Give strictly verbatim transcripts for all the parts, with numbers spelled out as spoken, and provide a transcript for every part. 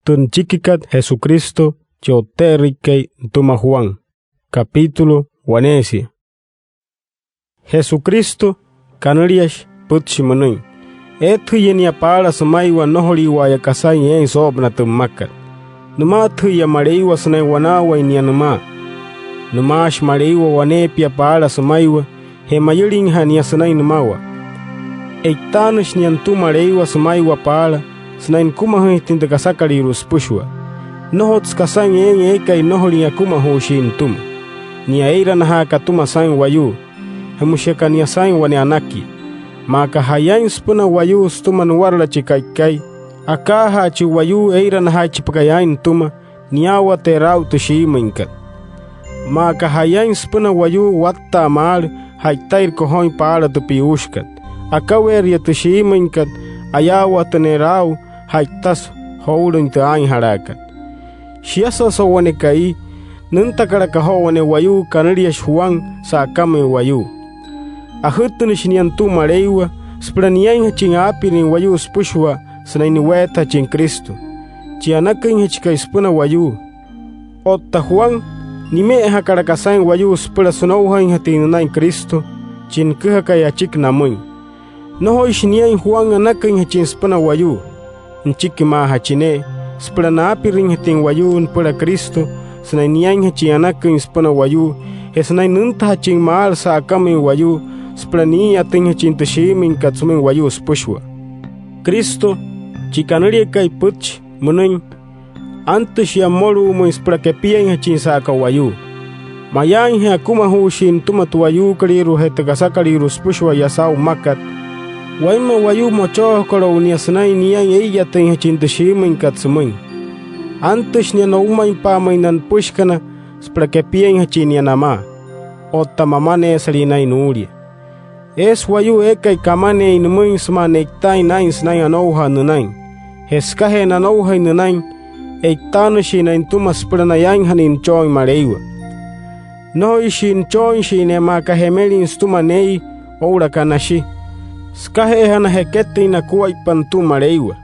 Tü nüchikikat Jesucristo, chi O'tte'erüikai nütüma Juan. Capítulo waneesia. Jesucristo, kanüliashi, pütchi münüin. Eetüjü'iya nia paala sümaiwa nnojolüiwa'aya kasain eein soo'opünaa tü mmakat. Nümaatüjü'iya Maleiwa sünain wanaawain nia nümaa. Nümaashi Maleiwa waneepia paala sümaiwa, je mayülinja'a nia sünain nümawaa. E'itaanüshi nia nütüma Maleiwa sümaiwa paala sünain nükumajüinjatüin tü kasakalüirua süpüshua. Nnojotsü kasain eein eekai nnojolüin akumajuushin nütüma. Nia ee'iranajaaka atüma saa'in wayuu, je müshi aka nia saa'in wane anakia. Maa aka ja'yain süpüna wayuu sütüma nuwarala chi ka'ikai, akaajaa chi wayuu ee'iranajaaichipakai aa'in nütüma, niyaawateerü aa'u tü shiimüinkat. Maa aka ja'yain süpüna wayuu watta'a maalü ja'itairü kojoin paala tü piyuushikat, akaweeria tü shiimüinkat, ayaawatüneerü aa'u ja'itasü joulüin tü aainjalaakat. Shiasa so'u wane ka'i, nüntakalaka joo wane wayuu kanüliashi Juan sa'akamüin wayuu. Ajütünüshi nia nütüma Maleiwa süpüla niainjachin aapirüin wayuu süpüshua sünain niweetajachin Cristo, chi anaküinjachikai süpüna wayuu. Otta Juan, nime'ejakalaka saa'in wayuu süpüla sünoujainjatüin nünain Cristo, chi nüküjakai achiki namüin. Nnojoishi niain Juan anaküinjachin süpüna wayuu. Nüchikimaajachi ne'e süpüla naapirüinjatüin wayuu nüpüla Cristo sünain niainjachin anaküin süpüna wayuu, je sünain nüntajachin maalü sa'akamüin wayuu süpüla nii'iyatüinjachin tü shiimüinkat sümüin wayuu süpüshua. Cristo, chi kanüliakai pütchi münüin, antüshi yaa mmolu'umüin süpüla kepiainjachin sa'aka wayuu. Mayaainje akumajuushin nütüma tü wayuukolüirua je tü kasakalüirua süpüshua yaa saa'u mmakat, wainma wayuu mochoojakat o'u nia sünain niain ee'iyatüinjachin tü shiimüinkat sümüin. Antüshi nia noumainpa'amüin na nüpüshikana süpüla kepiainjachin nia namaa. Otta mamaneesalii naya nuulia. Eesü wayuu eekai kamaneein nümüin sümaa ne'itaain naa'in sünain anoujaa nünain. Je sükajee nanoujain nünain, e'itaanüshii naya nütüma süpüla nayainjanain nüchooin Maleiwa. Nnojoishii nüchooinshi'inee maa aka jemelin sütüma neei oo'ulaka nashi, sükajeejana jeketüin nakuaippa nütüma Maleiwa.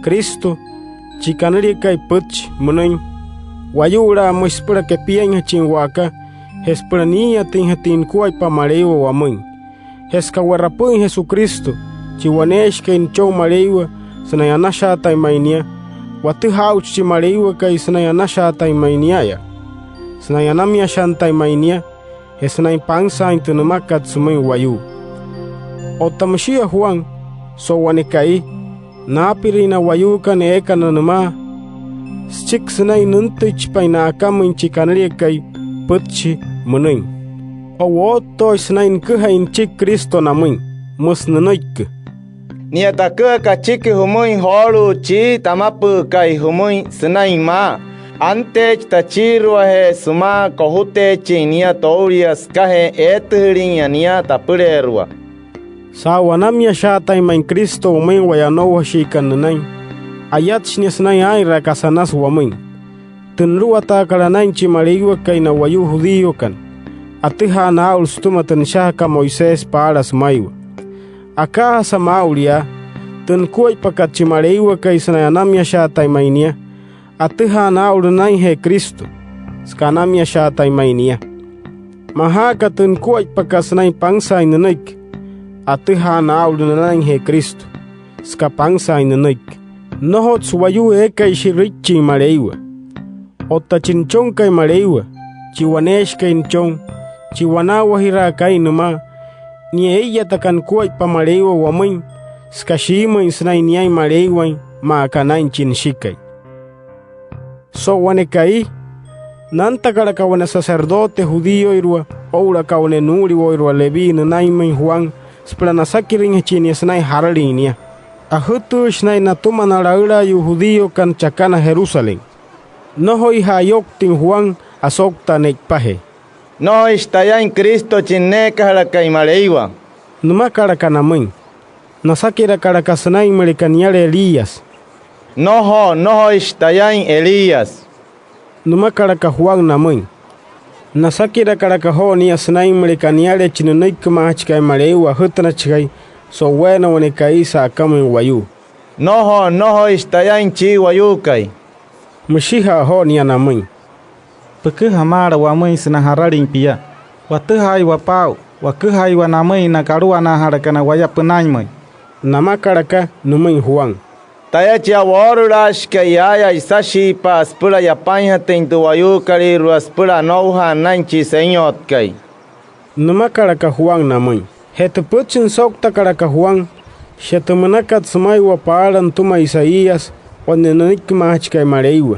Cristo, chi kanüliakai pütchi münüin, wayu'ulaa müshi süpüla kepiainjachin wa'aka je süpüla nii'iyatüinjatüin nukuaippa Maleiwa wamüin. Je süka we'rapü'üin Jesucristo, chi waneeshikai nüchon Maleiwa sünain anashaatain ma'i nia, watüjaa aa'uchi chi Maleiwakai sünain anashaatain ma'i nia'aya, sünain anamiashantain ma'i nia, je sünain pansaain tü nümakat sümüin wayuu. Otta müshia Juan, so'u wane ka'i, naapirüin na wayuukana eekana nümaa süchiki sünain nüntüichipain na'akamüin chi kanüliakai pütchi münüin. O'woottooshi sünain nüküjain nüchiki Cristo namüin, müsü nünüiki: Nia taküjaka achiki jümüin joolu'u chi tamapü'ükai jümüin sünain maa: Anteechi tachiiruajee sümaa kojuteechin nia toulia sükajee eetüjülinya nia tapüleerua. Saa'u anamiashaatain ma'i Cristo wamüin waya anoujashiikana nünain, ayatshi nia sünain aa'inraa kasa anasü wamüin. Tü nuluwataakat anain chi Maleiwakai na wayuu judíokana, atüjaana aa'ulu sütüma tü nüshajakat Moisés paala sümaiwa. Akaajasa maa'ulu yaa, tü nukuaippakat chi Maleiwakai sünain anamiashaatain ma'i nia, atüjaana aa'ulu nünainjee Cristo, süka anamiashaatain ma'i nia. Majaaka tü nukuaippakat sünain pansaain nünüiki, atüjaana aa'ulu nünainjee Cristo, süka pansaain nünüiki. Nnojotsü wayuu eekai shi'rüichin Maleiwa. Otta chi Nüchonkai Maleiwa, chi waneeshikai Nüchon, chi wanaawajiraaka aa'in nümaa, nia ee'iyataka nukuaippa Maleiwa wamüin, süka shiimüin sünain niain Maleiwain, maa aka naa'in chi Nüshikai. So'u wane ka'i, nantakalaka wane sacerdote judíoirua oo'ulaka wane nuu'uliwo'uirua Leví nünainmüin Juan süpüla nasakirüinjachin nia sünain jaralin nia. Ajütüüshi naya natüma na laülaayuu judíokana chakana Jerusalén. Nnojoija'a ayouktüin Juan asouktaa ne'ipajee. —Nnojoishi tayain Cristo chi nüneekajalakai Maleiwa —nümakalaka namüin. Nasakirakalaka sünain müleka niale Elías. —Nnojo, nnojoishi tayain Elías —nümakalaka Juan namüin. Nasakirakalaka joo nia sünain müleka niale chi nünüikimaajachikai Maleiwa ajütünachikai so'uweena wane ka'i sa'akamüin wayuu. —Nnojo, nnojoishi tayain chi wayuukai Müshija'a joo nia namüin: —Püküja maala wamüin sünain jaralin pia. Watüjaaiwa paa'u, waküjaaiwa namüin na kaluwanaajalakana waya pünainmüin —namakalaka nümüin Juan. —Taya, chi woorulaashikai yaaya, isashiipa'a süpüla yapainjatüin tü wayuukolüirua süpüla anoujaa nünain chi Senyotkai —nümakalaka Juan namüin. Je tü pütchi nüsouktakalaka Juan, shia tü münakat sümaiwa paala nütüma Isaías, wane nünüikimaajachikai Maleiwa.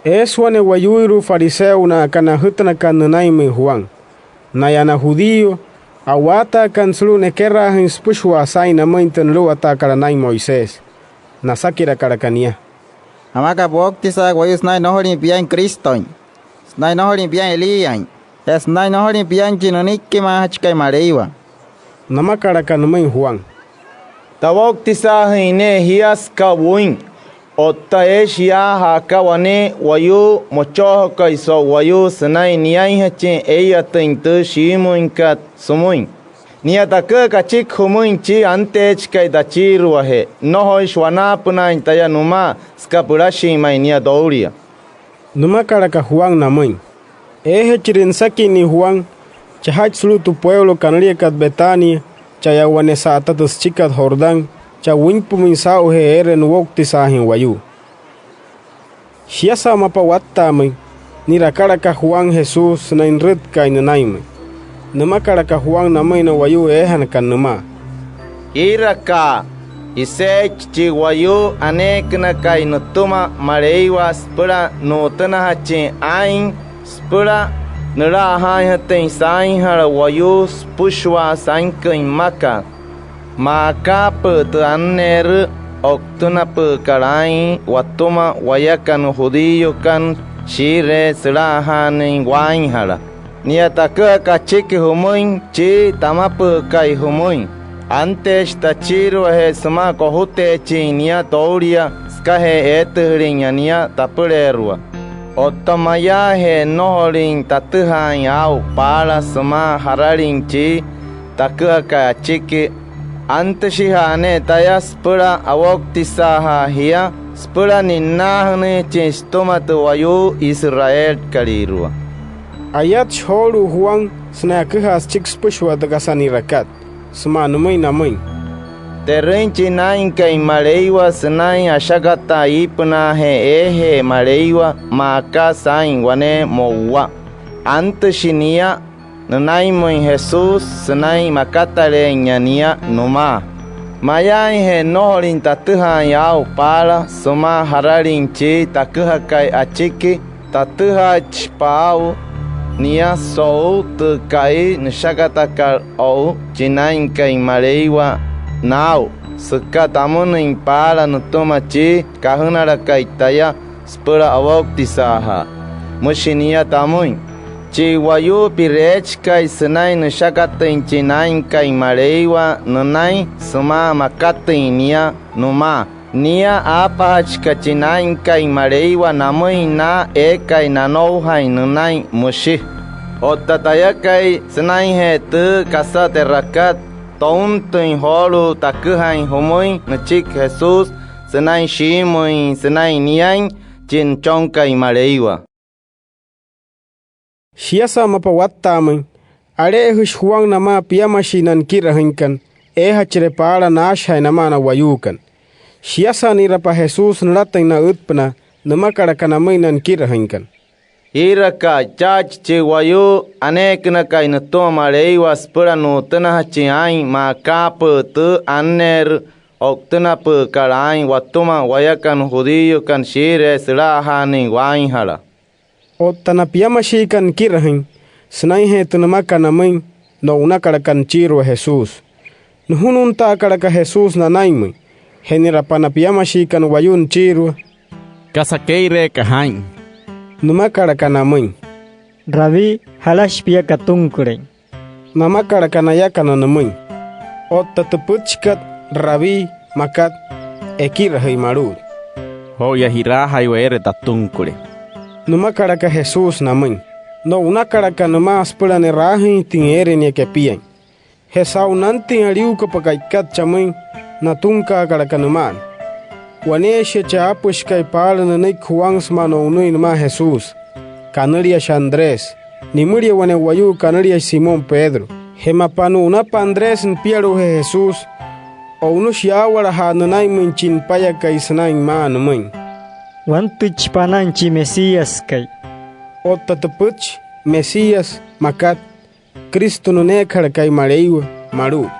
Eesü wane wayuuirua fariseo na'aka na ajütünakat nünainmüin Juan. Naya na judío, a'waataakana sulu'u nekeraajüin süpüshua saa'in namüin tü nuluwataakat anain Moisés. Nasakirakalaka nia: —¿Jamaka puwoutisaaka wayuu sünain nnojolin piain Cristoin, sünain nnojolin piain Elíain, je sünain nnojolin piain chi nünüikimaajachikai Maleiwa? —namakalaka nümüin Juan. —Tawoutisaajüin ne'e jia süka wüin. Otta eeshi yaa ja'aka wane wayuu mochoojakai so'u wayuu sünain niainjachin ee'iyatüin tü shiimüinkat sümüin. Nia taküjaka achiki jümüin chi anteechikai tachiiruajee. Nnojoishi wanaapünaain taya nümaa süka pülashin ma'i nia toulia —nümakalaka Juan namüin. Eejachire nüsakinnüin Juan, chajachi sulu'u tü pueulo kanüliakat Betania, cha'aya wane sa'ata tü süchikat Jordán, chaa wüinpümüin saa'ujee eere nuwoutisaajüin wayuu. Shiasa mapa watta'amüin, ni'rakalaka Juan Jesús sünain nürütkaain nünainmüin. Nümakalaka Juan namüin na wayuu eejanakana nümaa: —Jiirakaa, iseeichi chi wayuu aneekünakai nütüma Maleiwa süpüla nu'utünajachin aa'in süpüla nüla'ajaainjatüin saainjala wayuu süpüshua sainküin mmakat. Maa akaapü'ü tü anneerü o'utünapü'ükat aa'in watüma wayakana judíokana shii'iree süla'ajaanüin waainjala. Nia taküjaka achiki jümüin chi tamapü'ükai jümüin. Anteechi tachiiruajee sümaa kojuteechin nia toulia sükajee eetüjülin nia tapüleerua. Otta mayaajee nnojolüin tatüjaain aa'u paala sümaa jaralin chi taküjakai achiki, antüshija'a ne'e taya süpüla owoutisaajaa jia süpüla ni'nnaajünüinjachin sütüma tü wayuu Israelkalüirua. Ayatshi joolu'u Juan sünain aküjaa süchiki süpüshua tü kasa ni'rakat sümaa nümüin namüin: —Te'rüin chi Naa'inkai Maleiwa sünain ashakataa iipünaajee eejee Maleiwa maa aka saa'in wane mo'uwa. Antüshi nia nünainmüin Jesús sünain makatale'einya nia nümaa. Mayaainje nnojolüin tatüjaain aa'u paala sümaa jaralin chi taküjakai achiki, tatüjaaichipa aa'u nia so'u tü ka'i nüshakatakat o'u chi Naa'inkai Maleiwa naa'u, süka tamünüin paala nütüma chi kajünalakai taya süpüla owoutisaajaa. Müshi nia tamüin: Chi wayuu pi'reechikai sünain nüshakatüin chi Naa'inkai Maleiwa nünain sümaa makatüin nia nümaa, nia aapajachika chi Naa'inkai Maleiwa namüin na eekai nanoujain nünain, müshi. Otta tayakai, sünainjee tü kasa te'rakat, tountüin joolu'u taküjain jümüin nüchiki Jesús sünain shiimüin sünain niain chi Nüchonkai Maleiwa. Shiasa mapa watta'amüin, ale'ejüshi Juan namaa piamashii na nikirajüinkana eejachire paala naashajaain namaa na wayuukana. Shiasa ni'rapa Jesús nülatüin na'ütpünaa, nümakalaka namüin na nikirajüinkana: —Jiirakaa, chaachi chi wayuu aneekünakai nütüma Maleiwa süpüla nu'utünajachin aa'in maa akaapü'ü tü anneerü o'utünapü'ükat aa'in watüma wayakana judíokana shii'iree süla'ajaanüin waainjala. Otta na piamashiikana nikirajüin, sünainjee tü nümakat namüin, no'unakalaka nüchiirua Jesús. Nujununtaakalaka Jesús nanainmüin. Je ni'rapa na piamashiikana wayuu nüchiirua: —¿Kasa kee'ireeka jaa'in? —nümakalaka namüin. —Rabí, ¿jalashi pia katunkülein? —namakalaka nayakana nümüin. Otta tü pütchikat Rabí makat, Ekirajüi malu'ut. —Joo'uya ji'raajaiwa eere tatunküle —nümakalaka Jesús namüin. No'unakalaka nümaa süpüla ne'raajüinjatüin eere nia kepiain. Je saa'u nantüin aliuukapa ka'ikat chamüin, natunkaakalaka nüma'ana. waneeshia chi aapüshikai paala nünüiki Juan sümaa no'unüin nümaa Jesús, kanüliashi Andrés, nimülia wane wayuu kanüliashi Simón Pedro. Je mapa nu'unapa Andrés nipialu'ujee Jesús, o'unüshi yaawalajaa nünainmüin chi nüpayakai sünain maa nümüin: —Wantüichipa anain chi Mesíaskai. Otta tü pütchi Mesías makat, Cristo nüneekajalakai Maleiwa malu'u.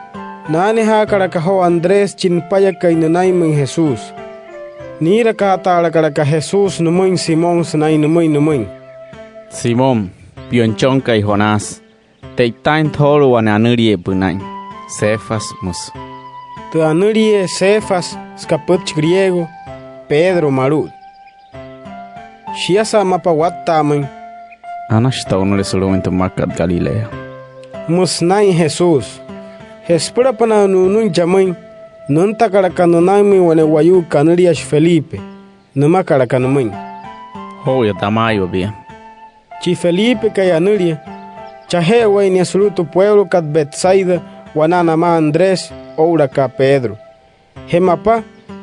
Naanejaakalaka joo Andrés chi nüpayakai nünainmüin Jesús. Niirakaataalakalaka Jesús nümüin Simón sünain nümüin nümüin: —Simón, pia nüchonkai Jonás, te'itaainjatü joolu'u wane anüliee pünain Cefas müsü. Tü anüliee Cefas, süka pütchi griego, Pedro malu'u. Shiasa mapa watta'amüin: —Anashi to'unüle sulu'umüin tü mmakat Galilea —müsü naa'in Jesús. Je süpülapünaa nu'unüin chamüin, nüntakalaka nünainmüin wane wayuu kanüliashi Felipe. Nümakalaka nümüin: —Joo'uya tamaaiwa pia. Chi Felipekai anülia, chaje'ewai nia sulu'u tü pueulokat Betsaida wanaa namaa Andrés oo'ulaka Pedro. Je mapa,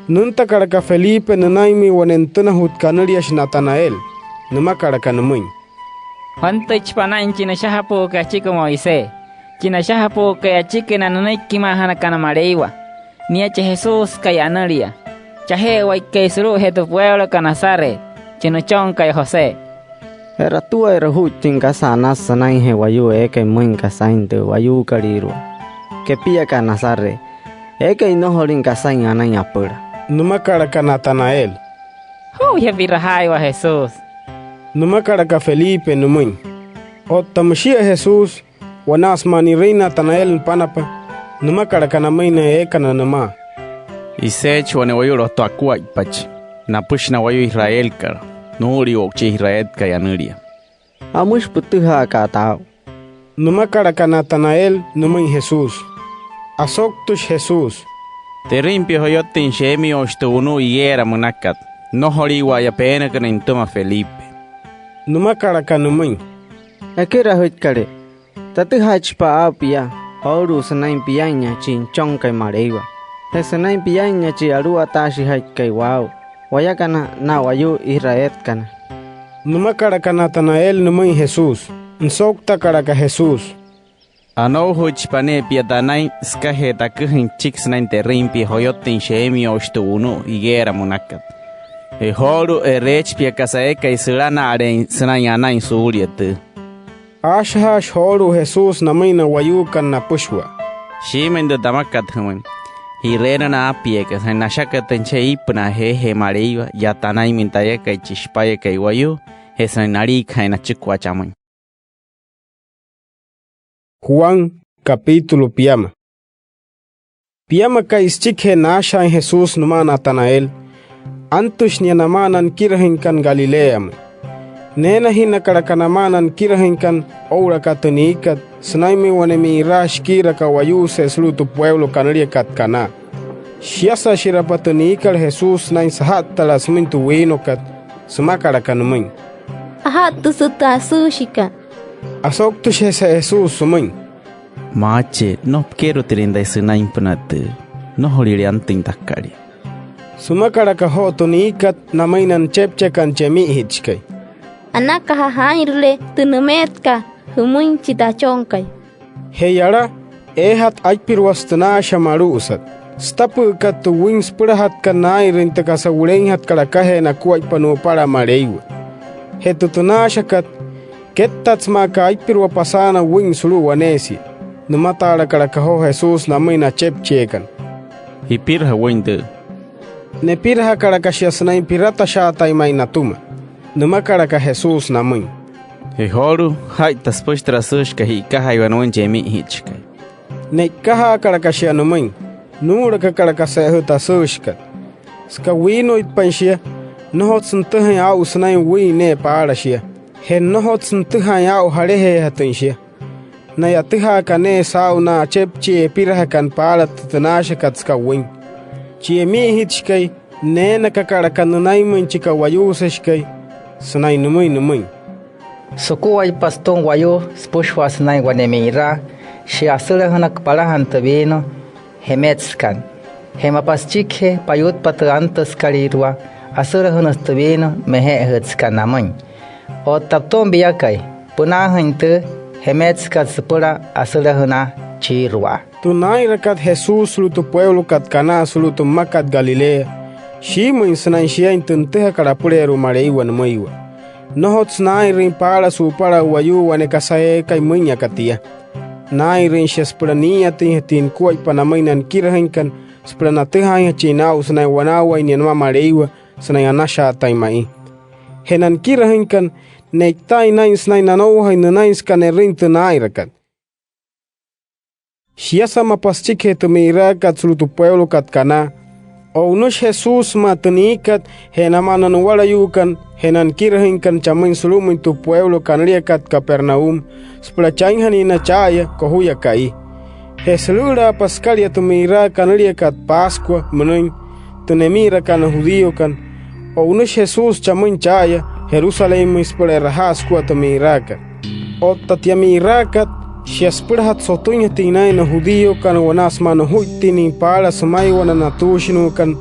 nüntakalaka Felipe nünainmüin wane nütünajut kanüliashi Natanael. Nümakalaka nümüin: —Wantüichipa anain chi nüshajapuukai achiki Moisés, chi nüshajapuukai achiki na nünüikimaajanakana Maleiwa. Nia chi Jesúskai anülia. Chaje'ewaikai sulu'ujee tü pueulokat Nazaret, chi nüchonkai José. ¿Je'ratuairü ojuittüin kasa anasü sünainjee wayuu eekai müin aka saa'in tü wayuukolüirua kepiakat Nazaret, eekai nnojolüin kasain anain apüla? —nümakalaka Natanael. —Joo'uya pi'rajaaiwa Jesús —nümakalaka Felipe nümüin. Otta müshia Jesús, wanaa sümaa ni'rüin Natanael nüpanapa, nümakalaka namüin na eekana nümaa: —Iseechi wane wayuu loto akuaippachi napüshi na wayuu israelkana, nuu'uliwo'u chi Israelkai anülia. ¿Jamüshi pütüjaaka'a taa'u? —nümakalaka Natanael nümüin Jesús. Asouktüshi Jesús: —Te'rüin pia joyotüin sheemioushi tü wunu'u higuera münakat, nnojolüiwa'aya peenakünüin nütüma Felipe. Nümakalaka nümüin: —Ekirajüikalee, tatüjaaichipa aa'u pia joolu'u sünain pia'inya chi Nüchonkai Maleiwa je sünain pia'inya chi Aluwataashijaikai waa'u wayakana na wayuu israelkana. Nümakalaka Natanael nümüin Jesús. Nüsouktakalaka Jesús: —Anoujachipa ne'e pia tanain sükajee taküjain süchiki sünain te'rüin pia joyotüin sheemioushi tü wunu'u higuera münakat. Je joolu'u, e'reechi pia kasa eekai sülana'aleein sünain anain suulia tüü. Aashajaashi joolu'u Jesús namüin na wayuukana napüshua: —Shiimüin tü tamakat jümüin: Ji'reena na aapieekat sünain nashakatüin chajee iipünaa jeejee Maleiwa yaa tanainmüin tayakai, chi Shipayakai Wayuu, je sünain naliikajaain nachikua chamüin. Juan, capítulo piama. Piama ka'i süchikijee naashajaain Jesús nümaa Natanael, antüshi nia namaa na nikirajüinkana Galileamüin. Neenajinnakalaka namaa na nikirajüinkana oo'ulaka tü niikat sünainmüin wane mi'iraa shikiira ka'wayuuse'e sulu'u tü pueulo kanüliakat Caná. Shiasa shi'rapa tü niikat Jesús sünain saja'ttalaa sümüin tü wiinokat, sümakalaka nümüin: —Aja'ttüsü tü asüüshikat. Asouktüshijese Jesús sümüin: —Maachee, nnojo pikeerutirüin taya sünainpünaa tüü. Nnojolüle antüin takalia. Sümakalaka joo tü niikat namüin na nüchepchiakana chi emi'ijitshikai: —Anakaja jaa'inrüle tü nümeetkat jümüin chi Tachonkai. Je yala, eejatü aipiruasü tü naasha malu'usat. Sütapü'ükat tü wüin süpülajatkat naa'inrüin tü kasa wuleinjatkat akajee nakuaippa nu'upala Maleiwa. Je tü tünaashakat, kettat sümaa aka aipirua pasaana wüin sulu'u waneesia. Nümataalakalaka joo Jesús namüin na achepchieekana: —Jipiraja wüin tüü. Nepirajakalaka shia sünain piratashaatain ma'i natüma. Nümakalaka Jesús namüin: —Je joolu'u, ja'ita süpüshi tü asüüshikat ji'ikajaiwa nümüin chi emi'ijitshikai. Ne'ikajaakalaka shia nümüin, nuu'ulakakalaka se'ejü tü asüüshikat. Süka wiinuitpain shia, nnojotsü nütüjain aa'u sünain wüin ne'e paala shia. Je nnojotsü nütüjaain aa'u jalajeejatüin shia. Naya atüjaaka ne'e saa'u na achepchiee epirajakana paala tü tünaashakat süka wüin. Chi emi'ijitshikai, neenakakalaka nünainmüin chi ka'wayuuseshikai sünain nümüin nümüin: —Sukuaippa sütüma wayuu süpüshua sünain wane mi'iraa, shia asülajünaka palajana tü wiino jemetsükat. Je mapa süchikijee payutpa tü antüsükalüirua, asülajünüsü tü wiino meje'ejütsükat namüin. Otta pütüma piakai, pünaajüin tü jemetsükat süpüla asülajünaa chiirua. Tü naa'inrakat Jesús sulu'u tü pueulokat Caná sulu'u tü mmakat Galilea, shiimüin sünain shiain tü nütüjakat apüleerua Maleiwa nümüiwa. Nnojotsü naa'inrüin paala su'upala wayuu wane kasa eekai müin aka tia. Naa'inrüin shia süpüla nii'iyatüinjatüin nukuaippa namüin na nikirajüinkana süpüla natüjaainjachin naa'u sünain wanaawain nia nümaa Maleiwa sünain anashaatain ma'i. Je na nikirajüinkana, ne'itaain naa'in sünain nanoujain nünain süka ne'rüin tü naa'inrakat. Shiasa mapa süchikijee tü mi'iraakat sulu'u tü pueulokat Caná, o'unüshi Jesús sümaa tü niikat je namaa na nuwalayuukana je na nikirajüinkana chamüin sulu'umüin tü pueulo kanüliakat Capernaum süpüla chainjanain naya cha'aya kojuya ka'i. Je sülü'ülaapa sükalia tü mi'iraa kanüliakat Pascua münüin, tü nemi'irakat na judíokana, o'unüshi Jesús chamüin cha'aya Jerusalénmüin süpüla e'rajaa sükua tü mi'iraakat. Otta tia mi'iraakat, shia süpülajatü sotüinjatüin naa'in na judíokana wanaa sümaa nujuittinnüin paala sümaiwa na natuushinuukana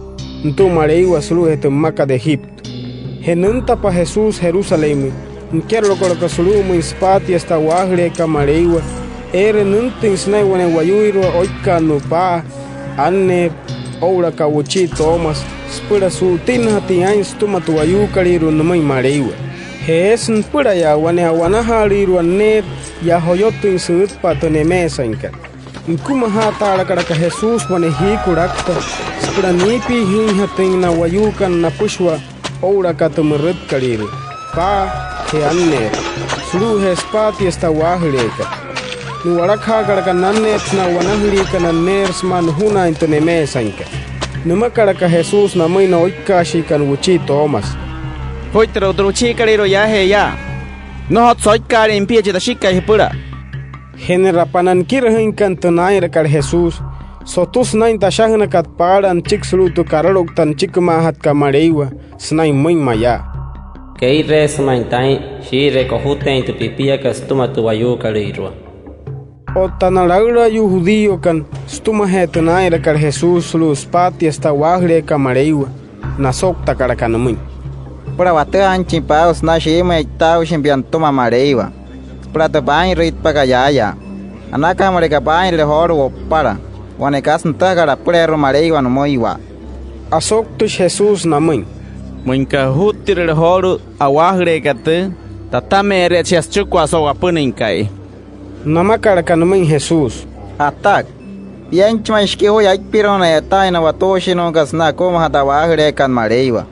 nütüma Maleiwa sulu'ujee tü mmakat Egipto. Je nüntapa Jesús Jerusalénmüin, nikerolokolaka sulu'umüin süpaatiase tü a'waajüleekat Maleiwa, eere nüntüin sünain wane wayuuirua oikkaannuu paa'a, anneerü oo'ulaka wuchii Toomasü, süpüla su'utinnajatüin aa'in sütüma tü wayuukolüirua nümüin Maleiwa. Je eesü nüpülayaa wane a'wanajaalüirua neerü yaa joyotüin sü'ütpa'a tü nemeesainkat. Nükumajaataalakalaka Jesús wane jiikulu akta süpüla niipiajüinjatüin na wayuukana napüshua oo'ulaka tü mürütkalüirua, paa'a je anneerü, sulu'ujee süpaatiase tü a'waajüleekat. Nu'walakajaakalaka nanneetse na a'wanajüliikana neerü sümaa nujunaain tü nemeesainkat. Nümakalaka Jesús namüin na oikkaashiikana wuchii Toomasü: —Jujuittüre o'u tü nu'uchiikalüirua yaajee yaa. Nnojotsü oikkaaleein pia chi Tashikai jüpüla. Je ne'rapa na nikirajüinkana tü naa'inrakat Jesús, sotüsü naa'in tü ashajünakat paala nüchiki sulu'u tü karaloukta nüchikimaajatkat Maleiwa sünain müin mayaa: —Kee'ireesü ma'i taa'in shii'iree kojuteein tü pipiakat sütüma tü wayuukolüirua. Otta na laülaayuu judíokana, sütümajee tü naa'inrakat Jesús sulu'u süpaatiase tü a'waajüleekat Maleiwa, nasouktakalaka nümüin: —Süpüla watüjaainjachin paa'u sünain shiimüin e'itaaushin pia nütüma Maleiwa süpüla tü paa'inrüitpakat yaaya. Anakaja müleka paa'inrüle joolu'u wo'upala wane kasa nütüjakat apüleerua Maleiwa nümüiwa. Asouktüshi Jesús namüin: —Müinka jujuttirüle joolu'u a'waajüleekat tüü, tatame'ere'etse shia süchikua so'u apünüin ka'i. Namakalaka nümüin Jesús: —Atak, pienchi ma'i shikii juya aippiru'ujana e'etaain na watuushinuukana sünain akumajaa tü a'waajüleekat Maleiwa.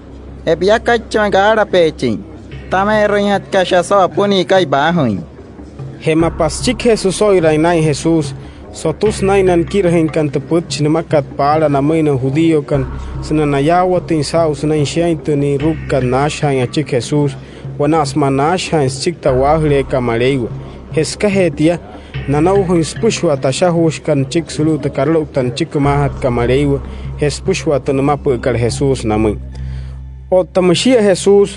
Je piakaichi ma'i kaalapeechin, tatame'erüinjatkat shia so'u apünüin ka'i paajüin. Je mapa süchikijee süso'iraain naa'in Jesús, sotüsü naa'in na nikirajüinkana tü pütchi nümakat paala namüin na judíokana sünain nayaawatüin saa'u sünain shiain tü ni'irukukat naashajaain achiki Jesús wanaa sümaa naashajaain süchiki tü a'waajüleekat Maleiwa. Je sükajee tia, nanoujain süpüshua tü ashajuushikat nüchiki sulu'u tü karaloukta nüchikimaajatkat Maleiwa je süpüshua tü nümapü'ükat Jesús namüin. Otta müshia Jesús,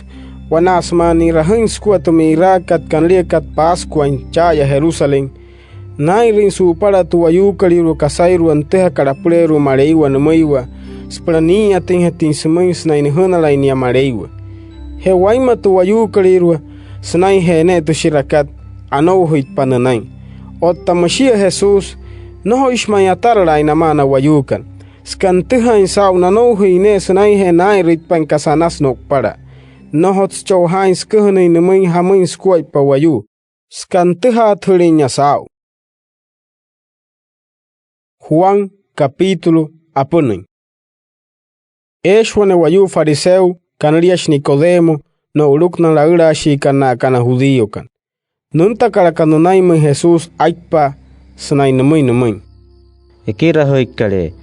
wanaa sümaa ni'rajüin sükua tü mi'iraakat kanüliakat Pascuain cha'aya Jerusalén, naa'inrüin su'upala tü wayuukolüirua kasairua nütüjakat apüleerua Maleiwa nümüiwa süpüla nii'iyatüinjatüin sümüin sünain nüjünalain nia Maleiwa. Je wainma tü wayuukolüirua, sünainjee ne'e tü shi'rakat, anoujüitpa nünain. Otta müshia Jesús, nnojoishi ma'i ataralaain namaa na wayuukana süka nütüjaain saa'u nanoujüin ne'e sünainjee naa'inrüitpain kasa anasü no'upala. Nnojotsü cho'ojaain süküjünüin nümüin jamüin sukuaippa wayuu süka nütüjaatüjülüin nia saa'u. Juan, capítulo apünüin. Eeshi wane wayuu fariseo kanüliashi Nicodemo, no'uluku na laülaashiikana na'aka na judíokana. Nüntakalaka nünainmüin Jesús aipa'a sünain nümüin nümüin: —Ekirajüikalee,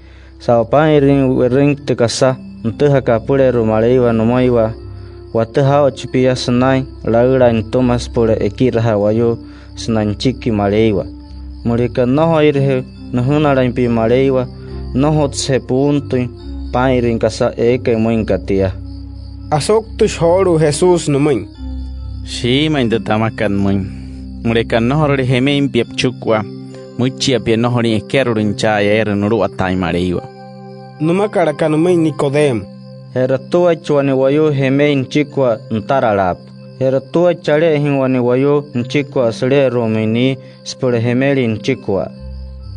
saa'u paa'inrüin we'rüin tü kasa nütüjakat apüleerua Maleiwa nümüiwa, watüjaa aa'uchi pia sünain laülaain nütüma süpüla ekirajaa wayuu sünain nüchiki Maleiwa. Müleka nnojoireje nüjünalain pia Maleiwa, nnojotsüje puuntüin paa'inrüin kasa eekai müin aka tia. Asouktüshi joolu'u Jesús nümüin: —Shiimüin tü tamakat pümüin: Müleka nnojorule jemein pia püchikua, müichia pia nnojolüin ekerolüin cha'aya eere nuluwataain Maleiwa. —nümakalaka nümüin Nicodemo. —¿Je'ratuaichi wane wayuu jemei nüchikua nütaralaapa? ¿Je'ratuaichi ale'ejüin wane wayuu nüchikua süle'eru'umüin nii süpüla jemelin nüchikua?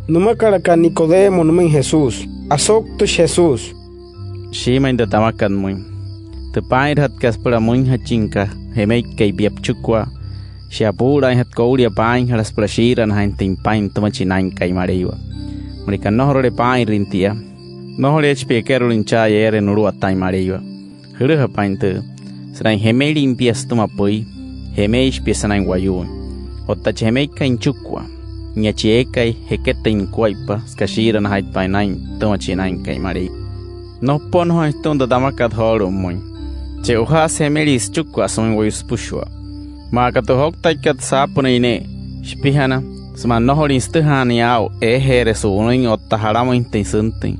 —nümakalaka Nicodemo nümüin Jesús. Asouktüshi Jesús: —Shiimüin tü tamakat pümüin: Tü paa'inrajatkat süpüla müinjachinka jemeikai pia püchikua, shia puu'ulaainjatü koulia paainjala süpüla shii'iranajaainjatüin paa'in nütüma chi Naa'inkai Maleiwa. Müleka nnojorule paa'inrüin tia, nnojoleechi pia ekerolüin cha'aya eere nuluwataain Maleiwa. Jülüja paa'in tüü: Sünain jemelin pia sütüma püi, jemeishi pia sünain wayuuin. Otta chi jemeikai nüchikua, nia chi eekai jeketüin nukuaippa süka shii'iranajaaitpain naa'in nütüma chi Naa'inkai Maleiwa. Nnojotsü nnojooin sütüma tü tamakat joolu'u pümüin: Che'ojaasü jemelii süchikua sümüin wayuu süpüshua. Maa aka tü jouktaikat saapünüin ne'e, shipijana sümaa nnojolüin sütüjaanüin aa'u eejeere su'unüin otta jalamüinjatüin süntüin,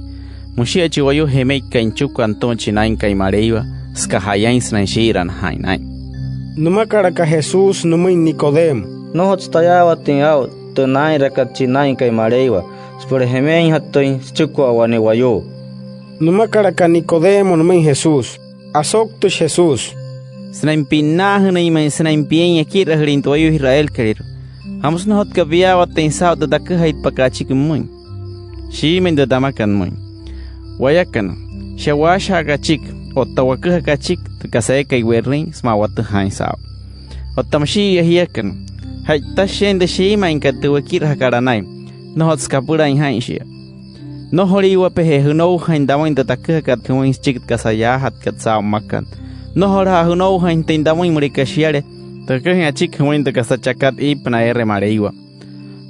müshia chi wayuu jemeikai nüchikua nütüma chi Naa'inkai Maleiwa süka ja'yain sünain shii'iranajaain naa'in. Nümakalaka Jesús nümüin Nicodemo: —Nnojotsü tayaawatüin aa'u tü naa'inrakat chi Naa'inkai Maleiwa süpüla jemeinjatüin süchikua wane wayuu. Nümakalaka Nicodemo nümüin Jesús. Asouktüshi Jesús: —Sünain pi'nnaajünüin ma'i sünain piain ekirajülüin tü wayuu Israelkalüirua, ¿jamüsü nnojotka piyaawatüin saa'u tü taküjaitpakat achiki pümüin? Shiimüin tü tamakat pümüin: Wayakana, shia waashajaka achiki otta waküjaka achiki tü kasa eekai we'rüin sümaa watüjaain saa'u. Otta müshi'iya jiakana, ja'itashi shiain tü shiimainkat tü wekirajakat anain, nnojotsü kapülain jaa'in shia. Nnojoliiwapeje jünoujain tamüin tü taküjakat jümüin süchiki tü kasa yaajatkat saa'u mmakat. Nnojolaja jünoujainjatüin tamüin müleka shiale taküjain achiki jümüin tü kasa chakat iipünaa eere Maleiwa.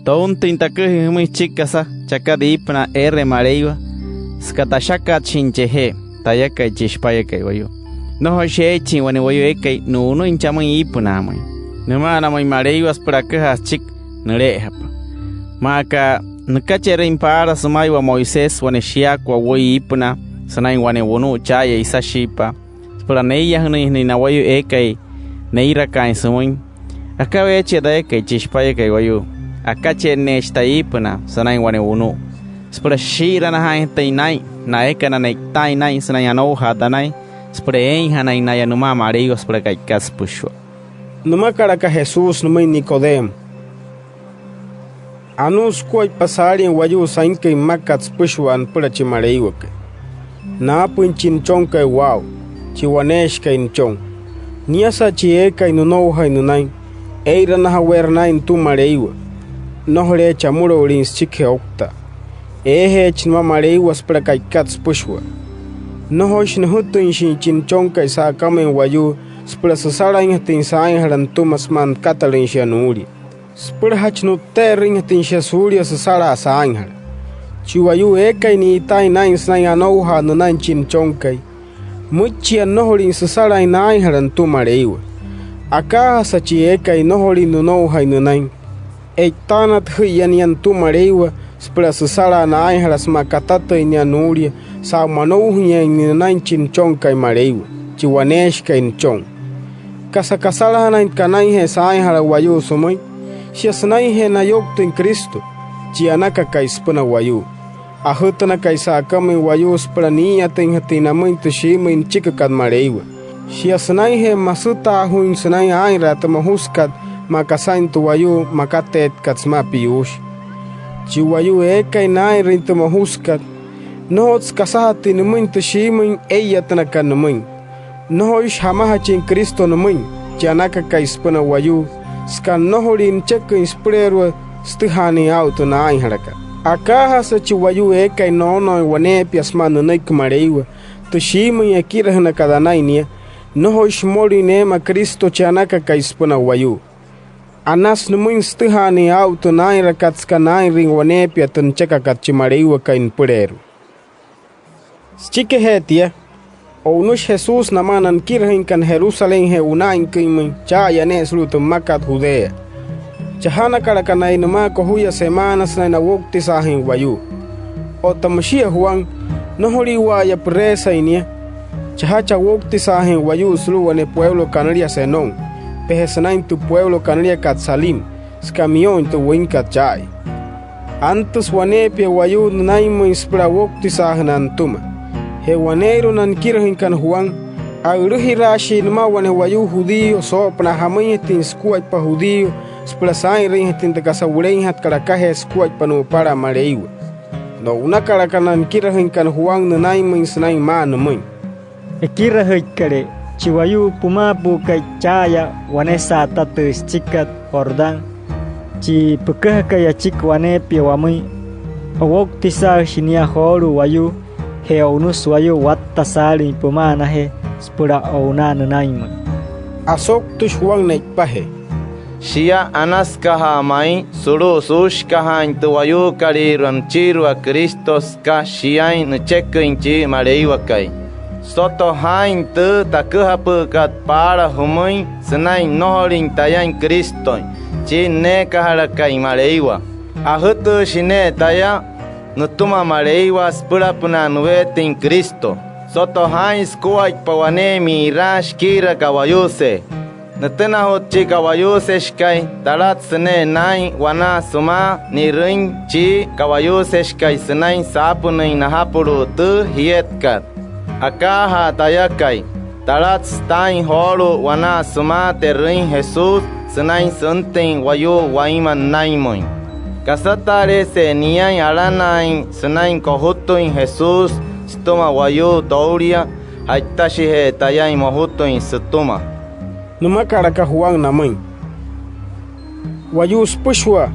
Tountüin taküjain jümüin süchiki kasa chakat iipünaa eere Maleiwa süka tashakatshin chejee tayakai, chi Shipayakai Wayuu. Nnojoishi eeichin wane wayuu eekai nu'unüin chamüin iipünaamüin nüma'anamüin Maleiwa süpüla aküjaa süchiki nüle'ejapa. Maa aka nükacherüin paala sümaiwa Moisés wane shiyaakua wüi iipünaa sünain wane wunu'u cha'aya isashiipa süpüla neiyajünüinjanain na wayuu eekai neirakaain sümüin, akaweechia tayakai, chi Shipayakai Wayuu, akache'enneechi taya iipünaa sünain wane wunu'u süpüla süshi'iranajaainjatüin naa'in na eekana ne'itaain naa'in sünain anoujaa tanain süpüla eeinjanain naya nümaa Maleiwa süpüla ka'ikat süpüshua. Nümakalaka Jesús nümüin Nicodemo: —Anuu sukuaippa saalin wayuu sainküin mmakat süpüshua nüpüla chi Maleiwakai. Naapüin chi Nüchonkai waa'u, chi waneeshikai nüchon. Niasa chi eekai nünoujain nünain, ee'iranajaweerü naa'in nütüma Maleiwa. Nnojoleechi amülo'ulin süchikijee ouktaa. Eejeechi nümaa Maleiwa süpüla ka'ikat süpüshua. Nnojoishi nüjütüinshin chi Nüchonkai sa'akamüin wayuu süpüla süsalainjatüin saainjala nütüma sümaa nükatalüin shia nuulia. Süpülajachi nu'tte'erüinjatüin shia suulia süsalaa saainjala. Chi wayuu eekai ni'itaain naa'in sünain anoujaa nünain chi Nüchonkai, müichia nnojolüin süsalain naainjala nütüma Maleiwa. Akaajasa chi eekai nnojolüin nünoujain nünain, e'itaanatüjü'iya nia nütüma Maleiwa süpüla süsalaa naainjala sümaa katatüin nia nuulia saa'u manoujainyeein nünain chi Nüchonkai Maleiwa, chi waneeshikai nüchon. ¿Kasa kasalajanain kanainjee saainjala wayuu sümüin? Shia sünainjee nayouktüin Cristo, chi anakakai süpüna wayuu, ajütünakai sa'akamüin wayuu süpüla nii'iyatüinjatüin namüin tü shiimüin nüchikikat Maleiwa. Shia sünainjee masütaajuuin sünain aa'inraa tü mojusükat maa aka saa'in tü wayuu makateetkat sümaa piyuushi. Chi wayuu eekai naa'inrüin tü mojusükat, nnojotsü kasajatüin nümüin tü shiimüin ee'iyatünakat nümüin. Nnojoishi jamajachin Cristo nümüin, chi anakakai süpüna wayuu, süka nnojolüin nücheküin süpüleerua sütüjaanüin aa'u tü naainjalakat. Akaajasa chi wayuu eekai noonooin waneepia sümaa nünüiki Maleiwa, tü shiimüin ekirajünakat anain nia, nnojoishi mmolüin eema Cristo, chi anakakai süpüna wayuu. Anasü nümüin sütüjaanüin aa'u tü naa'inrakat süka naa'inrüin waneepia tü nüchekakat chi Maleiwakai nüpüleerua. Süchikijee tia, o'unüshi Jesús namaa na nikirajüinkana Jerusalénjee wuna'ainküinmüin cha'aya ne'e sulu'u tü mmakat Judea. Chajanakalaka naya nümaa kojuya semaana sünain nawoutisaajüin wayuu. Otta müshia Juan, nnojoliwa'aya püreesain nia, chajachi awoutisaajüin wayuu sulu'u wane pueulo kanüliasü Enón, peje sünain tü pueulo kanüliakat Salim, süka miyo'uin tü wüinkat cha'aya. Antüsü waneepia wayuu nünainmüin süpüla owoutisaajünaa nütüma. Je waneeirua na nikirajüinkana Juan, a'ülüjiraashii nümaa wane wayuu judío soo'opünaa jamüinjatüin sukuaippa judío süpüla saa'inrüinjatüin tü kasa wuleinjatkat akajee sukuaippa nu'upala Maleiwa. No'unakalaka na nikirajüinkana Juan nünainmüin sünain maa nümüin: —Ekirajüikalee, chi wayuu pümaapü'ükai cha'aya wanesa'a tü süchikat Jordán, chi püküjakai achiki waneepia wamüin, owoutisaajüshi nia joolu'u wayuu, je o'unüsü wayuu watta saalin püma'anajee süpüla o'unaa nünainmüin. Asouktüshi Juan ne'ipajee: —Shia anasükaja'a ma'i sulu'u suushikajaain tü wayuukolüirua nüchiirua Cristo süka shiain nücheküin chi Maleiwakai. Soto jaa'in tü taküjapü'ükat paala jümüin sünain nnojolin tayain Cristoin, chi nüneekajalakai Maleiwa. Ajütüüshi ne'e taya nütüma Maleiwa süpülapünaa nuweetüin Cristo. Soto jaa'in sukuaippa waneemia ni'raa shikiira ka'wayuusee. Nütünajut chi ka'wayuuseshikai, talatsü ne'e naa'in wanaa sümaa ni'rüin chi ka'wayuuseshikai sünain saapünüin najapulu'u tü jietkat. Akaajaa tayakai, talatsü taa'in joolu'u wanaa sümaa te'rüin Jesús sünain süntüin wayuu wainma nünainmüin. Kasataalejese niain alanaain sünain kojutüin Jesús sütüma wayuu toulia, ja'itashije tayain mojutüin sütüma. Nümakalaka Juan namüin: —Wayuu süpüshua,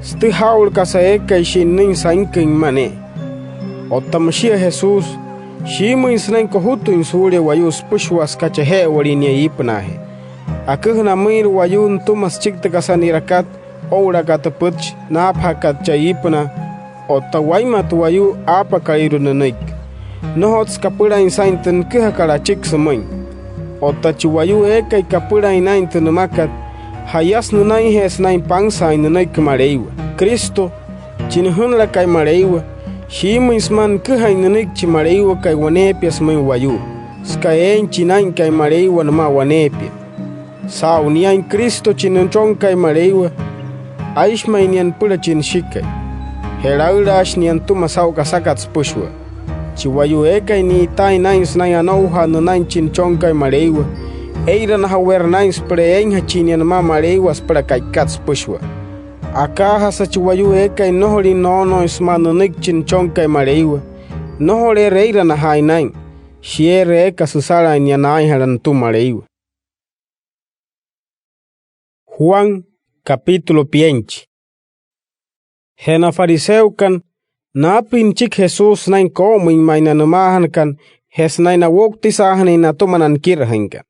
sütüjaa aa'ulu kasa eekai shi'nnüin sainküin mma ne'e. Otta müshia Jesús, shiimüin sünain kojutüin suulia wayuu süpüshua süka chaje'ewalin nia iipünaajee. Aküjüna amüinrü wayuu nütüma süchiki tü kasa ni'rakat oo'ulaka tü pütchi naapajakat chaa iipünaa. Otta wainma tü wayuu aapakalüirua nünüiki, nnojotsü kapülain saa'in tü nüküjakat achiki sümüin. Otta chi wayuu eekai kapülain naa'in tü nümakat, ja'yasü nünainjee sünain pansaain nünüiki Maleiwa. Cristo, chi nüjünülakai Maleiwa, shiimüin sümaa nüküjain nünüiki chi Maleiwakai waneepia sümüin wayuu, süka eein chi Naa'inkai Maleiwa nümaa waneepia. Saa'u niain Cristo chi Nüchonkai Maleiwa, aishi ma'i nia nüpüla chi Nüshikai. Je laülaashi nia nütüma saa'u kasakat süpüshua. Chi wayuu eekai ni'itaain naa'in sünain anoujaa nünain chi Nüchonkai Maleiwa, ee'iranajaweerü naa'in süpüla eeinjachin nia nümaa Maleiwa süpüla ka'ikat süpüshua. Akaajasa chi wayuu eekai nnojolin noonooin sümaa nünüiki chi Nüchonkai Maleiwa, nnojoleerü ee'iranajaain naa'in, shieerü eeka süsalaain nia naainjala nütüma Maleiwa. Juan, capítulo pienchi. Je na fariseokana, naapüin nüchiki Jesús sünain koo'omüin ma'i na nümaajanakana je sünain nawoutisaajünüin natüma na nikirajüinkana.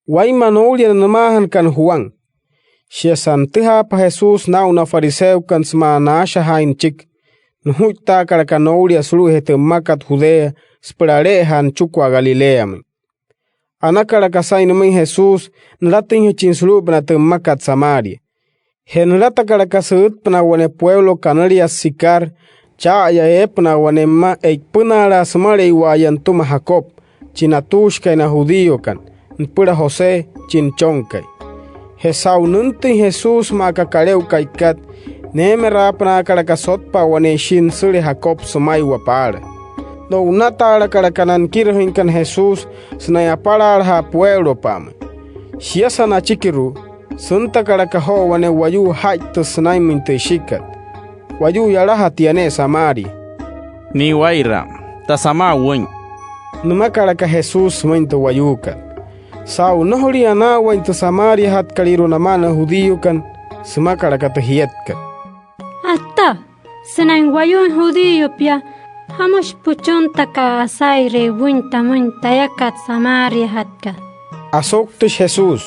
Wainma noulia na nümaajanakana Juan. Shiasa nütüjaapa Jesús naa'u na fariseokana sümaa naashajaain nüchiki, nujuittaakalaka noulia sulu'ujee tü mmakat Judea süpüla ale'ejaa nüchikua Galileamüin. Anakalaka saa'in nümüin Jesús nülatüinjachin sulu'upünaa tü mmakat Samaria. Je nülatakalaka sü'ütpünaa wane pueulo kanüliasü Sicar cha'aya eepünaa wane mma e'ipünaalaa sümaleiwa'aya nütüma Jacob, chi natuushikai na judíokana, nüpüla José, chi nüchonkai. Je saa'u nüntüin Jesús maa aka kale'o ka'ikat, neemeraapünaakalaka sotpa'a wane ishi nüsüle Jacob sümaiwa paala. No'unataalakalaka na nikirajüinkana Jesús sünain apalaalaja'a pueulopa'amüin. Shiasa nachikiru'u, süntakalaka joo wane wayuu aja'itüsü sünainmüin tü ishikat. Wayuu yalajatia ne'e Samaria. —Ni'iwaira, tasa amaa wüin —nümakalaka Jesús sümüin tü wayuukat. Saa'u nnojolin anaawain tü samariajatkalüirua namaa na judíokana, sümakalaka tü jietkat: —Ata, sünain wayuuin judío pia, ¿jamüshi püchuntaka'a asairee wüin tamüin tayakat samariajatkat? Asouktüshi Jesús: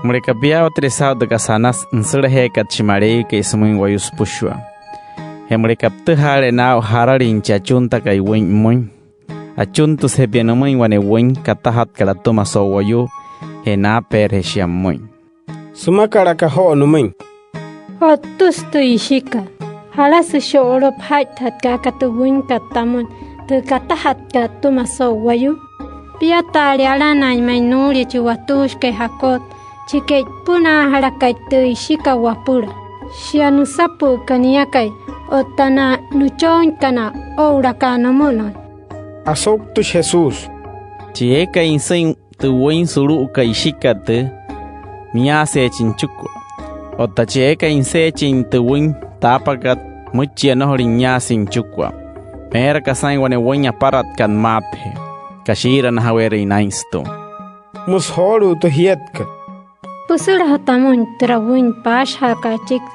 —Müleka piyaawatüle saa'u tü kasa anasü nüsülajeekat chi Maleiwakai sümüin wayuu süpüshua, je müleka pütüjaale naa'u jaralin chi achuntakai wüin pümüin, achuntüsüje pia nümüin wane wüin katajatkat atüma so'u wayuu, je naapeerüje shia pümüin. Sümakalaka joo nümüin: —O'ttüsü tü ishikat. ¿Jalasü sho'oloo paja'ittajatkat aka tü wüinkat tamüin tü katajatkat atüma so'u wayuu? Piataale alanaain ma'i nuulia chi watuushikai Jacob, chi ke'ipünaajalakai tü ishikat wapüla. Shia nüsapü'üka niakai otta na nüchooinkana oo'ulaka nümü'ünüin. Asouktüshi Jesús: —Chi eekai nüsüin tü wüin sulu'ukat ishikat tüü, miyaaseechi nüchikua. Otta chi eekai nüseechin tü wüin taapakat, müichia nnojolüin niyaasüin nüchikua. Meerü aka saa'in wane wüin aparatkat maatüjee, kashiiranajaweerüin naa'in sütüma. Müsü joolu'u tü jietkat: —Püsülaja tamüin türa wüin paashajaakat achiki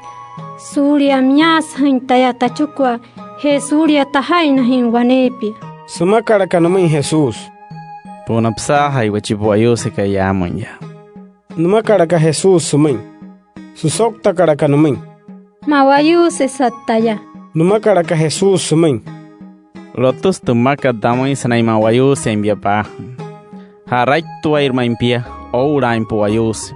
suulia miyaasüjüin taya tachikua je suulia taja'inajüin waneepia —sümakalaka nümüin Jesús. —Pu'una püsaajaiwa chi pu'wayuusekai yaamüin yaa —nümakalaka Jesús sümüin. Süsouktakalaka nümüin: —Ma'wayuusesat taya —nümakalaka Jesús sümüin. —Lotüsü tü mmakat tamüin sünain ma'wayuusein pia paajüin. Ja'raittuairü ma'i pia oo'ulaain pu'wayuuse.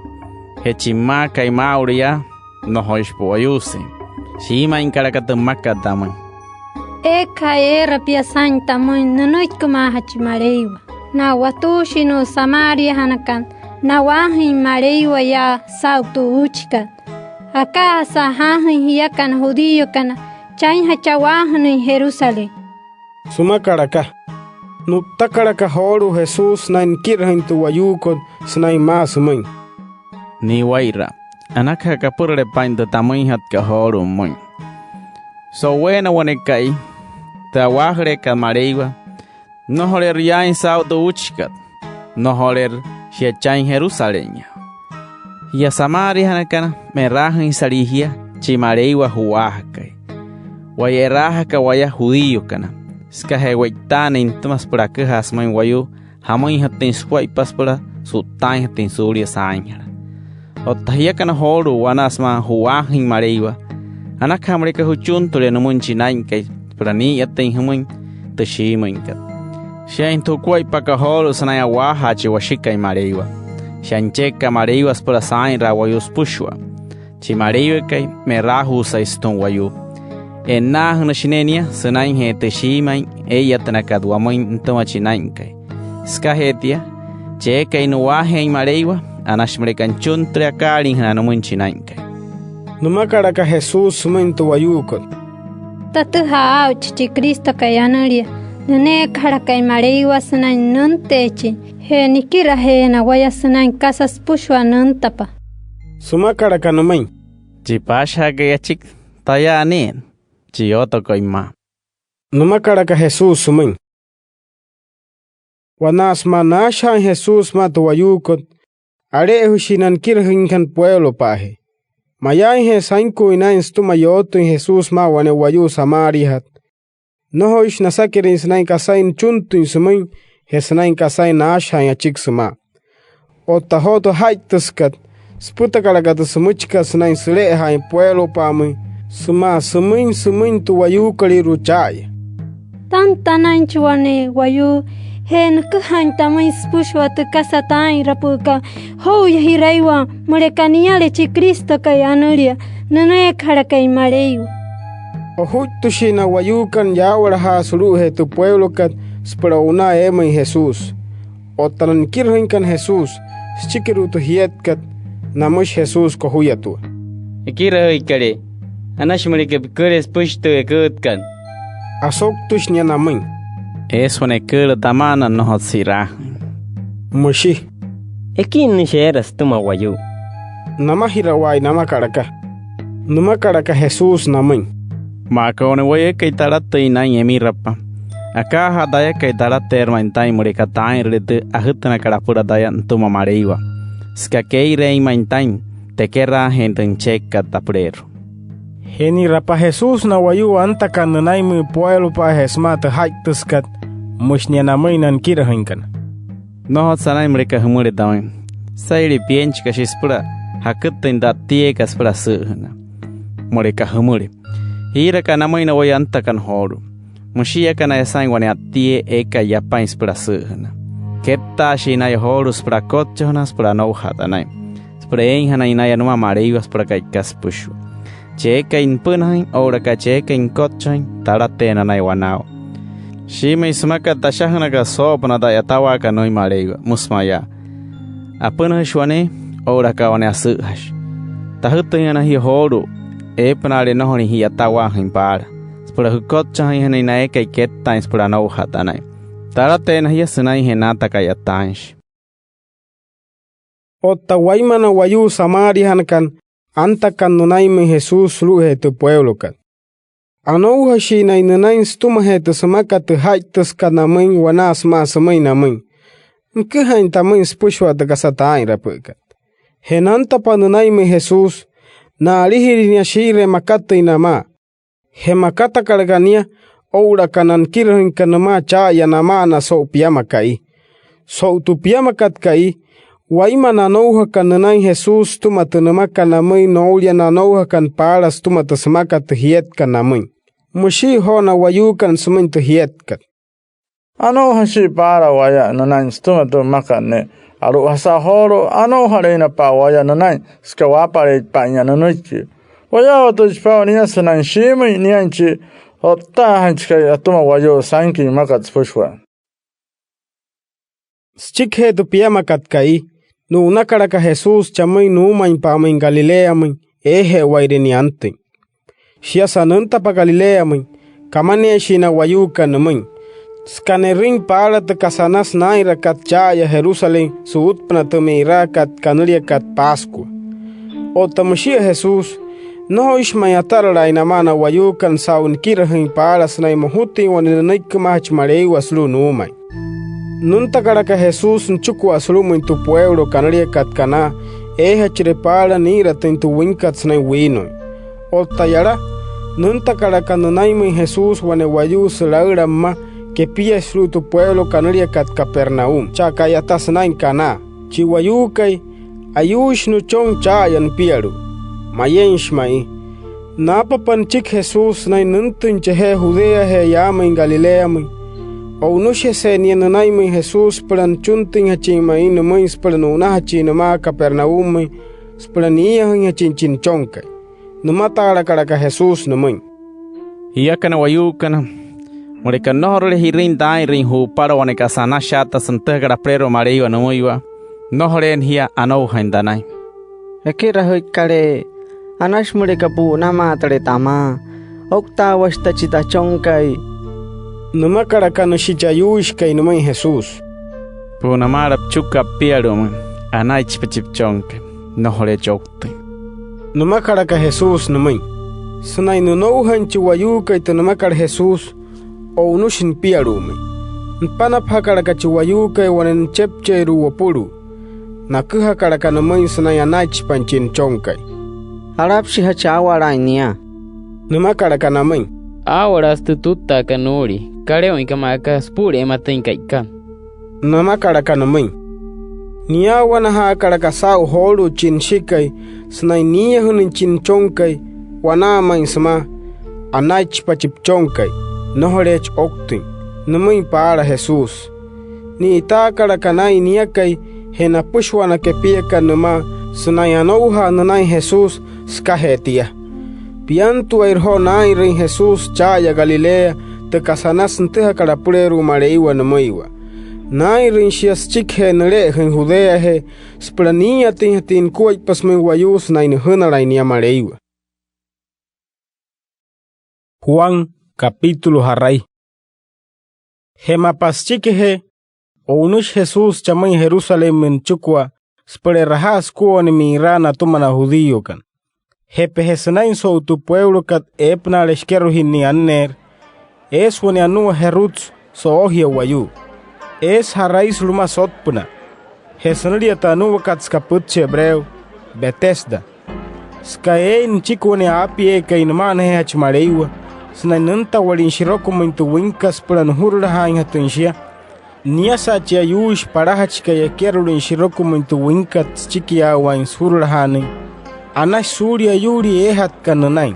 Je chi pümaakai maa'ulu yaa, nnojoishi pu'wayuusein. Shiimüinkalaka tü mmakat tamüin: —Eekai eera pia saa'in tamüin nünüikimaajachi Maleiwa. Na watuushinu'u samariajanakana, na'waajüin Maleiwa yaa saa'u tü uuchikat. Akaajasa jaajüin jiakana judíokana, chainjachi a'waajünüin Jerusalén —sümakalaka. Nu'ttakalaka joolu'u Jesús sünain nikirajüin tü wayuukot sünain maa sümüin: —Ni'iwa'ira, anakaja kapürale paa'in tü tamüinjatkat joolu'u pümüin. So'uweena wane ka'i, tü a'waajüleekat Maleiwa, nnojoleerü yaain saa'u tü uuchikat. Nnojoleerü shia chain Jerusalényaa. Jia samariajanakana, me'raajüinsalii jia chi Maleiwa ju'waajakai, waya e'raajaka waya judíokana, sükajee we'itaanüin nütüma süpüla aküjaa sümüin wayuu jamüinjatüin sukuaippa süpüla su'ttaainjatüin suulia saainjala. Otta jiakana joolu'u, wanaa sümaa ju'waajüin Maleiwa, anakaja müleka jüchuntüle nümüin chi Naa'inkai süpüla nii'iyatüin jümüin tü shiimüinkat. Shiainjatü jukuaippakat joolu'u sünain a'waajaa chi Washikai Maleiwa. Shia nüchekakat Maleiwa süpüla saa'inraa wayuu süpüshua. Chi Maleiwakai, me'raajuusai sütüma wayuu. E'nnaajünüshi ne'e nia sünainjee tü shiimüin ee'iyatünakat wamüin nütüma chi Naa'inkai. Sükajee tia, chi eekai nu'waajeein Maleiwa, anashi müleka nüchuntüle akaaliijünaa nümüin chi Naa'inkai —nümakalaka Jesús sümüin tü wayuukot. —Tatüjaa aa'uchi chi Cristokai anülia, nüneekajalakai Maleiwa sünain nünteechin je nikirajeena waya sünain kasa süpüshua nüntapa —sümakalaka nümüin. —Chi paashajaakai achiki, tayaa ne'e chi yootokai pümaa —nümakalaka Jesús sümüin. Wanaa sümaa naashajaain Jesús sümaa tü wayuukot, ale'ejüshii na nikirajüinkana pueulopa'ajee. Mayaainje sainkuuin naa'in sütüma yootüin Jesús sümaa wane wayuu samariajatü, nnojoishi nasakirüin sünain kasain nüchuntüin sümüin je sünain kasain naashajaain achiki sümaa. Otta joo tü aja'ittasükat, süpütakalaka tü sümüchikat sünain süle'ejaain pueulopa'amüin sümaa sümüin sümüin tü wayuukolüirua cha'aya: —Tanta anainchi wane wayuu je nüküjain tamüin süpüshua tü kasa taa'inrapü'ükat. Joo'uya ji'raiwa müleka niale chi Cristokai anülia, nüneekajalakai Maleiwa. Ojuittüshii na wayuukana yaawalajaa sulu'ujee tü pueulokat süpüla o'unaa eemüin Jesús. Otta na nikirajüinkana Jesús, süchikiru'u tü jietkat, namüshi Jesús kojuyatua: —Ekirajüikalee, anashi müleka piküle süpüshi tü eküütkat. Asouktüshi nia namüin: —Eesü wane eküülü tama'ana, nnojotsü ji'raajüin —müshi. —Ekinnüshi eera sütüma wayuu —namajirawa'aya namakalaka. Nümakalaka Jesús namüin: —Maa aka wane wayuu eekai talatüin naa'in emirapa, akaajaa tayakai, talateerü ma'i taa'in müleka taa'inrüle tü ajütünakat apüla taya nütüma Maleiwa, süka kee'ireein ma'i taa'in tekeraajeein tü nüchekakat tapüleerua. Je ni'rapa Jesús na wayuu antakana nünainmüin pueulopa'ajee sümaa tü aja'ittasükat, müshi nia namüin na nikirajüinkana: —Nnojotsü anain müleka jümüle tamüin: "Süsa'ilia pienchi kashi süpüla jakütüin tü a'ttieekat süpüla asü'üjünaa", müleka jümüle. Jiiraka namüin na wayuu antakana joolu'u: "Müshii aka naya saa'in wane a'ttiee eekai yapain süpüla asü'üjünaa". Kettaashii naya joolu'u süpüla akotchajünaa süpüla anoujaa tanain, süpüla eeinjanain naya nümaa Maleiwa süpüla ka'ikat süpüshua. Chi eekai nüpünajüin oo'ulaka chi eekai nükotchajüin, talateena naya wanaawa. Shiimüin sümakat tü ashajünakat soo'opünaa tü a'yatawaakat nümüin Maleiwa, müsü mayaa: "Apünajüshi wane oo'ulaka wane asü'üjashi". Tajütüinjana jia joolu'u eepünaale nnojolin ji'yatawaajüin paala süpüla jükotchajüinjanain na eekai kettaain süpüla anoujaa tanain. talateena jia sünainjee naata ka'yataainshi. Otta wainma na wayuu samariajanakana antakana nünainmüin Jesús sulu'ujee tü pueulokat. Anoujashii naya nünain sütümajee tü sümakat tü jaittüsükat namüin wanaa sümaa sümüin namüin: —Nüküjain tamüin süpüshua tü kasa taa'inrapü'ükat. Je nantapa nünainmüin Jesús, na'alijirüin nia shii'iree makatüin namaa. Je makatakalaka nia oo'ulaka na nikirajüinkana nümaa cha'aya nama'ana so'u piama ka'i. So'u tü piamakat ka'i, wainma na anoujakana nünain Jesús sütüma tü nümakat namüin noulia na anoujakana paala sütüma tü sümakat tü jietkat namüin. Müshii joo na wayuukana sümüin tü jietkat: —Anoujashii paala waya nünain sütüma tü mmakat ne'e. Alu'ujasa joolu'u, anoujale'inapa waya nünain süka waapaleeitpa'inya nünüiki. Wayaawatüichipa nia sünain shiimüin niain chi o'ttaajainjachikai atüma wayuu sainküin mmakat süpüshua. Süchikijee tü piamakat ka'i, nu'unakalaka Jesús chamüin nuumainpa'amüin Galileamüin eeje'ewa'ire nia antüin. Shiasa nüntapa Galileamüin, kamaneeshii na wayuukana nümüin süka ne'rüin paala tü kasa anasü naa'inrakat cha'aya Jerusalén su'utpünaa tü mi'iraakat kanüliakat Pascua. Otta müshia Jesús, nnojoishi ma'i ataralaain namaa na wayuukana saa'u nikirajüin paala sünain mojutüin wane nünüikimaajachi Maleiwa sulu'u nuumain. Nüntakalaka Jesús nüchikua sulu'umüin tü pueulo kanüliakat Caná eejachire paala nii'iratüin tü wüinkat sünain wiinoin. Otta yala, nüntakalaka nünainmüin Jesús wane wayuu sülaüla mma kepiashi sulu'u tü pueulo kanüliakat Capernaum chaa ka'yataa sünain Caná. Chi wayuukai, ayuuishi nüchon cha'aya nipialu'u. Mayeinshi ma'i. Naapapa nüchiki Jesús sünain nüntüin chajee Judeajee yaamüin Galileamüin, o'unüshijese'e nia nünainmüin Jesús süpüla nüchuntüinjachin ma'i nümüin süpüla nu'unajachin nümaa Capernaummüin süpüla niiyajüinjachin chi nüchonkai. Nümataalakalaka Jesús nümüin: —Jiakana wayuukana, müleka nnojorule ji'rüin taa'inrüin ju'upala wane kasa anashaatasü nütüjakat apüleerua Maleiwa nümüiwa, nnojoleena jia anoujain tanain. —Ekirajüikalee, anashi müleka pu'unamaatüle tamaa. Ouktaawashi taya chi tachonkai —nümakalaka nüshi chi ayuuishikai nümüin Jesús. —Pu'unamaala püchikua pipialu'umüin. Anaichipa chi püchonkai. Nnojoleechi ouktüin —nümakalaka Jesús nümüin. Sünain nünoujain chi wayuukai tü nümakat Jesús, o'unüshi nipialu'umüin. Nüpanapajakalaka chi wayuukai wane nüchepchiairua wopulu'u. Naküjakalaka nümüin sünain anaichipain chi nüchonkai. —¿Jalapshijachi aawalaain nia? —nümakalaka namüin. —Aawalaasü tü tuttaakat nuulia. Kale'oinka maa aka süpu'ule'e matüin ka'ikat —namakalaka nümüin. Niyaawanajaakalaka saa'u joolu'u chi nüshikai sünain niiyajünüin chi nüchonkai. Wanaa ma'i sümaa: “Anaichipa chi püchonkai, nnojoleechi ouktüin”, nümüin paala Jesús. Ni'itaakalaka naa'in niakai je napüshua na kepiakana nümaa sünain anoujaa nünain Jesús sükajee tia. Piantuairü joo naa'inrüin Jesús cha'aya Galilea tü kasa anasü nütüjakat apüleerua Maleiwa nümüiwa. Naa'inrüin shia süchikijee nüle'ejüin Judeajee süpüla nii'iyatüinjatüin nukuaippa sümüin wayuu sünain nüjünalain nia Maleiwa. Juan, capítulo ja'rai. Je mapa süchikijee, o'unüshi Jesús chamüin Jerusalénmüin nüchikua süpüla e'rajaa sükua wane mi'iraa natüma na judíokana. Je peje sünain so'u tü pueulokat eepünaale shikerojinnüin anneerü, eesü wane anua jerutsü so'ojia wayuu. Eesü ja'rai sulu'u mma sotpünaa. Je sünülia tü anuakat süka pütchi hebreo, Betesda. Süka eein nüchiki wane aapiee eekai nüma'anajeejachi Maleiwa sünain nüntawalin shirokumüin tü wüinkat süpüla nujurulajaainjatüin shia, niasa chi ayuuishi palajachikai ekerolüin shirokumüin tü wüinkat süchikiyaawain sujurulajaanüin, anashi suulia ayuulii eejatkat nünain.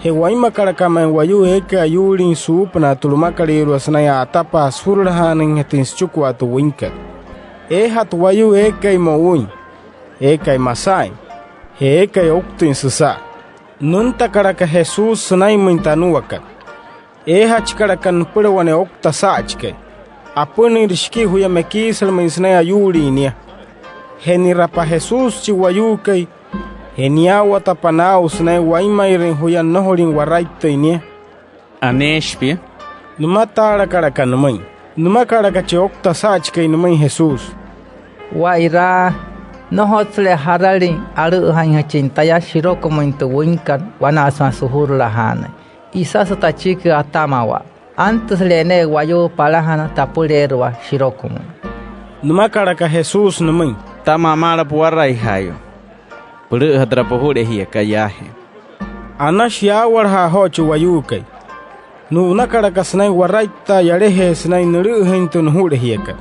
Je wainmakalaka ma'i wayuu eekai ayuulin suupünaa tü lumakalüirua sünain a'atapaa sujurulajaanüinjatüin süchikua tü wüinkat. Eejatü wayuu eekai mo'uin, eekai masa'ain, je eekai ouktüin süsa'a. Nüntakalaka Jesús sünainmüin tü anuakat. Eejachikalaka nüpüla wane oukta asa'achikai. Apünüinrü shikii juya mekiisalemüin sünain ayuulin nia. Je ni'rapa Jesús chi wayuukai, je niyaawatapa naa'u sünain wainmairüin juya nnojolin waraittüin nia. —¿Aneeshi pia? —nümataalakalaka nümüin. —nümakalaka chi oukta asa'achikai nümüin Jesús. —Wa'iraa, nnojotsüle jaralin alü'üjainjachin taya shirokumüin tü wüinkat wanaa sümaa sujurulajaanüin. Isasü tachiki atamawaa. Antüsüle ne'e wayuu palajana tapüleerua shirokumüin. Nümakalaka Jesús nümüin: —Tamaa maala puwaraijaayuu. Pülü'üja türa pujulejiakat yaajee. Anashi yaawalaja'a joo chi wayuukai. Nu'unakalaka sünain waraittaa yalajee sünain nülü'üjüin tü nujulejiakat.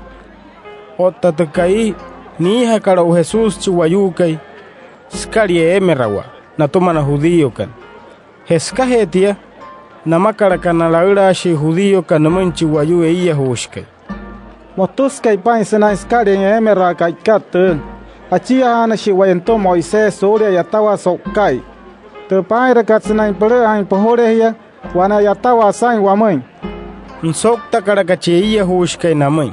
Otta tü ka'i, niijakalü o'u Jesús chi wayuukai sükalia eemerawaa natüma na judíokana. Je sükajee tia, namakalaka na laülaashii judíokana nümüin chi wayuu eiyajuushikai: —Motüsükai paa'in sünain sükaliain eemeraa ka'ikat tüü. Achiajaanüshii waya nütüma Moisés suulia a'yatawaa so'uka'i. Tü paa'inrakat sünain pülü'üjain pujulejia, wane a'yatawaa saa'in wamüin. Nüsouktakalaka chi eiyajuushikai namüin: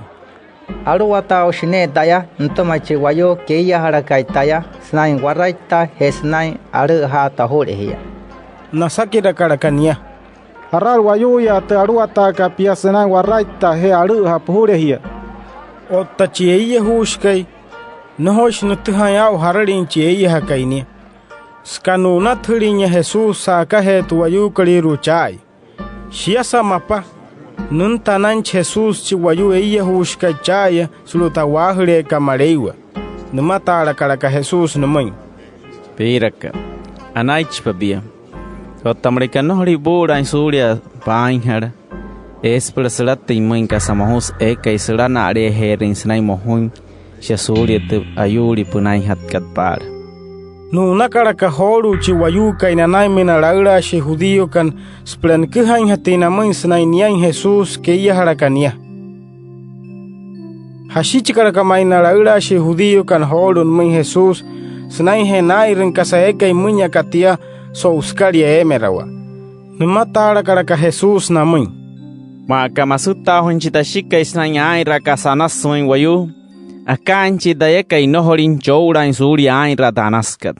—Aluwataaushi ne'e taya nütüma chi wayuu keiyajalakai taya sünain waraittaa je sünain alü'üjaa tü ojulejia —nasakirakalaka nia. —¿Jarat wayuuyaa tü aluwataakat pia sünain waraittaa je alü'üjaa pujulejia? Otta chi eiyajuushikai, nnojoishi nütüjaain aa'u jaralin chi eiyajakai nia, süka nu'unatüjülinya Jesús sa'akajee tü wayuukolüirua cha'aya. Shiasa mapa, nünta anainchi Jesús chi wayuu eiyajuushikai cha'aya sulu'u tü a'waajüleekat Maleiwa. Nümataalakalaka Jesús nümüin: —Piirakat, anaichipa pia. Otta müleka nnojolüin puu'ulaain suulia paainjala, eesü süpüla sülatüin pümüin kasa mojusü eekai sülana'aleejeerüin sünain mojuin shia suulia tü ayuulii pünainjatkat paala. Nu'unakalaka joolu'u chi wayuukai nanainmüin na laülaashii judíokana süpüla nüküjainjatüin namüin sünain niain Jesús keiyajalaka nia. Jashichikalaka ma'i na laülaashii judíokana joolu'u nümüin Jesús sünainjee naa'inrüin kasa eekai müin aka tia so'u sükalia eemerawaa. Nümataalakalaka Jesús namüin: —Maa aka masütaajuin chi Tashikai sünain aa'inraa kasa anasü sümüin wayuu, akaajünchii tayakai nnojolin choo'ulaain suulia aa'inraa tü anasükat.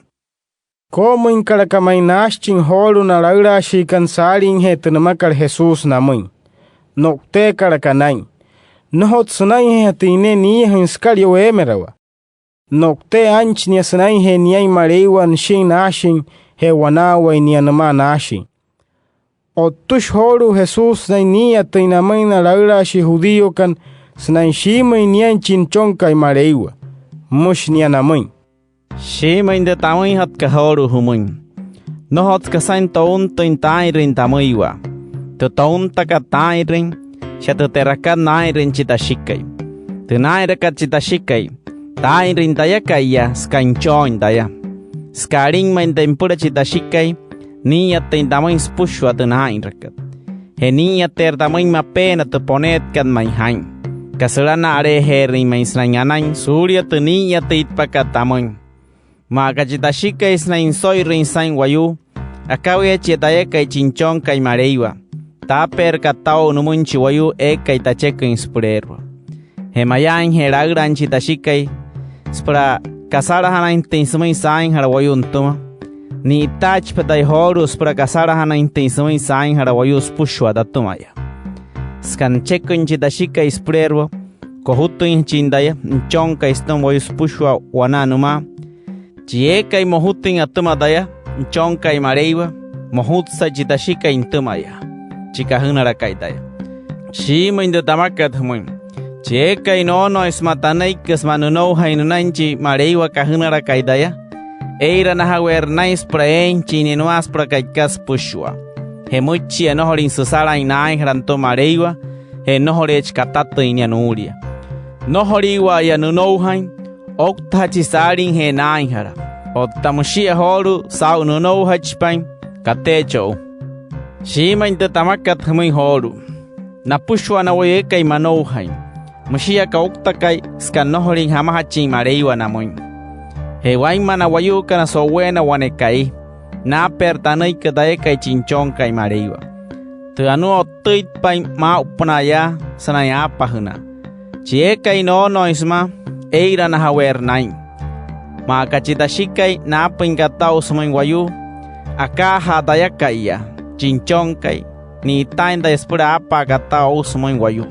Koo'omüinkalaka ma'i naashichin joolu'u na laülaashiikana saaliijee tü nümakat Jesús namüin. No'uteekalaka naa'in. Nnojotsü sünainjeejatüin ne'e niiyajüin sükalia eemerawaa. No'utee aa'inchi nia sünainjee niain Maleiwa nüshin naashin je wanaawain nia nümaa naashin. O'ttüshi joolu'u Jesús sünain nii'iyatüin namüin na laülaashii judíokana sünain shiimüin niain chi Nüchonkai Maleiwa. Müshi nia namüin: —Shiimüin tü tamüinjatkat joolu'u jümüin. Nnojotsü kasain tountüin taa'inrüin tamüiwa. Tü tountakat taa'inrüin, shia tü te'rakat naa'inrüin chi Tashikai. Tü naa'inrakat chi Tashikai, taa'inrüin tayaka'iya süka nüchooin taya. Süka alin ma'i taya nüpüla chi Tashikai, nii'iyatüin tamüin süpüshua tü naa'inrakat. Je nii'iyateerü tamüin mapeena tü poneetkat ma'i jaa'in, aka sülana'aleejeerüin ma'i sünain anain suulia tü nii'iyatüitpakat tamüin. Maa aka chi Tashikai sünain nüso'irüin saa'in wayuu, akawiachia tayakai chi Nüchonkai Maleiwa. Taapeerü kataa o'u nümüin chi wayuu eekai tacheküin süpüleerua. Je mayaainje laülaain chi Tashikai süpüla kasalajanainjatüin sümüin saainjala wayuu nütüma, ni'itaaichipa taya joolu'u süpüla kasalajanainjatüin sümüin saainjala wayuu süpüshua tatümaya. Süka nücheküin chi Tashikai süpüleerua, kojutüinjachin taya Nüchonkai sütüma wayuu süpüshua wanaa nümaa. Chi eekai mojutüin atüma taya Nüchonkai Maleiwa, mojutsai chi Tashikai nütümaya, chi kajünalakai taya. Shiimüin tü tamakat jümüin: Chi eekai noonooin sümaa tanüiki sümaa nünoujain nünain chi Maleiwa kajünalakai taya, ee'iranajaweerü naa'in süpüla eeinjachin nia nümaa süpüla ka'ikat süpüshua. Je müichia nnojolüin süsalain naainjala nütüma Maleiwa, je nnojoleechi katatüin nia nuulia. Nnojoliiwa'aya nünoujain, ouktajachi saaliijee naainjala. Otta müshia joolu'u saa'u nünoujachipain, kateechi o'u. Shiimüin tü tamakat jümüin joolu'u: Napüshua na wayuu eekai manoujain, müshii aka ouktakai süka nnojolin jamajachin Maleiwa namüin. Je wainma na wayuukana so'uweena wane ka'i, naapeerü tanüiki tayakai chi Nüchonkai Maleiwa, tü anuu o'ttüitpain maa'upünaa yaa sünain aapajünaa. Chi eekai noonooin sümaa, ee'iranajaweerü naa'in. Maa aka chi Tashikai naapüin kataa o'u sümüin wayuu, akaajaa tayaka'iya chi Nüchonkai, ni'itaain taya süpüla aapaa kataa o'u sümüin wayuu.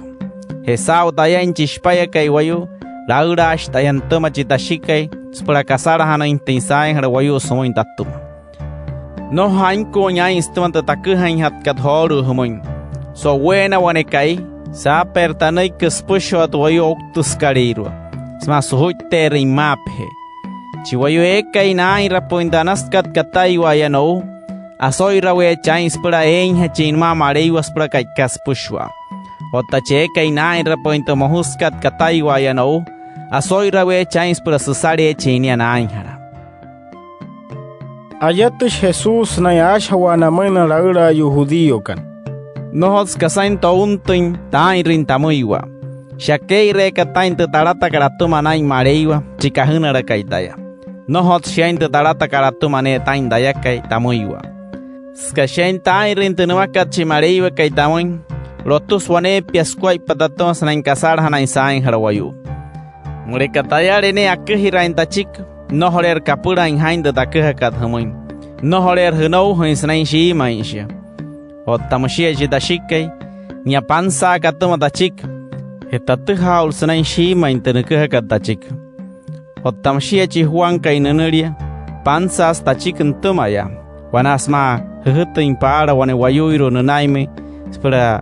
Je saa'u tayain, chi Shipayakai Wayuu, laülaashi taya nütüma chi Tashikai süpüla kasalajanainjatüin saainjala wayuu sümüin tatüma. Nnojo jainkuuin aa'in sütüma tü taküjainjatkat joolu'u jümüin. So'uweena wane ka'i, saapeerü tanüiki süpüshua tü wayuu ouktüsükalüirua sümaa sujuitte'erüin maapajee. Chi wayuu eekai naa'inrapü'üin tü anasükat kataiwa'aya no'u, oso'iraweechi aa'in süpüla eeinjachin nümaa Maleiwa süpüla ka'ikat süpüshua. Otta chi eekai naa'inrapü'üin tü mojusükat kataiwa'aya no'u, oso'iraweechi aa'in süpüla süsaleechin nia naainjala. Ayatüshi Jesús sünain aashajawaa namüin na laülaayuu judíokana: —Nnojotsü kasain tountüin taa'inrüin tamüiwa. Shia kee'ireeka taa'in tü talatakat atüma naa'in Maleiwa, chi kajünalakai taya. Nnojotsü shiain tü talatakat atüma ne'e taa'in tayakai tamüiwa. Süka shiain taa'inrüin tü nümakat chi Maleiwakai tamüin, lotüsü waneepia sukuaippa tatüma sünain kasalajanain saainjala wayuu. Müleka tayale ne'e aküjiraain tachiki, nnojoleerü kapülain jaa'in tü taküjakat jümüin. Nnojoleerü jünoujain sünain shiimüin shia. Otta müshia chi Tashikai, nia pansaaka atüma tachiki. Je tatüjaa aa'ulu sünain shiimüin tü nüküjakat tachiki. Otta müshia chi Juankai nünülia, pansaasü tachiki nütümaya wanaa sümaa jüjütüin paala wane wayuuirua nünainmüin süpüla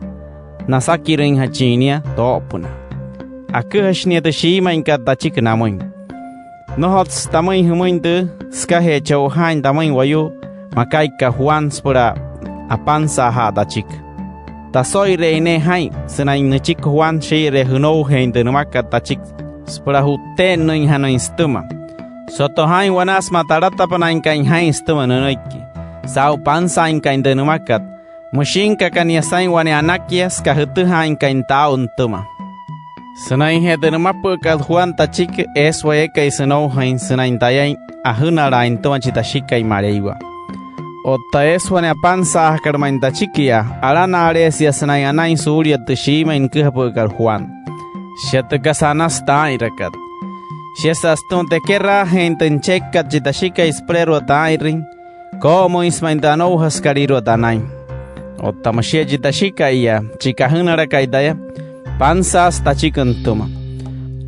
nasakirüinjachin nia too'opünaa. Aküjashi nia tü shiimüinkat tachiki namüin. Nnojotsü tamüin jümüin tüü sükajee che'ojaain tamüin wayuu makai aka Juan süpüla apansaajaa tachiki. Taso'ireein ne'e jaa'in sünain nüchiki Juan shii'iree jünoujeein tü nümakat tachiki süpüla ju'tte'ennüinjanain sütüma. Soto jaa'in wanaa sümaa talatapünaainkain jaa'in sütüma nünüiki. Saa'u pansaainkain tü nümakat, müshinka aka nia saa'in wane anakia süka jütüjaainkain taa'u nütüma. Sünainjee tü nümapü'ükat Juan tachiki, eesü wayuu eekai sünoujain sünain tayain ajünalaain nütüma chi Tashikai Maleiwa. Otta eesü wane apansaajakat ma'i tachikia, alana'aleesia sünain anain suulia tü shiimüin nüküjapü'ükat Juan. Shia tü kasa anasü taa'inrakat. Shiasa sütüma tekeraajeein tü nüchekakat chi Tashikai süpüleerua taa'inrüin, koo'omüinsü ma'i tü anoujasükalüirua tanain. Otta müshia chi Tashika'iya, chi kajünalakai taya, pansaasü tachiki nütüma.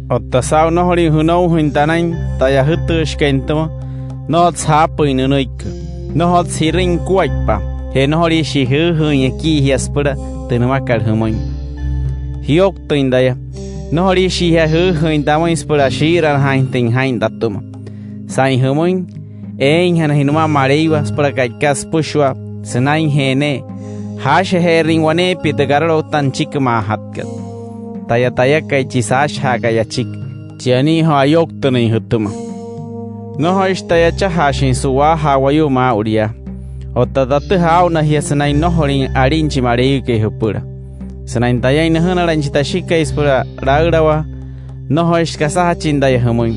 Otta saa'u nnojolüin jünoujain tanain taya ajütüüshikai nütüma, nnojotsü jaapüin nünüiki, nnojotsü ji'rüin nukuaippa, je nnojoliishii jüüjüüin ekii jia süpüla tü nümakat jümüin. Jiyouktüin taya, nnojoliishii jia jüüjüüin tamüin süpüla shii'iranajaainjatüin jaa'in tatüma. Saa'in jümüin, eeinjana jia nümaa Maleiwa süpüla ka'ikat süpüshua sünainjee ne'e jaashaje'erüin waneepia tü karaloukta nüchikimaajatkat. Taya tayakai, chi saashajaakai achiki, chia anii joo ayouktünüin jütüma. Nnojoishi taya achajaashin su'waajaa wayuu maa'ulu yaa. Otta tatüjaa aa'una jia sünain nnojolin alin chi Maleiwakai jüpüla. Sünain tayain nüjünalain chi Tashikai süpüla laülawaa, nnojoishi kasajachin taya jümüin.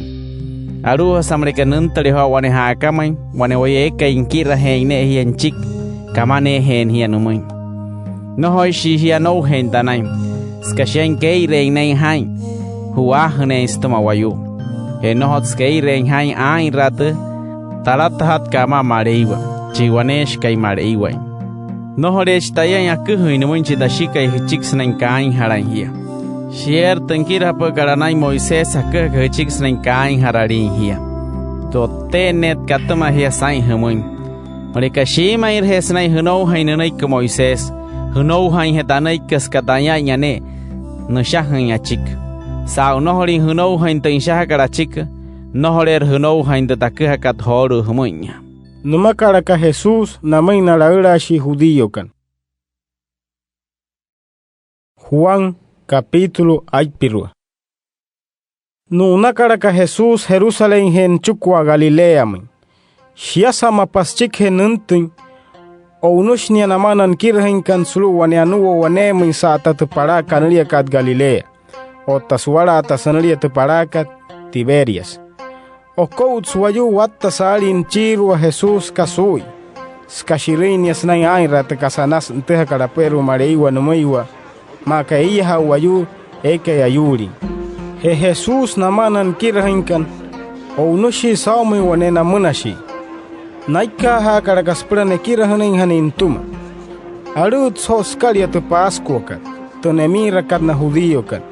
Alu'ujasa müleka nüntüle joo wane ja'akamüin, wane wayuu eekai nikirajeein ne'e jia nüchiki, kamaneejeena jia nümüin. Nnojoishii jia anoujeein tanain, süka shiain kee'ireein ne'e jaa'in ju'waajüneein sütüma wayuu. Je nnojotsü kee'ireein jaa'in aa'inraa tü talatajatkat amaa Maleiwa, chi waneeshikai Maleiwain. Nnojoleechi tayain aküjüin nümüin chi Tashikai jüchiki sünain kaainjalain jia. Shieerü tü nikirajapü'ükat anain Moisés aküjaka jüchiki sünain kaainjaraliin jia. Tü o'tte'enneetkat atüma jia saa'in jümüin. Müleka shiimüinreje sünain jünoujain nünüiki Moisés, jünoujainje tanüiki süka taya'inya ne'e nüshajüin achiki. Saa'u nnojolin jünoujain tü nüshajakat achiki, nnojoleerü jünoujain tü taküjakat joolu'u jümü'inya —nümakalaka Jesús namüin na laülaashii judíokana. Juan, capítulo aipirua. Nu'unakalaka Jesús Jerusalénjee nüchikua Galileamüin. Shiasa mapa süchikijee nüntüin, o'unüshi nia namaa na nikirajüinkana sulu'u wane anuu waneemüin sa'ata tü palaa kanüliakat Galilea, otta suwalaata sünülia tü palaakat Tiberias. Oko'utsü wayuu watta saalin nüchiirua Jesús süka suu'ui, süka shi'rüin nia sünain aa'inraa tü kasa anasü nütüjakat apüleerua Maleiwa nümüiwa, maa aka eiyajaa wayuu eekai ayuulin. Je Jesús namaa na nikirajüinkana, o'unüshii saa'umüin wane namünashii. Naikaajaakalaka süpüla nekirajünüinjanain nütüma. Alü'ütsü joo sükalia tü Pascuakat. tü nemi'irakat na judíokana.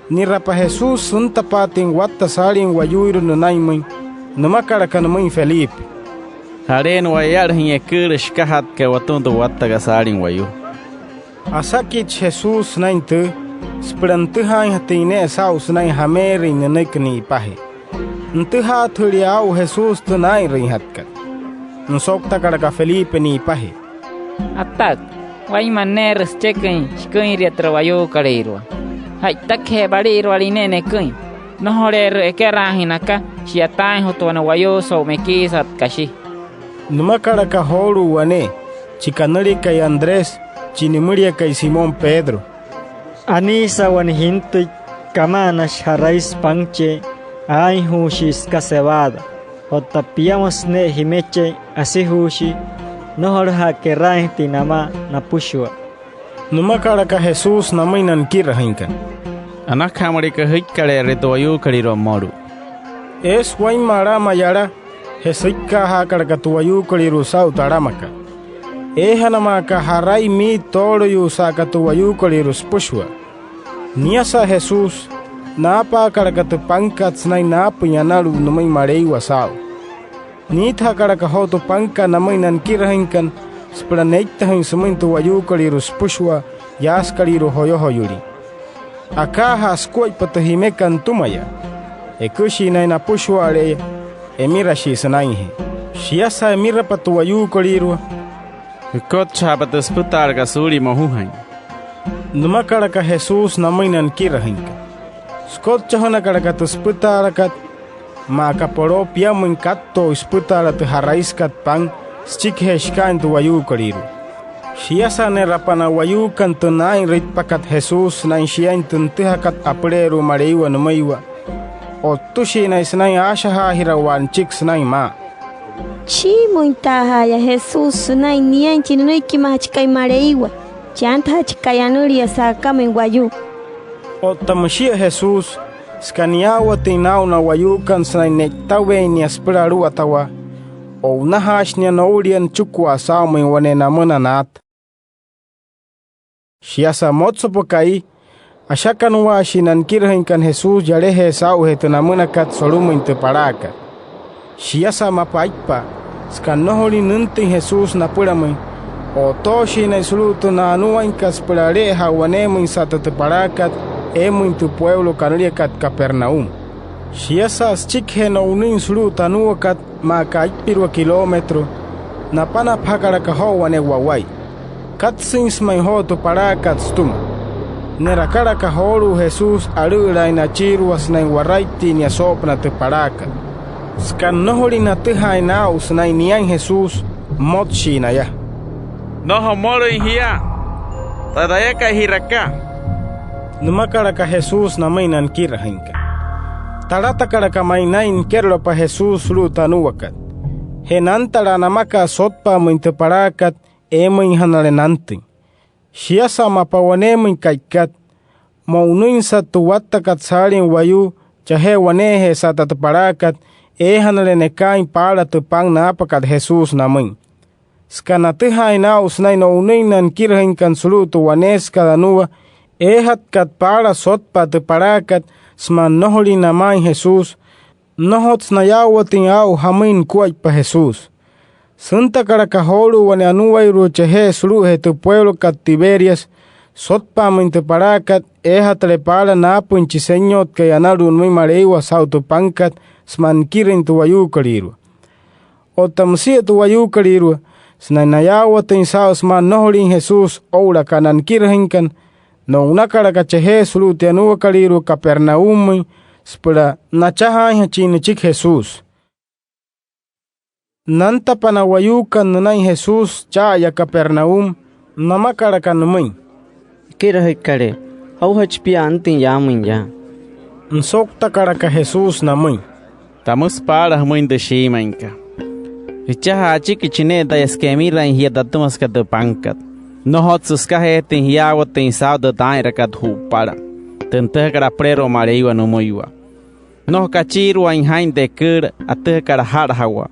Ni'rapa Jesús süntapaatüin watta saalin wayuuirua nünainmüin, nümakalaka nümüin Felipe: —¿Jaleena wayalajüin eküülü shikajatkat watüma tü wattakat saalin wayuu? Asakitshi Jesús sünain tüü süpüla nütüjaainjatüin ne'e saa'u sünain jameerüin nünüiki ni'ipajee. Nütüjaatüjülia aa'u Jesús tü naa'inrüinjatkat. Nüsouktakalaka Felipe ni'ipajee: —Ata'üt, wainma neerü sücheküin shiküinria türa wayuukolüirua. Ja'itakajee pali'irualin ne'e neküin, nnojoleerü ekeraajüin naka shi'yataainjatü wane wayuu so'u mekiisat kashi. Nümakalaka joolu'u wane, chi kanüliakai Andrés, chi nimüliakai Simón Pedro: —Aniisa wane jintüi kama'anashi ja'raisü panchee aainjuushii süka cebada. Otta piamasü ne'e jimechee asijuushii, nnojolaja'a keraainjatüin namaa napüshua. Nümakalaka Jesús namüin na nikirajüinkana: —Anakaja müleka jüikkale'erüle tü wayuukolüirua mmolu'u. Eesü wainma alama yala, je süikkaajaakalaka tü wayuukolüirua saa'u tü alamakat. Eejana maa aka ja'rai mil tooloyuu sa'aka tü wayuukolüirua süpüshua. Niasa Jesús, naapaakalaka tü pankat sünain naapüin analu'ut nümüin Maleiwa saa'u. Niitajakalaka joo tü pankat namüin na nikirajüinkana süpüla neittajüin sümüin tü wayuukolüirua süpüshua yaasükalüirua joyojoyülin. Akaaja'a sukuaippa tü jimekat nütümaya, eküshii naya napüshua'ale'eya, emirashii sünainjee. Shiasa emirapa tü wayuukolüirua: —Jükotchajaapa tü süpütaalakat suulia mojujain —nümakalaka Jesús namüin na nikirajüinkana. Sükotchajünakalaka tü süpütaalakat, maa aka poloo piammüin kattoo'ui süpütaala tü ja'raisükat pan süchikijee shikaain tü wayuukolüirua. Shiasa ne'rapa na wayuukana tü naa'inrüitpakat Jesús sünain shiain tü nütüjakat apüleerua Maleiwa nümüiwa, o'ttüshii naya sünain aashajaajirawaa nüchiki sünain maa: —Shiimuintaaja'aya Jesús sünain niain chi nünüikimaajachikai Maleiwa, chi antajachikai anülia sa'akamüin wayuu. Otta müshia Jesús, süka niyaawatüin naa'u na wayuukana sünain ne'itaweein nia süpüla aluwatawaa, o'unajaashi nia noulia nüchikua saa'umüin wane namüna naata. Shiasa motsopa ka'i, ashakanuwaashii na nikirajüinkana Jesús yalajee saa'ujee tü namünakat solumüin tü palaakat. Shiasa mapa aipa'a, süka nnojolüin nüntüin Jesús napülamüin, o'otooshii naya sulu'u tü na'anuainkat süpüla ale'ejaa waneemüin sa'ata tü palaakat eemüin tü pueulo kanüliakat Capernaum. Shiasa süchikijee no'unüin sulu'u tü anuakat maa aka aippirua kilómetro, napanapajakalaka joo wane wawai. Katsüinsü ma'i joo tü palaakat sütüma. Ne'rakalaka joolu'u Jesús alü'ülaain nachiirua sünain waraittüin nia soo'opünaa tü palaakat. Süka nnojolüin natüjaain naa'u sünain niain Jesús, mmotshii naya. —Nnojo mmolüin jia. Taya tayakai ji'raka —nümakalaka Jesús namüin na nikirajüinkana. Talatakalaka ma'i naa'in nikerolapa Jesús sulu'u tü anuakat. Je nantalaa namaka'a sotpa'amüin tü palaakat eemüinjanale nantüin. Shiasa mapa waneemüin ka'ikat, mo'unüinsat tü wattakat saalin wayuu chajee waneejee sa'ata tü palaakat, eejanale nekaain paala tü pan naapakat Jesús namüin. Süka natüjaain naa'u sünain no'unüin na nikirajüinkana sulu'u tü waneesükat anua eejatkat paala sotpa'a tü palaakat sümaa nnojolin namaain Jesús, nnojotsü nayaawatüin aa'u jamüin nukuaippa Jesús. Süntakalaka joolu'u wane anuairua chajee sulu'ujee tü pueulokat Tiberias sotpa'amüin tü palaakat eejatüle paala naapüin chi Senyotkai analu'ut nümüin Maleiwa saa'u tü pankat sümaa nikirüin tü wayuukolüirua. Otta müsia tü wayuukolüirua sünain nayaawatüin saa'u sümaa nnojolin Jesús oo'ulaka na nikirajüinkana, no'unakalaka chajee sulu'u tü anuakalüirua Capernaummüin süpüla nachajaainjachin nüchiki Jesús. Nantapa na wayuukana nünain Jesús cha'aya Capernaum, namakalaka nümüin: —Ekirajüikalee, ¿joujachi pia antüin yaamüin yaa? Nüsouktakalaka Jesús namüin: —Tamüsü paala jümüin tü shiimüinkat: Jüchaja'a achikichi ne'e taya süka emirain jia tatüma süka tü pankat. Nnojotsü sükajeejatüin jiyaawatüin saa'u tü taa'inrakat ju'upala, tü nütüjakat apüleerua Maleiwa nümüiwa. Nnojo kachiiruain jaa'in tü eküülü atüjakat aja'lajawaa.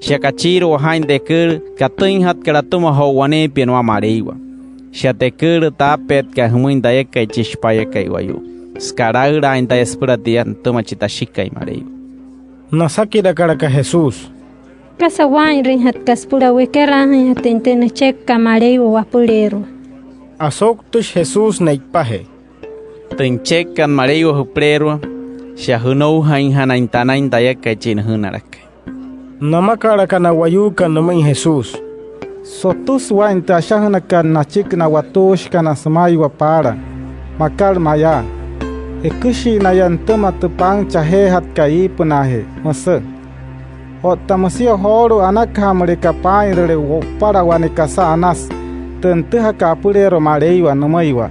Shia kachiirua jaa'in tü eküülü katüinjatkat atüma jo'u waneepia nümaa Maleiwa. shia tü eküülü taapeetkat jümüin tayakai, chi Shipayakai Wayuu, süka alaülaain taya süpüla tia nütüma chi Tashikai Maleiwa. Nasakirakalaka Jesús: —¿Kasa waa'inrüinjatka süpüla wekeraajüinjatüin tü nüchekakat Maleiwa wapüleerua? Asouktüshi Jesús ne'ipajee: —Tü nüchekakat Maleiwa jüpüleerua, shia jünoujainjanain tanain tayakai, chi nüjünalakai. Namakalaka na wayuukana nümüin Jesús: —Sotüsü waa'in tü ashajünakat nachiki na watuushikana sümaiwa paala, makat mayaa: “Eküshii naya nütüma tü pan chajeejatkat iipünaajee”, müsü. Otta müsia joolu'u, anakaja müleka paa'inrüle wo'upala wane kasa anasü tü nütüjakat apüleerua Maleiwa nümüiwa.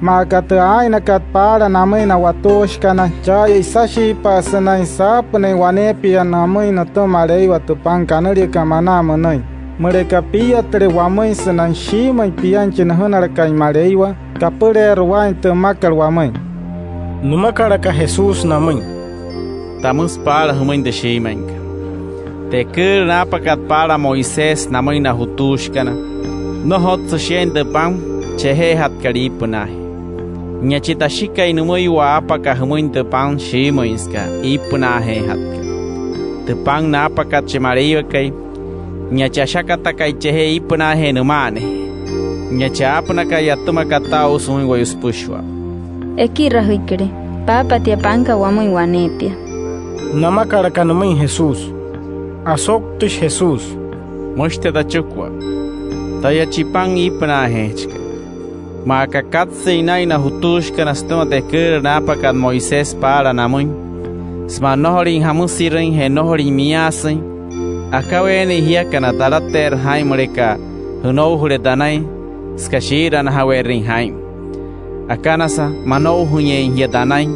Maa aka tü aa'innakat paala namüin na watuushikana, cha'aya isashiipa'a sünain saapünüin waneepia namüin nütüma Maleiwa tü pan kanüliakat maná münüin. Müleka pii'iyatüle wamüin sünain shiimüin piain chi nüjünalakai Maleiwa, kapüleerua waa'in tü mmakat wamüin. Nümakalaka Jesús namüin: —Tamüsü paala jümüin tü shiimüinkat: Tü eküülü naapakat paala Moisés namüin na jutuushikana, nnojotsü shiain tü pan chejeejatkat iipünaajee. Nia chi Tashikai nümüiwa aapaka jümüin tü pan shiimüin süka iipünaajeejatkat. Tü pan naapakat chi Maleiwakai, nia chi ashakatakai chajee iipünaajee nüma'anajee, nia chi aapünakai atüma kataa o'u sümüin wayuu süpüshua. —Ekirajüiküle, paapa tia pankat wamüin waneepia —namakalaka nümüin Jesús. Asouktüshi Jesús: —Müshi taya tachikua: Taya chi pan iipünaajeejachikai. Maa aka katsüin naa'in na jutuushikana sütüma tü eküülü naapakat Moisés paala namüin, sümaa nnojolüin jamüsirüin je nnojolüin miyaasüin, akaweena jiakana talateerü jaa'in müleka jünoujale tanain süka shii'iranajaweerüin jaa'in. Akanasa, manoujainyeein jia tanain,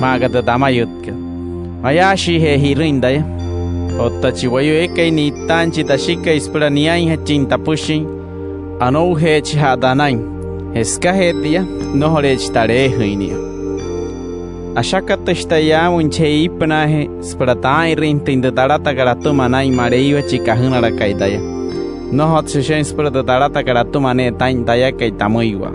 maa aka tü tamayütkat. Mayaashiije ji'rüin taya. Otta chi wayuu eekai ni'itaain chi Tashikai süpüla niainjachin tapüshin, anoujeechija'a tanain. Je sükajee tia, nnojoleechi taleejüin nia. Ashakatüshi taya yaamüin chajee iipünaajee süpüla taa'inrüinjatüin tü talatakat atüma naa'in Maleiwa chi kajünalakai taya. Nnojotsü shiain süpüla tü talatakat atüma ne'e taa'in tayakai tamüiwa.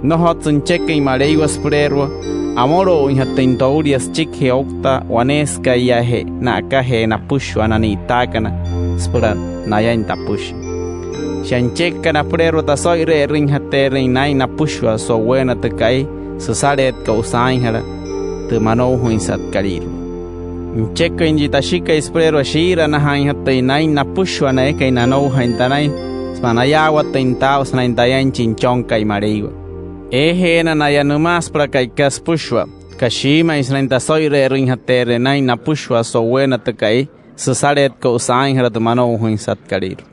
Nnojotsü nücheküin Maleiwa süpüleerua amülouinjatüin toulia süchikijee ouktaa waneesüka'iyaajee na'akajee napüshua na ni'itaakana süpüla nayain tapüshin. Shia nüchekakana apüleerua taso'ire'erüinjateerüin naa'in napüshua so'uweena tü ka'i süsaleetkat o'u saainjala tü manoujainsatkalüirua. Nücheküin chi Tashikai süpüleerua shii'iranajaainjatüin naa'in napüshua na eekai nanoujain tanain sümaa nayaawatüin taa'u sünain tayain chi Nüchonkai Maleiwa. Eejeena naya nümaa süpüla ka'ikat süpüshua, aka shiimüin sünain taso'ire'erüinjateere naa'in napüshua so'uweena tü ka'i süsaleetkat o'u saainjala tü manoujainsatkalüirua.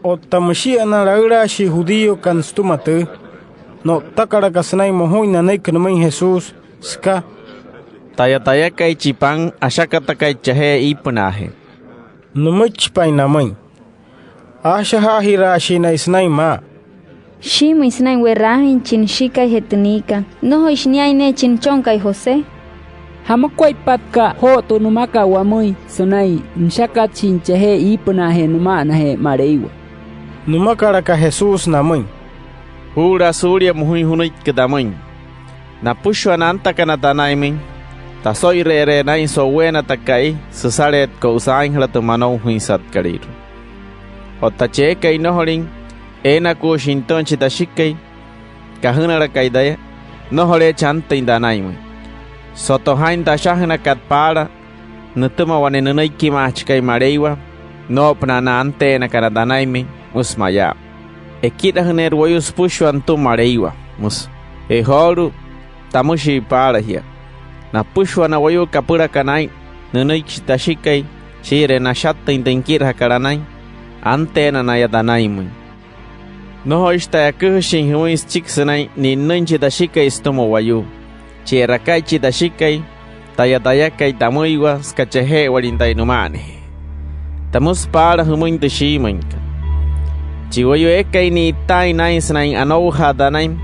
Otta müshia na laülaashii judíokana sütüma tüü, no'ttakalaka sünain mojuin nanüiki nümüin Jesús süka “Taya tayakai chi pan ashakatakai chajee iipünaajee”, nümüichipain namüin. Aashajaajiraashii naya sünain maa: —Shiimüin sünain we'raajüin chi Nüshikai je tü niikat. ¿Nnojoishi niain ne'e chi nüchonkai José? ¿Jamakuaippatka joo tü nümakat wamüin sünain nüshakatshin chajee iipünaajee nüma'anajee Maleiwa? Nümakalaka Jesús namüin: —Juu'ulaa suulia mojuin jünüiki tamüin. Napüshua na antakana tanainmüin, taso'ire'ere'e naa'in so'uweena tü ka'i süsaleetkat o'u saainjala tü manoujainsatkalüirua. Otta chi eekai nnojolüin eenakuushin nütüma chi Tashikai kajünalakai taya, nnojoleechi antüin tanainmüin. Soto jaa'in tü ashajünakat paala nütüma wane nünüikimaajachikai Maleiwa noo'opünaa na anteenakana tanainmüin, müsü mayaa: “Ekirajüneerü wayuu süpüshua nütüma Maleiwa”, müsü. Je joolu'u, tamüshii paala jia: Napüshua na wayuu kapülakana aa'in nünüiki chi Tashikai shii'iree nashatüin tü nikirajakat anain, anteena naya tanainmüin. Nnojoishi taya aküjashin jümüin süchiki sünain ni'nnüin chi Tashikai sütüma wayuu. Chi e'rakai chi Tashikai, taya tayakai tamüiwa süka cheje'ewalin taya nüma'anajee. Tamüsü paala jümüin tü shiimüinkat: Chi wayuu eekai ni'itaain naa'in sünain anoujaa tanain,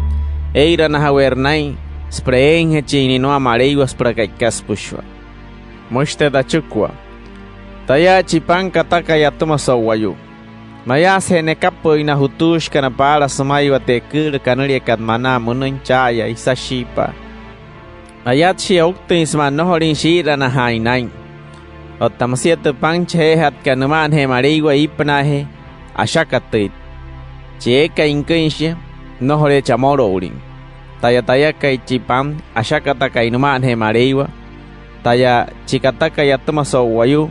ee'iranajaweerü naa'in süpüla eeinjachin nia nümaa Maleiwa süpüla ka'ikat süpüshua. Müshi taya tachikua: Tayaa chi pan katakai atüma so'u wayuu. Mayaasüje nekapü'üin na jutuushikana paala sümaiwa tü eküülü kanüliakat maná münüin cha'aya isashiipa'a, ayatshii ouktüin sümaa nnojolüin shii'iranajaain naa'in. Otta müsia tü pan chajeejatkat nüma'anajee Maleiwa iipünaajee, ashakatüit. Chi eekai niküin shia, nnojoleechi amüloulin. Taya tayakai, chi pan ashakatakai nüma'anajee Maleiwa, taya chi katakai atüma so'u wayuu,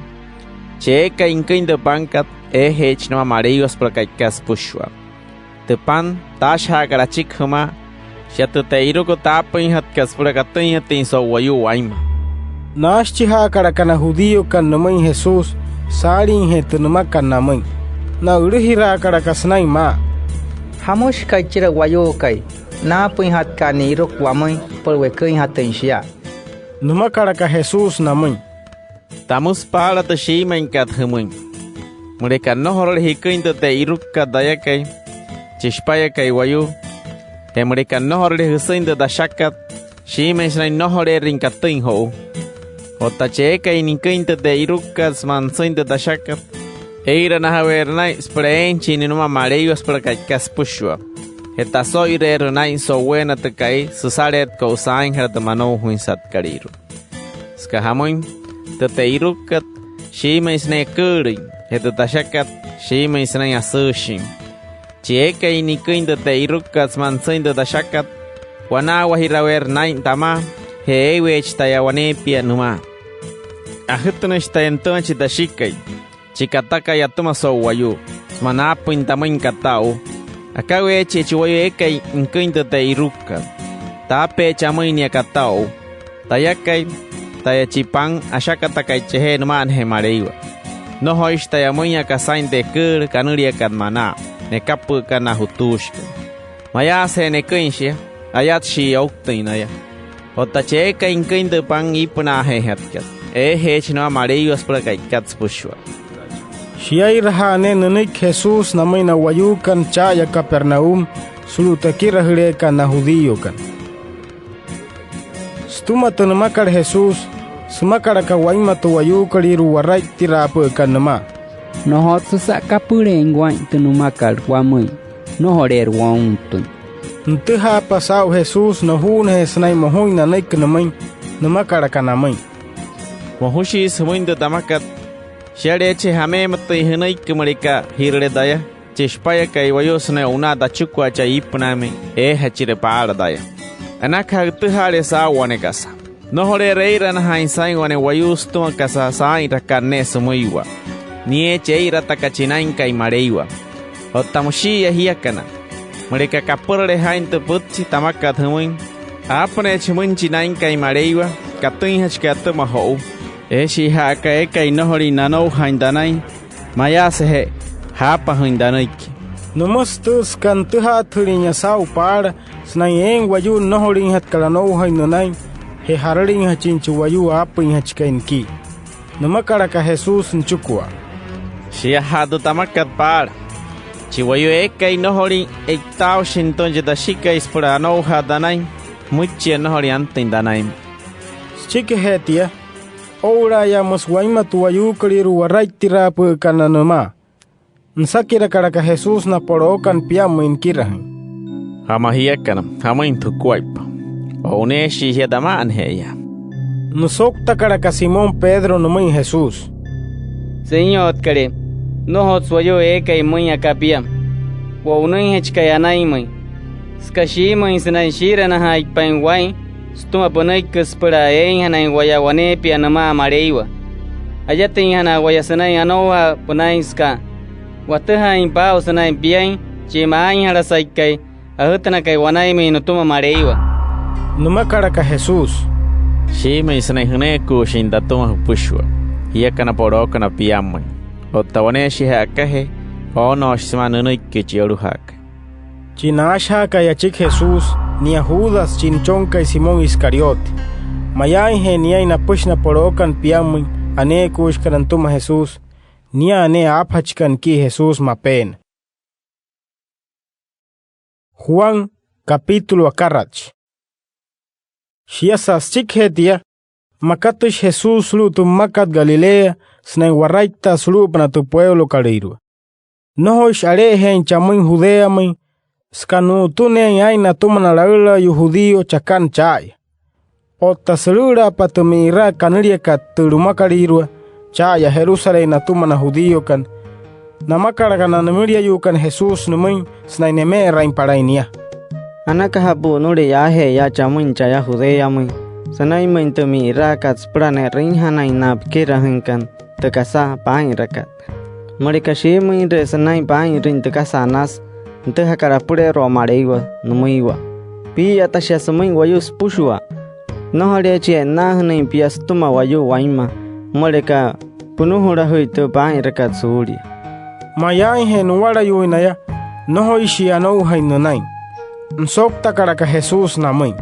chi eekai niküin tü pankat, eejeechi nümaa Maleiwa süpüla ka'ikat süpüshua. Tü pan taashajaakat achiki jümaa, shia tü te'iruku taapüinjatkat süpüla katüinjatüin so'u wayuu wainma. Naashichijaakalaka na judíokana nümüin Jesús saaliijee tü nümakat namüin. Na'ülüjiraakalaka sünain maa: —¿Jamüshi ka'ichira wayuukai naapüinjatka'a ni'iruku wamüin süpüla weküinjatüin shia? Nümakalaka Jesús namüin: —Tamüsü paala tü shiimüinkat jümüin: Müleka nnojorule jiküin tü te'irukukat tayakai, chi Shipayakai Wayuu, je müleka nnojorule jüsüin tü tashakat, shiimüin sünain nnojoleerüin katüin jo'u. Otta chi eekai niküin tü te'irukukat sümaa nüsüin tü tashakat, ee'iranajaweerü naa'in süpüla eeinjachin nümaa Maleiwa süpüla ka'ikat süpüshua. Je taso'ireerü naa'in so'uweena tü ka'i süsaleetkat o'u saainjala tü manoujainsatkalüirua. Süka jamüin, tü te'irukukat, shiimüin sünain eküülüin, je tü tashakat, shiimüin sünain asüüshin. Chi eekai niküin tü te'irukukat sümaa nüsüin tü tashakat, wanaawajiraweerü naa'in tamaa, je eeweechi taya waneepia nümaa. Ajütünüshi taya nütüma chi Tashikai, chi katakai atüma so'u wayuu, sümaa naapüin tamüin kata o'u. Akaweechia chi wayuu eekai niküin tü te'irukukat. Taapeechi amüin nia kata o'u. Tayakai, taya chi pan ashakatakai chajee nüma'anajee Maleiwa. Nnojoishi taya müin aka saa'in tü eküülü kanüliakat maná nekapü'ükana na jutuushikana. Mayaasüje neküin shia, ayatshii ouktüin naya. Otta chi eekai niküin tü pan iipünaajeejatkat, eejeechi nümaa Maleiwa süpüla ka'ikat süpüshua. Shiairajaa ne'e nünüiki Jesús namüin na wayuukana cha'aya Capernaum sulu'u tü ekirajüleekat na judíokana. Sütüma tü nümakat Jesús, sümakalaka wainma tü wayuukolüirua waraittiraapü'ükat nümaa: —Nnojotsü sa'akapüleein waa'in tü nümakat wamüin. Nnojoleerü wountüin. Nütüjaapa saa'u Jesús nojuunajee sünain mojuin nanüiki nümüin, nümakalaka namüin: —Mojushiisü jümüin tü tamakat. Shialeechi jameematüin jünüiki müleka ji'rüle taya, chi Shipayakai Wayuu, sünain o'unaa tachikua chaa iipünaamüin eejachire paala taya. Anakaja jütüjaale saa'u wane kasa. Nnojoleerü ee'iranajaain saa'in wane wayuu sütüma kasa saa'inrakat ne'e sümüiwa. Nieechi ee'irataka chi Naa'inkai Maleiwa. Otta müshi'iya jiakana, müleka kapürale jaa'in tü pütchi tamakat jümüin, aapüneechi jümüin chi Naa'inkai Maleiwa katüinjachikai atüma jo'u. Eeshii ja'aka eekai nnojolin nanoujaain tanain, mayaasüje jaapajüin tanüiki. Nümüsü tüü süka nütüjaatüjülin nia saa'u paala sünain eein wayuu nnojolinjatkat anoujain nünain je jaralinjachin chi wayuu aapüinjachikai nikii. Nümakalaka Jesús nüchikua: —Shiaja'a tü tamakat paala: Chi wayuu eekai nnojolin e'itaaushin nütüma chi Tashikai süpüla anoujaa tanain, müichia nnojolin antüin tanainmüin. Süchikijee tia, oo'ula'aya müsü wainma tü wayuukolüirua waraittiraapü'ükana nümaa. Nüsakirakalaka Jesús na polookana piammüin nikirajüin: —Jama jiakana, ¿jamüinjatü jukuaippa? ¿O'uneeshii jia tama'anaje'eya? Nüsouktakalaka Simón Pedro nümüin Jesús: —Senyotkalee, nnojotsü wayuu eekai müin aka pia wo'unüinjachikai anainmüin. Süka shiimüin sünain shii'iranajaaitpain waa'in sütüma pünüiki süpüla eeinjanain waya waneepia nümaa Maleiwa. Ayatüinjana waya sünain anoujaa pünain süka watüjaainpa aa'u sünain piain chi Maainjalasaikai ajütünakai wanainmüin nütüma Maleiwa. Nümakalaka Jesús: —Shiimüin sünain jüneekuushin tatüma jüpüshua jiakana polookana piammüin. Otta waneeshia ja'akajee, oonooshi sümaa nünüiki chi yolujaakai. Chi naashajaakai achiki Jesús, nia Judas chi nüchonkai Simón Iscariote. Mayaainje niain napüshi na polookana piammüin aneekuushikana nütüma Jesús, nia'a ne'e aapajachikana nikii Jesús mapeena. Juan, capítulo akaratshi. Shiasa süchikijee tia, makatüshi Jesús sulu'u tü mmakat Galilea sünain waraittaa sulu'upünaa tü pueulokalüirua. nnojoishi ale'ejeein chamüin Judeamüin süka nu'utüneein aa'in natüma na laülaayuu judío chakana cha'aya. Otta sülü'ülaapa tü mi'iraa kanüliakat tü lumakalüirua cha'aya Jerusalén natüma na judíokana, namakalaka na nimüliayuukana Jesús nümüin sünain neme'erainpalain nia: —Anakaja pu'unüle yaaje'eya chamüin chaya Judeamüin sünainmüin tü mi'iraakat süpüla ne'rüinjanain na pikirajüinkana tü kasa paa'inrakat. Müleka shiimüinre sünain paa'inrüin tü kasa anasü, nütüjakat apüleerua Maleiwa nümüiwa. Pii'iyata shia sümüin wayuu süpüshua. Nnojoleechi e'nnaajünüin pia sütüma wayuu wainma müleka punujulajüi tü paa'inrakat suulia. Mayaainje nuwalayuuin naya, nnojoishii anoujain nünain. Nüsouktakalaka Jesús namüin: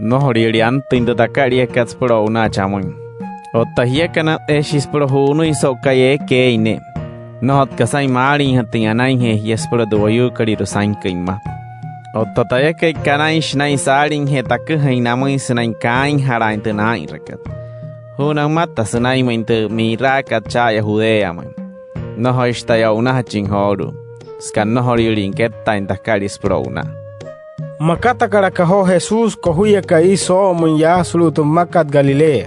—Nnojoliyülia antüin tü takaliakat süpüla o'unaa chamüin. Otta jiakana, eeshii süpüla ju'unüin so'u ka'i eekai eein ne'e. Nnojotsü kasain maalinjatüin anainjee jia süpüla tü wayuukolüirua sainküin mma. Otta tayakai, kanainshi naa'in saaliijee taküjain namüin sünain kaainjalaain tü naa'inrakat. Ju'una pümata sünainmüin tü mi'iraakat cha'aya Judeamüin. Nnojoishi taya o'unajachin joolu'u, süka nnojoliyülin kettaain takalia süpüla o'unaa. Makatakalaka joo Jesús kojuyaka ka'i soo'omüin yaa sulu'u tü mmakat Galilea.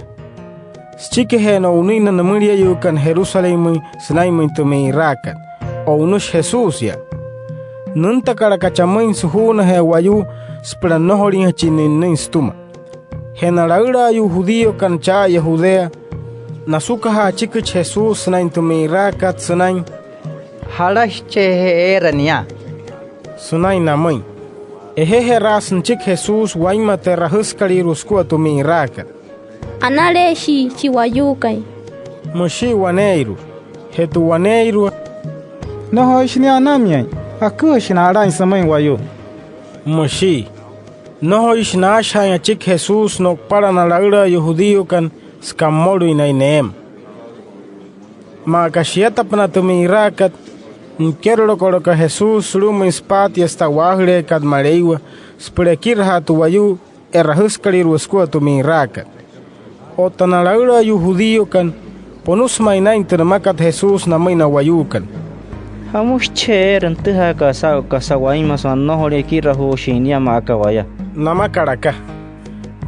Süchikijee no'unüin na nimüliayuukana Jerusalénmüin sünainmüin tü mi'iraakat, o'unüshi Jesús yaa. Nüntakalaka chamüin sujuunajee wayuu süpüla nnojoliinjachin ni'nnüin sütüma. Je na laülaayuu judíokana cha'aya Judea, nasukajaa achikichi Jesús sünain tü mi'iraakat sünain: —¿Jalashicheeje eera nia? —sünain namüin. Ejejeraasü nüchiki Jesús wainma tü e'rajüsükalüirua sükua tü mi'iraakat. —Analeeshii chi wayuukai —müshii waneeirua. Je tü waneeirua: —Nnojoishi nia anamiain. Aküjashi na'alain sümüin wayuu —müshii. Nnojoishi naashajaain achiki Jesús no'upala na laülaayuu judíokana süka mmolüin naya neema. Maa aka shiatapünaa tü mi'iraakat, nikerolokolaka Jesús sulu'umüin süpaatiase tü a'waajüleekat Maleiwa süpüla ekirajaa tü wayuu e'rajüsükalüirua sükua tü mi'iraakat. Otta na laülaayuu judíokana, ponüsü ma'i naa'in tü nümakat Jesús namüin na wayuukana: —¿Jamüshicheje eere nütüjaaka'a saa'u kasa wainma sümaa nnojolin ekirajuushin nia maa aka waya? —namakalaka.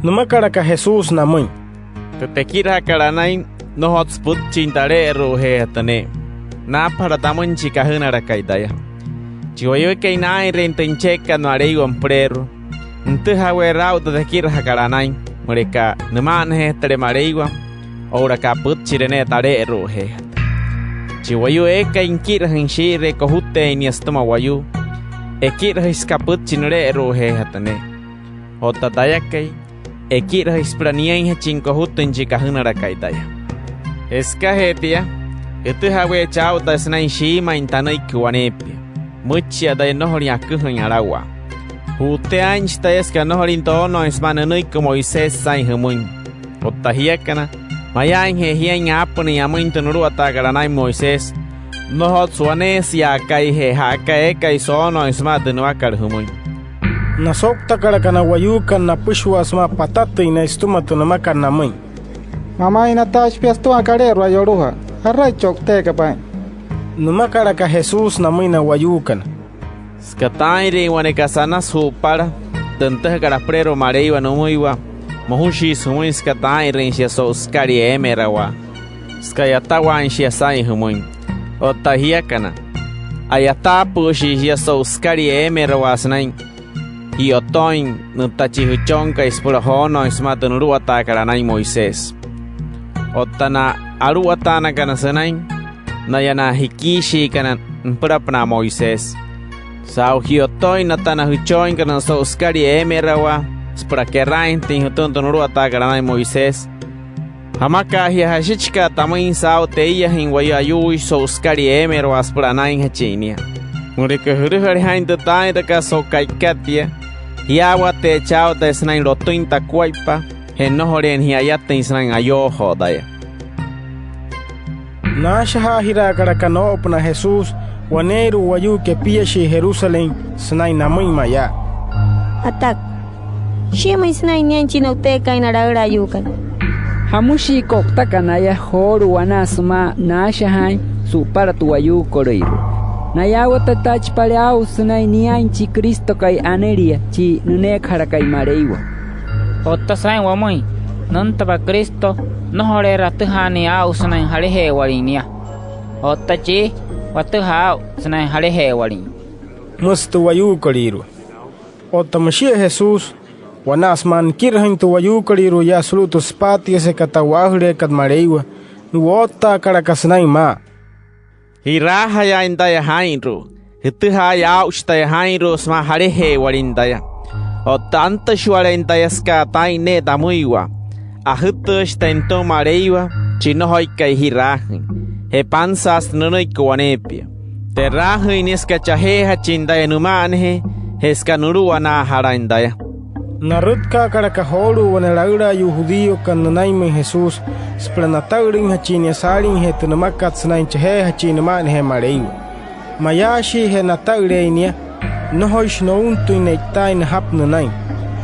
Nümakalaka Jesús namüin: —Tü tekirajakat anain, nnojotsü pütchin tale'eru'ujeejatü ne'e. Naapajala tamüin chi kajünalakai taya. Chi wayuukai naa'inreein tü nüchekakat Maleiwa nüpüleerua, nütüjaweerü aa'u tü tekirajakat anain. Müleka nüma'anajeejatüle Maleiwa oo'ulaka pütchire ne'e tale'eru'ujeejatü. Chi wayuu eekai nikirajüin shii'iree kojuteein nia sütüma wayuu, ekirajüshi süka pütchi nüle'eru'ujeejatü ne'e. Otta tayakai, ekirajüshi süpüla niainjachin kojutüin chi kajünalakai taya. Je sükajee tia, jütüjaweechi aa'u taya sünain shiimüin tanüiki waneepia. Müichia taya nnojolin aküjain alawaa. Ju'utee aa'inchi taya süka nnojolin toonooin sümaa nünüiki Moisés saa'in jümüin. Otta jiakana, mayaainje jiain aapünüin amüin tü nuluwataakat anain Moisés, nnojotsü waneesia akaijee ja'aka eekai soonooin sümaa tü nümakat jümüin. Nasouktakalaka na wayuukana napüshua sümaa patatüin naya sütüma tü nümakat namüin: —Mamaain, nataashi pia sütüma kale'erua yolujaa. ¿Jaraichi o'uteeka paa'in? —nümakalaka Jesús namüin na wayuukana. Süka taa'inrüin wane kasa anasü ju'upala, tü nütüjakat apüleerua Maleiwa nümüiwa, mojushiisü jümüin süka taa'inrüin shia so'u sükalia eemerawaa, süka a'yatawaain shia saa'in jümüin. Otta jiakana, a'yataapü'üshii shia so'u sükalia eemerawaa sünain ji'yotooin nüta chi jüchonkai süpüla joonooin sümaa tü nuluwataakat anain Moisés. Otta na aluwataanakana sünain, naya na jikiishiikana nüpülapünaa Moisés. Saa'u ji'yotooin nata na jüchooinkana so'u sükalia eemerawaa süpüla keraainjatüin jütüma tü nuluwataakat anain Moisés, ¿jamaka'a jia jashichikaa tamüin saa'u teiyajüin wayuu ayuuishi so'u sükalia eemerawaa süpüla anainjachin nia? Müleka jülüjale jaa'in tü taa'inrakat so'u ka'ikat tia, jiyaawateechi aa'u taya sünain lotüin takuaippa je nnojoleena jia ayatüin sünain ayoojoo taya. Naashajaajiraakalaka noo'opünaa Jesús waneeirua wayuu kepiashii Jerusalén sünain namüin mayaa: —Atak, shiimüin sünain niain chi no'uteekai na laülaayuukana. ¿Jamüshii ko'utaka naya joolu'u wanaa sümaa naashajaain su'upala tü wayuukolüirua? Naya aa'watataachipale aa'u sünain niain chi Cristokai anülia, chi nüneekajalakai Maleiwa. Otta saa'in wamüin nüntapa Cristo, nnojoleerü atüjaanüin aa'u sünain jalaje'ewalin nia. Otta chii, watüjaa aa'u sünain jalaje'ewalin, müsü tü wayuukolüirua. Otta müshia Jesús, wanaa sümaa nikirajüin tü wayuukolüirua yaa sulu'u tü süpaatiasekat tü a'waajüleekat Maleiwa, nu'woottaakalaka sünain maa: —Ji'raajayaain taya jaa'inru'u. Jütüjaaya aa'uchi taya jaa'inru'u sümaa jalaje'ewalin taya. Otta antüshiwaleein taya süka taa'in ne'e tamüiwa. Ajütüüshi taya nütüma Maleiwa, chi nnojoikai ji'raajüin. Je pansaasü tü nünüiki waneepia. Te'raajüin nia süka chajeejachin taya nüma'anajee je süka nuluwanaajalain taya. Narütkaakalaka joolu'u wane laülaayuu judíokana nünainmüin Jesús süpüla nata'ülüinjachin nia saaliijee tü nümakat sünain chajeejachin nüma'anajee Maleiwa. Mayaashiije nata'üleein nia, nnojoishi nountüin ne'itaain najapü nünain,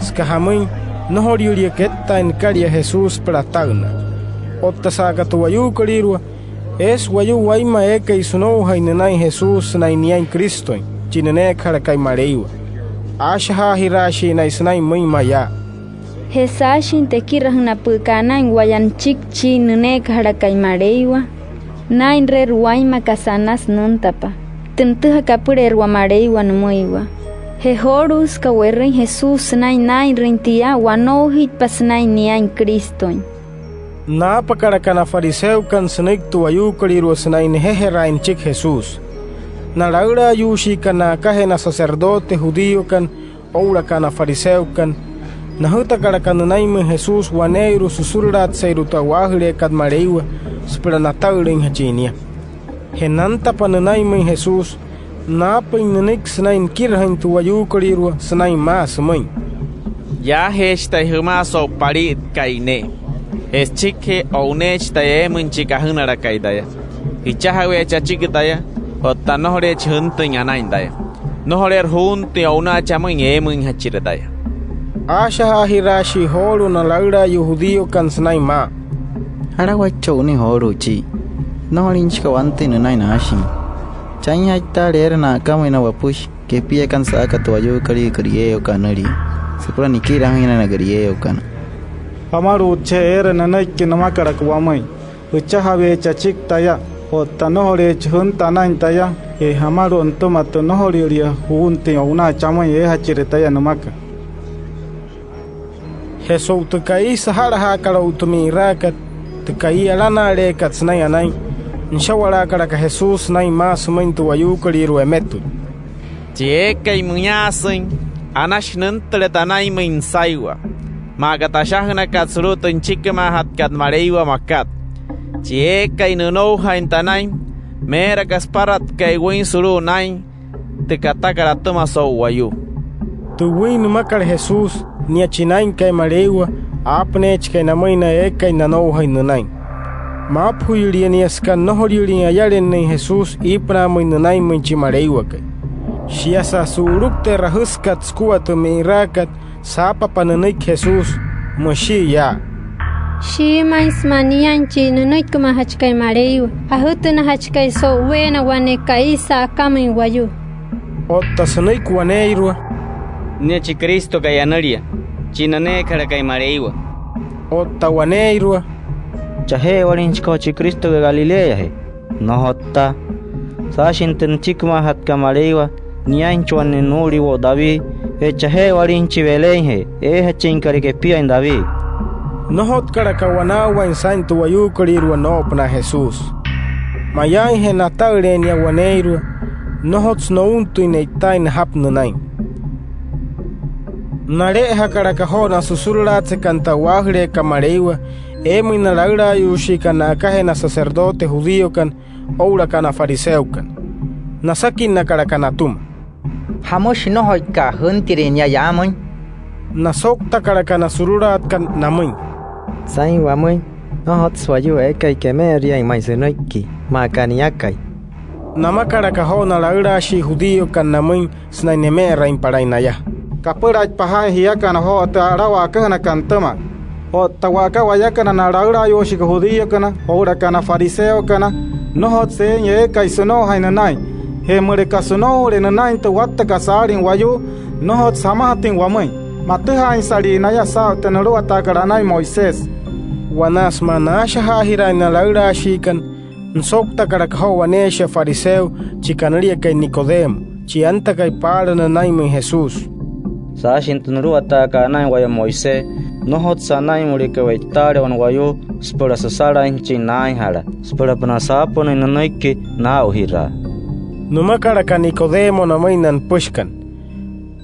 süka jamüin, nnojoliyülia kettaain nükalia Jesús süpüla ata'ünnaa. Otta sa'aka tü wayuukolüirua, eesü wayuu wainma eekai sünoujain nünain Jesús sünain niain Cristoin, chi nüneekajalakai Maleiwa. Aashajaajiraashii naya sünain müin mayaa: —Je saashin tekirajünapü'üka anain waya nüchiki chi nüneekajalakai Maleiwa, naa'inreerü wainma kasa anasü nüntapa, tü nütüjakat apüleerua Maleiwa nümüiwa. Je joolu'u, süka we'rüin Jesús sünain naa'inrüin tia, wanoujitpa sünain niain Cristoin. Naapakalaka na fariseokana sünüiki tü wayuukolüirua sünain nejejeraain nüchiki Jesús. Na laülaayuushiikana na'akajee na sacerdote judíokana oo'ulaka na fariseokana, najütakalaka nünainmüin Jesús waneeirua susurulaatseirua tü a'waajüleekat Maleiwa süpüla nata'ülüinjachin nia. Je nantapa nünainmüin Jesús, naapüin nünüiki sünain nikirajüin tü wayuukolüirua sünain maa sümüin: —Yaajeechi taya jümaa so'u pali'itkai ne'e. Je süchikijee, o'uneechi taya eemüin chi kajünalakai taya. Jüchajaweechi achiki taya, otta nnojoleechi jüntüin anain taya. Nnojoleerü juuntüin o'unaa chamüin eemüinjachire taya. Aashajaajiraashii joolu'u na laülaayuu judíokana sünain maa: —¿Jalawaichi o'unüin joolu'u chii? Nnojolinchika wantüin nünain naashin. Chainjaittaale eere na'akamüin na wapüshi kepiakana sa'aka tü wayuukolüirua griegokat anülia süpüla nikirajüinjanain na griegokat. —¿Jamalu'utcheje eere nünüiki nümakalaka wamüin: “Jüchajaweechi achiki taya, otta nnojoleechi jünta anain taya”? Je jamalu'u nütüma tü nnojoliyülia juuntüin o'unaa chamüin eejachire taya nümaka. Je so'u tü ka'i saja'lajaakat o'u tü mi'iraakat, tü ka'i alana'aleekat sünain anain, nüsha'walaakalaka Jesús sünain maa sümüin tü wayuukolüirua emetut: —Chi eekai miyaasüin, anashi nüntüle tanainmüin nüsaiwa. Maa aka tü ashajünakat sulu'u tü nüchikimaajatkat Maleiwa makat: “Chi eekai nünoujain tanain, meerü aka süparatkai wüin sulu'u naa'in tü katakat atüma so'u wayuu”. Tü wüin nümakat Jesús, nia chi Naa'inkai Maleiwa, aapüneechikai namüin na eekai nanoujain nünain. Maapajüyülia nia süka nnojoliyülin ayalennüin Jesús iipünaamüin nünainmüin chi Maleiwakai. Shiasa su'uluku tü e'rajüsükat sükua tü mi'iraakat, saapapa nünüiki Jesús, müshii yaa: —Shiimüin sümaa niain chi nünüikimaajachikai Maleiwa, ajütünajachikai so'uweena wane ka'i sa'akamüin wayuu. Otta sünüiki waneeirua: —Nia chi Cristokai anülia, chi nüneekajalakai Maleiwa. Otta waneeirua: —¿Chaje'ewalinjachi joo chi Cristokai Galileajee? Nnojotta. Saashin tü nüchikimaajatkat Maleiwa, niainjachi wane nuu'uliwo'u David, je chaje'ewalinjachi Belénjee, eejachinkat kepiain David. Nnojotkalaka wanaawain saa'in tü wayuukolüirua noo'opünaa Jesús. Mayaainje nata'üleein nia waneeirua, nnojotsü nountüin ne'itaain najapü nünain. Nale'ejakalaka joo na susurulaatsekana tü a'waajüleekat Maleiwa eemüin na laülaayuushiikana na'akajee na sacerdote judíokana oo'ulaka na fariseokana. Nasakinnakalaka natüma: —¿Jamüshi nnojoika'a jüntirüin nia yaamüin? Nasouktakalaka na surulaatkat namüin: —Saa'in wamüin, nnojotsü wayuu eekai keme'eriain ma'i sünüiki maa aka niakai. Namakalaka joo na laülaashii judíokana namüin sünain neme'erainpalain naya: —Kapülaitpa jaa'in jiakana joo tü alawaa aküjünakat nütüma. Otta wa'aka wayakana na laülaayuushiikana judíokana oo'ulaka na fariseokana, nnojotsü eein eekai sünoujain nünain. Je müleka sünoujalee nünain tü wattakat saalin wayuu, nnojotsü jamajatüin wamüin. Matüjaainsalii naya saa'u tü nuluwataakat anain Moisés. Wanaa sümaa naashajaajiraain na laülaashiikana, nüsouktakalaka joo waneeshia fariseo chi kanüliakai Nicodemo, chi antakai paala nünainmüin Jesús: —Saashin tü nuluwataakat anain waya Moisés, nnojotsü anain müleka we'itaale wane wayuu süpüla süsalainjachin naainjala süpülapünaa saapünüin nünüiki naa'ujiraa. Nümakalaka Nicodemo namüin na nüpüshikana.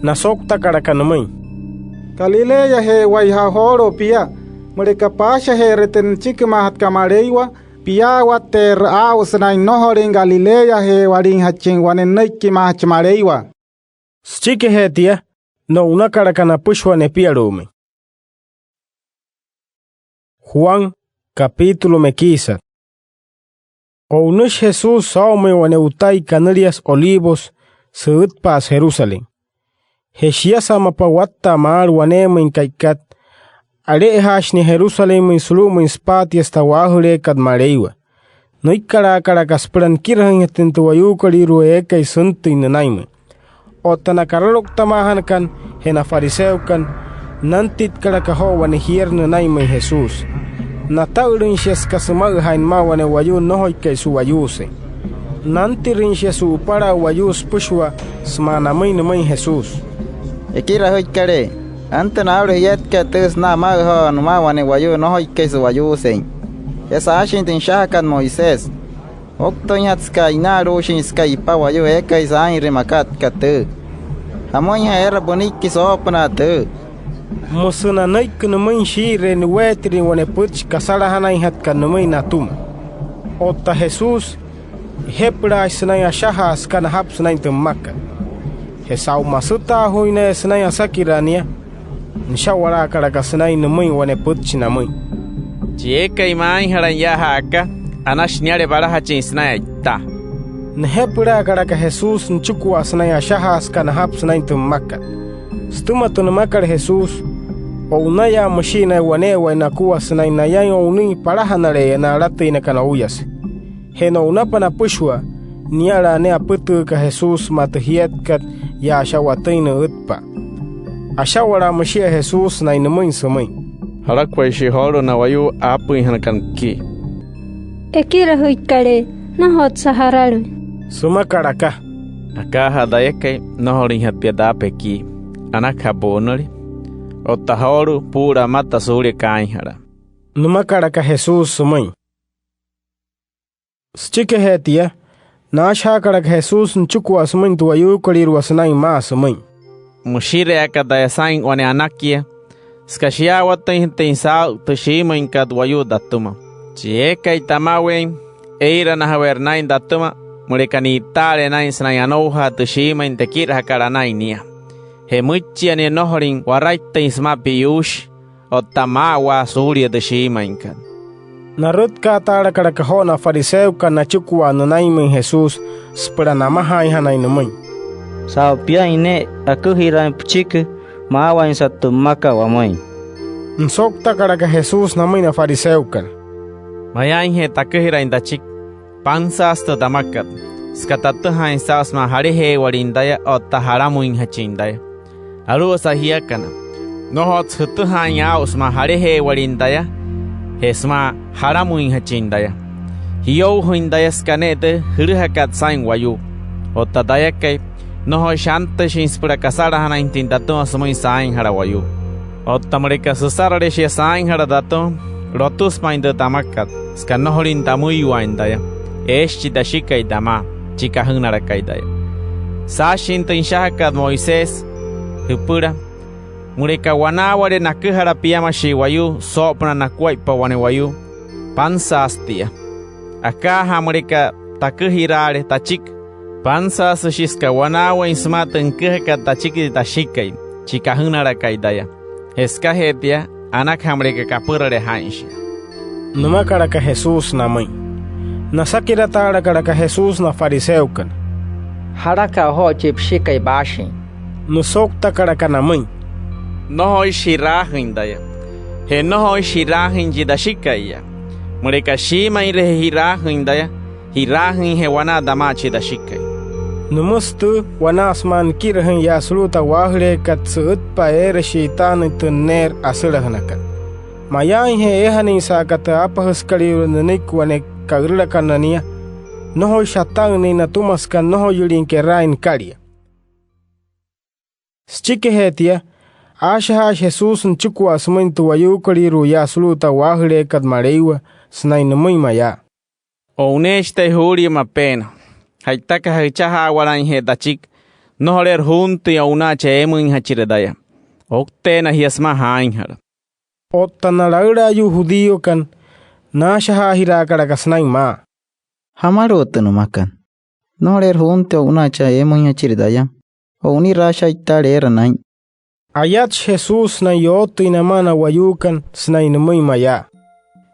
Nasouktakalaka nümüin: —¿Galileaje'ewaija'a joolu'u pia? Müleka paashajeere tü nüchikimaajatkat Maleiwa, piyaawatteerü aa'u sünain nnojolüin Galileaje'ewalinjachin wane nünüikimaajachi Maleiwa. Süchikijee tia, no'unakalaka napüshua nepialu'umüin. Juan, capítulo mekiisat. O'unüshi Jesús soo'omüin wane utai kanüliasü Olivos sü'ütpa'asü Jerusalén. Je shiasa mapa watta'a maalü waneemüin ka'ikat, ale'ejaashii nia Jerusalénmüin sulu'umüin süpaatia süta waajüleekat Maleiwa. Nüikkalaakalaka süpüla nikirajüinjatüin tü wayuukolüirua eekai süntüin nünainmüin. Otta na karalouktamaajanakana je na fariseokana, nantitkalaka joo wane jierü nünainmüin Jesús. Nata'ülüin shia süka süma'üjaain nümaa wane wayuu nnojoikai su'wayuusein. Nantirüin shia su'upala wayuu süpüshua sümaa namüin nümüin Jesús: —Ekirajüikalee, antüna aa'ulu jietkat tüü sünain ama'üjaa nümaa wane wayuu nnojoikai su'wayuusein. Je saashin tü nüshajakat Moisés, ouktüinjatü süka a'inaaluushin süka ipa wayuu eekai saa'inrüin makat aka tüü. ¿Jamüinja'a eera pünüiki soo'opünaa tüü? Müsü nanüiki nümüin shii'iree niweetirüin wane pütchi kasalajanainjatkat nümüin natüma. Otta Jesús, ejepülaashi sünain ashajaa süka najapü sünain tü mmakat. Je saa'u masütaajuuin naya sünain asakiraa nia, nüsha'walaakalaka sünain nümüin wane pütchi namüin: —Chi eekai maainjalain yaa ja'aka, anashi niale palajachin sünain a'ittaa. Nejepülaakalaka Jesús nüchikua sünain ashajaa süka najapü sünain tü mmakat. Sütüma tü nümakat Jesús, o'unayaa müshii naya wane'ewai nakua sünain nayain o'unüin palajanale'eya na alatüinakana ouyase. Je no'unapa napüshua, nialaa ne'e apütüüka Jesús sümaa tü jietkat yaa sha'watüin nü'ütpa'a. Asha'walaa müshia Jesús sünain nümüin sümüin: —¿Jalakuaishii joolu'u na wayuu aapüinjanakana ekii? —Ekirajüikalee, nnojotsü jaralüin —sümakalaka. —Akaajaa tayakai, nnojolüinjatü pia taapa ekii. Anakaja pu'unüle otta joolu'u puu'ulaa pümata suulia kaainjalaa —nümakalaka Jesús sümüin. Süchikijee tia, naashajaakalaka Jesús nüchikua sümüin tü wayuukolüirua sünain maa sümüin: —Müshiree aka taya saa'in wane anakia süka shiyaawatüinjatüin saa'u tü shiimüinkat wayuu tatüma. Chi eekai tamaweein, ee'iranajaweerü naa'in tatüma müleka ni'itaale naa'in sünain anoujaa tü shiimüin tekirajakat anain nia. Je müichia nia nnojolüin waraittüin sümaa piyuushi otta maa'awaa suulia tü shiimüinkat. Narütkaataalakalaka joo na fariseokana nachikua nünainmüin Jesús süpüla namajaainjanain nümüin: —Saa'u piain ne'e aküjiraain püchiki, maawainsat tü mmakat wamüin. Nüsouktakalaka Jesús namüin na fariseokana: —Mayaainje taküjiraain tachiki. Pansaasü tü tamakat süka tatüjaain saa'u sümaa jalaje'ewalin taya otta jalamüinjachin taya. Alu'usa jiakana, nnojotsü jütüjaain aa'u sümaa jalaje'ewalin taya je sümaa jalamüinjachin taya. Jiyoujüin taya süka ne'e tü jülüjakat saa'in wayuu. Otta tayakai, nnojoishi antüshin süpüla kasalajanainjatüin tatüma sümüin saainjala wayuu. Otta müleka süsarale shia saainjala tatüma, lotüsü ma'i tü tamakat süka nnojolüin tamüiwaain taya. Eeshi chi Tashikai tamaa, chi kajünalakai taya. Saashin tü nüshajakat Moisés, jüpüla, müleka wanaawale naküjala piamashii wayuu soo'opünaa nakuaippa wane wayuu, pansaasü tia. Akaajaa müleka taküjiraale tachiki, pansaasüshi süka wanaawain sümaa tü nüküjakat tachiki chi Tashikai, chi kajünalakai taya. Je sükajee tia, anakaja müleka kapürale jaa'in shia —nümakalaka Jesús namüin. Nasakirataalakalaka Jesús na fariseokana: —¿Jalaka'a joo chi Püshikai paashin? Nüsouktakalaka namüin: —Nnojoishi ji'raajüin taya. Je nnojoishi ji'raajüin chi Tashika'iya. Müleka shiimüinreje ji'raajüin taya, ji'raajüinje wanaa tamaa chi Tashikai. Nümüsü tüü wanaa sümaa nikirajüin yaa sulu'u tü a'waajüleekat sü'ütpa'a eere shi'itaanüin tü neerü asülajünakat. Mayaainje eejanüin sa'aka tü aapajüsükalüirua nünüiki wane ka'ürülakana nia, nnojoishi ata'ünnüin natüma süka nnojoyülin keraain nükalia. Süchikijee tia, aashajaashi Jesús nüchikua sümüin tü wayuukolüirua yaa sulu'u tü a'waajüleekat Maleiwa sünain nümüin mayaa: —O'uneechi taya juulia mapeena. Ja'itakaja jüchajaawalaainjee tachiki, nnojoleerü juuntüin o'unaa chaa eemüinjachire taya. Oukteena jia sümaa jaainjala. Otta na laülaayuu judíokana, naashajaajiraakalaka sünain maa: —¿Jamalu'ut tü nümakat? Nnojoleerü juuntüin o'unaa chaa eemüinjachire taya. O'uniraashi aa'itaale eera naa'in. Ayatshi Jesús sünain yootüin namaa na wayuukana sünain nümüin mayaa: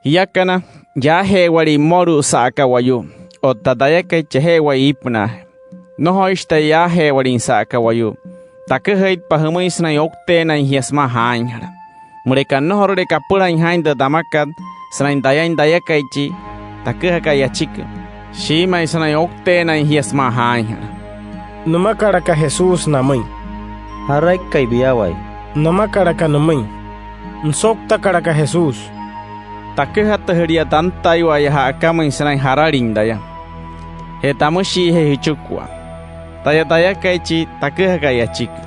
—Jiakana, yaaje'ewalii mmolu'u sa'aka wayuu, otta tayakai, chaje'ewai iipünaajee. Nnojoishi taya yaaje'ewalin sa'aka wayuu. Taküjaitpa jümüin sünain oukteenain jia sümaa jaainjala. Müleka nnojorule kapülain jaa'in tü tamakat sünain tayain tayakaichi taküjakai achiki, shiimüin sünain oukteenain jia sümaa jaainjala —nümakalaka Jesús namüin. —¿Jaraikai piawai? —namakalaka nümüin. Nüsouktakalaka Jesús: —Taküjatüjülia tantaiwa'aya ja'akamüin sünain jaralin taya. Je tamüshiije jüchikua: Taya tayakaichi taküjakai achiki.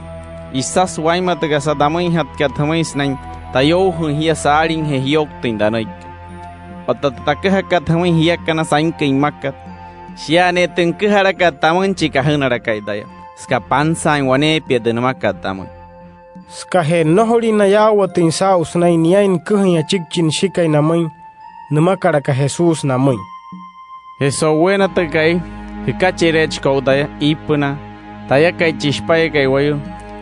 Isasü wainma tü kasa tamüinjatkat jümüin sünain tayoujüin jia saaliijee jiyouktüin tanüiki. Otta tü taküjakat jümüin jiakana sainküin mmakat, shia ne'e tü nüküjalakat tamüin chi kajünalakai taya, süka pansaain waneepia tü nümakat tamüin. Sükajee nnojolin nayaawatüin saa'u sünain niain nüküjain achiki chi Nüshikai namüin, nümakalaka Jesús namüin: —Je so'uweena tü ka'i, jükachereechi ko'u taya iipünaa, tayakaichi shipayakai wayuu.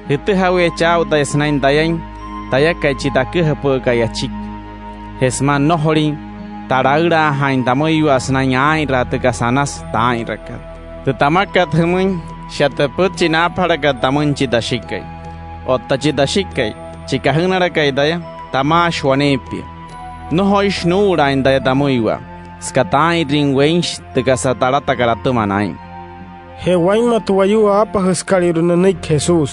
Jütüjaweechi aa'u taya sünain tayain tayakai chi taküjapü'ükai achiki. Je sümaa nnojolin talaülaajaain tamüiwa sünain aa'inraa tü kasa anasü taa'inrakat. Tü tamakat jümüin, shia tü pütchi naapajalakat tamüin chi Tashikai. Otta chi Tashikai, chi kajünalakai taya, tamaashi waneepia. Nnojoishi nuu'ulaain taya tamüiwa, süka taa'inrüin weinshi tü kasa talatakat atüma naa'in. Je wainma tü wayuu aapajüsükalüirua nünüiki Jesús,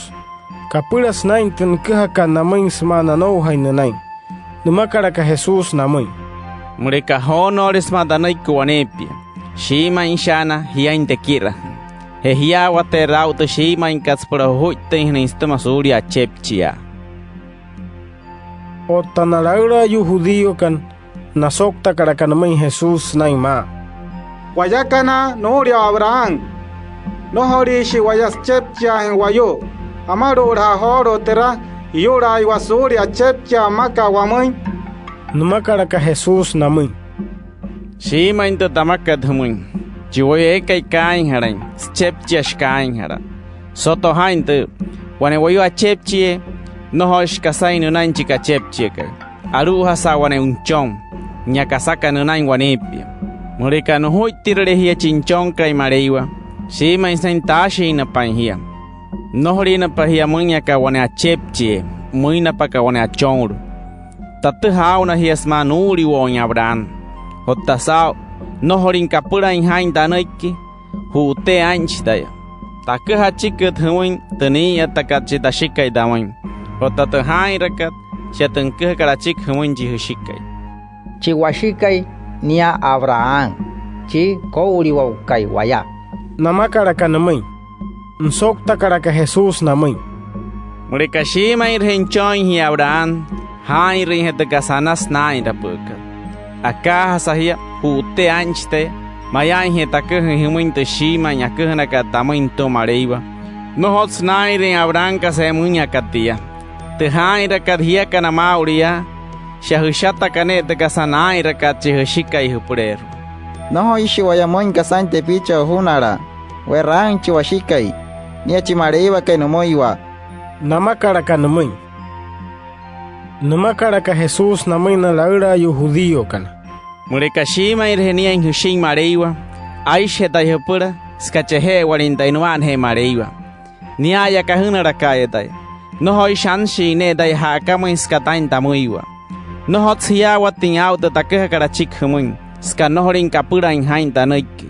kapülasü naa'in tü nüküjakat namüin sümaa nanoujain nünain. Nümakalaka Jesús namüin: —Müleka joonoole sümaa tanüiki waneepia, shiimainshaana jiain tekirajüin. Je jiyaawateerü aa'u tü shiimainkat süpüla jujuittüinjanain sütüma suulia achepchiaa. Otta na laülaayuu judíokana, nasouktakalaka nümüin Jesús sünain maa: —Wayakana, nuu'ulia Abraham. Nnojoliishii waya süchepchiaajüin wayuu. ¿Jamalu'ulaja joolu'u türa jiyu'laaiwa suulia achepchiaa mmakat wamüin? —nümakalaka Jesús namüin. —Shiimüin tü tamakat jümüin: Chi wayuu eekai kaainjalain, süchepchiashi kaainjalaa. Soto jaa'in tüü: Wane wayuu achepchiee, nnojoishi kasain nünain chi kachepchiakai. Alu'ujasa wane nüchon, nia kasaka nünain waneepia. Müleka nujuittirüle jia chi Nüchonkai Maleiwa, shiimüin sünain taashiinapain jia. Nnojoliinapa jia müin aka wane achepchiee, müinapa aka wane achonlu. Tatüjaa aa'una jia sümaa nuu'uliwo'uin Abraham. Otta saa'u nnojolüin kapülain jaa'in tanüiki, ju'utee aa'inchi taya. Taküja achikit jümüin tü nii'iyatakat chi Tashikai tamüin. Otta tü jaa'inrakat, shia tü nüküjakat achiki jümüin chi Jüshikai: —Chi Washikai, nia Abraham, chi koo'uliwo'ukai waya —namakalaka nümüin. Nüsouktakalaka Jesús namüin: —Müleka shiimüinreje nüchooin jia Abraham, jaa'inrüinje tü kasa anasü naa'inrapü'ükat. Akaajasa jia, ju'utee aa'inchi taya mayaainje taküjain jümüin tü shiimüin aküjünakat tamüin nütüma Maleiwa. Nnojotsü naa'inrüin Abraham kasa e'müin aka tia. Tü jaa'inrakat jiakana maa'ulu yaa, shia jüshataka ne'e tü kasa naa'inrakat chi Jüshikai jüpüleerua. Nnojoishi waya müin kasain tepichi ojunalaa. We'raajüin chi Washikai, nia chi Maleiwakai nümüiwa —namakalaka nümüin. Nümakalaka Jesús namüin na laülaayuu judíokana: —Müleka shiimüinreje niain Jüshin Maleiwa, aishije taya jüpüla süka chaje'ewalin taya nüma'anajee Maleiwa. Nia'aya kajünalaka'aya taya. Nnojoishi anshin ne'e taya ja'akamüin süka taa'in tamüiwa. Nnojotsü jiyaawatüin aa'u tü taküjakat achiki jümüin, süka nnojolüin kapülain jaa'in tanüiki.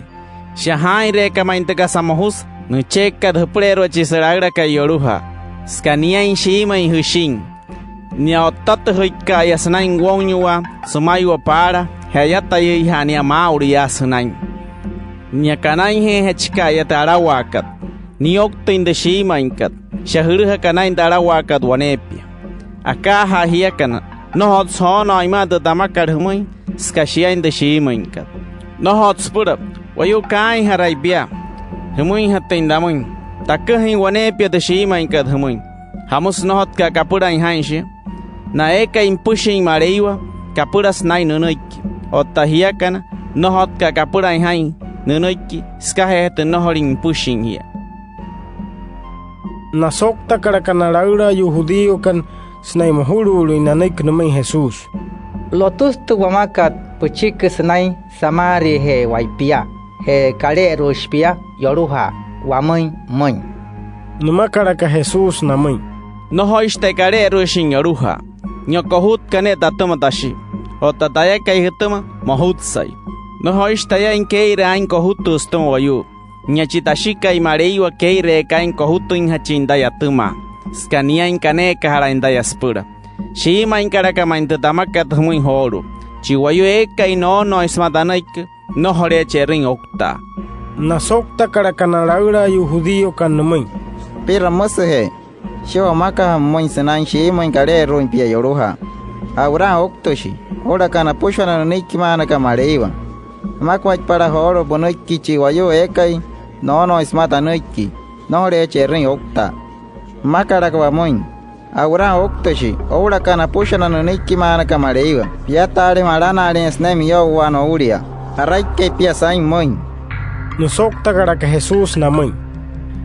Shia jaa'inreeka ma'i tü kasa mojusü nüchekakat jüpüleerua chi sülaülakai yolujaa, süka niain shiimüin jüshin. Nia o'ttatüjüika'aya sünain wounyuwaa sümaiwa paala je ayatayüija'a nia maa'ulu yaa sünain. Nia kanainjeejachika'aya tü alawaakat, niyouktüin tü shiimüinkat, shia jülüjaka naa'in tü alawaakat waneepia. Akaajaa jiakana, nnojotsü joonooin müin tü tamakat jümüin süka shiain tü shiimüinkat. Nnojotsü süpüla “Wayuu kaainjarai pia” jümüinjatüin tamüin, taküjain waneepia tü shiimüinkat jümüin. ¿Jamüsü nnojotka'a kapülain jaa'in shia? Na eekai nüpüshin Maleiwa, kapülasü naa'in nünüiki. Otta jiakana, nnojotka'a kapülain jaa'in nünüiki sükajeejatü nnojolin nüpüshin jia. Nasouktakalaka na laülaayuu judíokana sünain mojulu'ulüin nanüiki nümüin Jesús: —Lotüsü tü wamakat püchiki sünain Samariaje'ewai pia je kale'eru'ushi pia yolujaa, wamüin pümüin. Nümakalaka Jesús namüin: —Nnojoishi taya kale'eru'ushin yolujaa. Nia kojutka ne'e tatüma tashi. Otta tayakai jütüma, mojutsai. Nnojoishi tayain kee'iree aa'in kojutüü sütüma wayuu. Nia chi Tashikai Maleiwa kee'ireeka aa'in kojutüinjachin taya atüma, süka niain kaneekajalain taya süpüla. Shiimüinkalaka ma'i tü tamakat jümüin joolu'u: Chi wayuu eekai noonooin sümaa tanüiki, nnojoleechi e'rüin ouktaa. Nasouktakalaka na laülaayuu judíokana nümüin: —Pira, müsüje shia wamakaja pümüin sünain shiimüin kale'eru'uin pia yolujaa. A'wuraa ouktüshi oo'ulaka napüshua na nünüikimaajanakana Maleiwa. Jümakuaippala joolu'u pünüiki: Chi wayuu eekai noonooin sümaa tanüiki, nnojoleechi e'rüin ouktaa. Jümakalaka wamüin: A'wuraa ouktüshi oo'ulaka napüshua na nünüikimaajanakana Maleiwa. Piataale malana'ale'eya sünain miyo'uwaa noulia. ¿Jaraikai pia saa'in pümüin? Nüsouktakalaka Jesús namüin: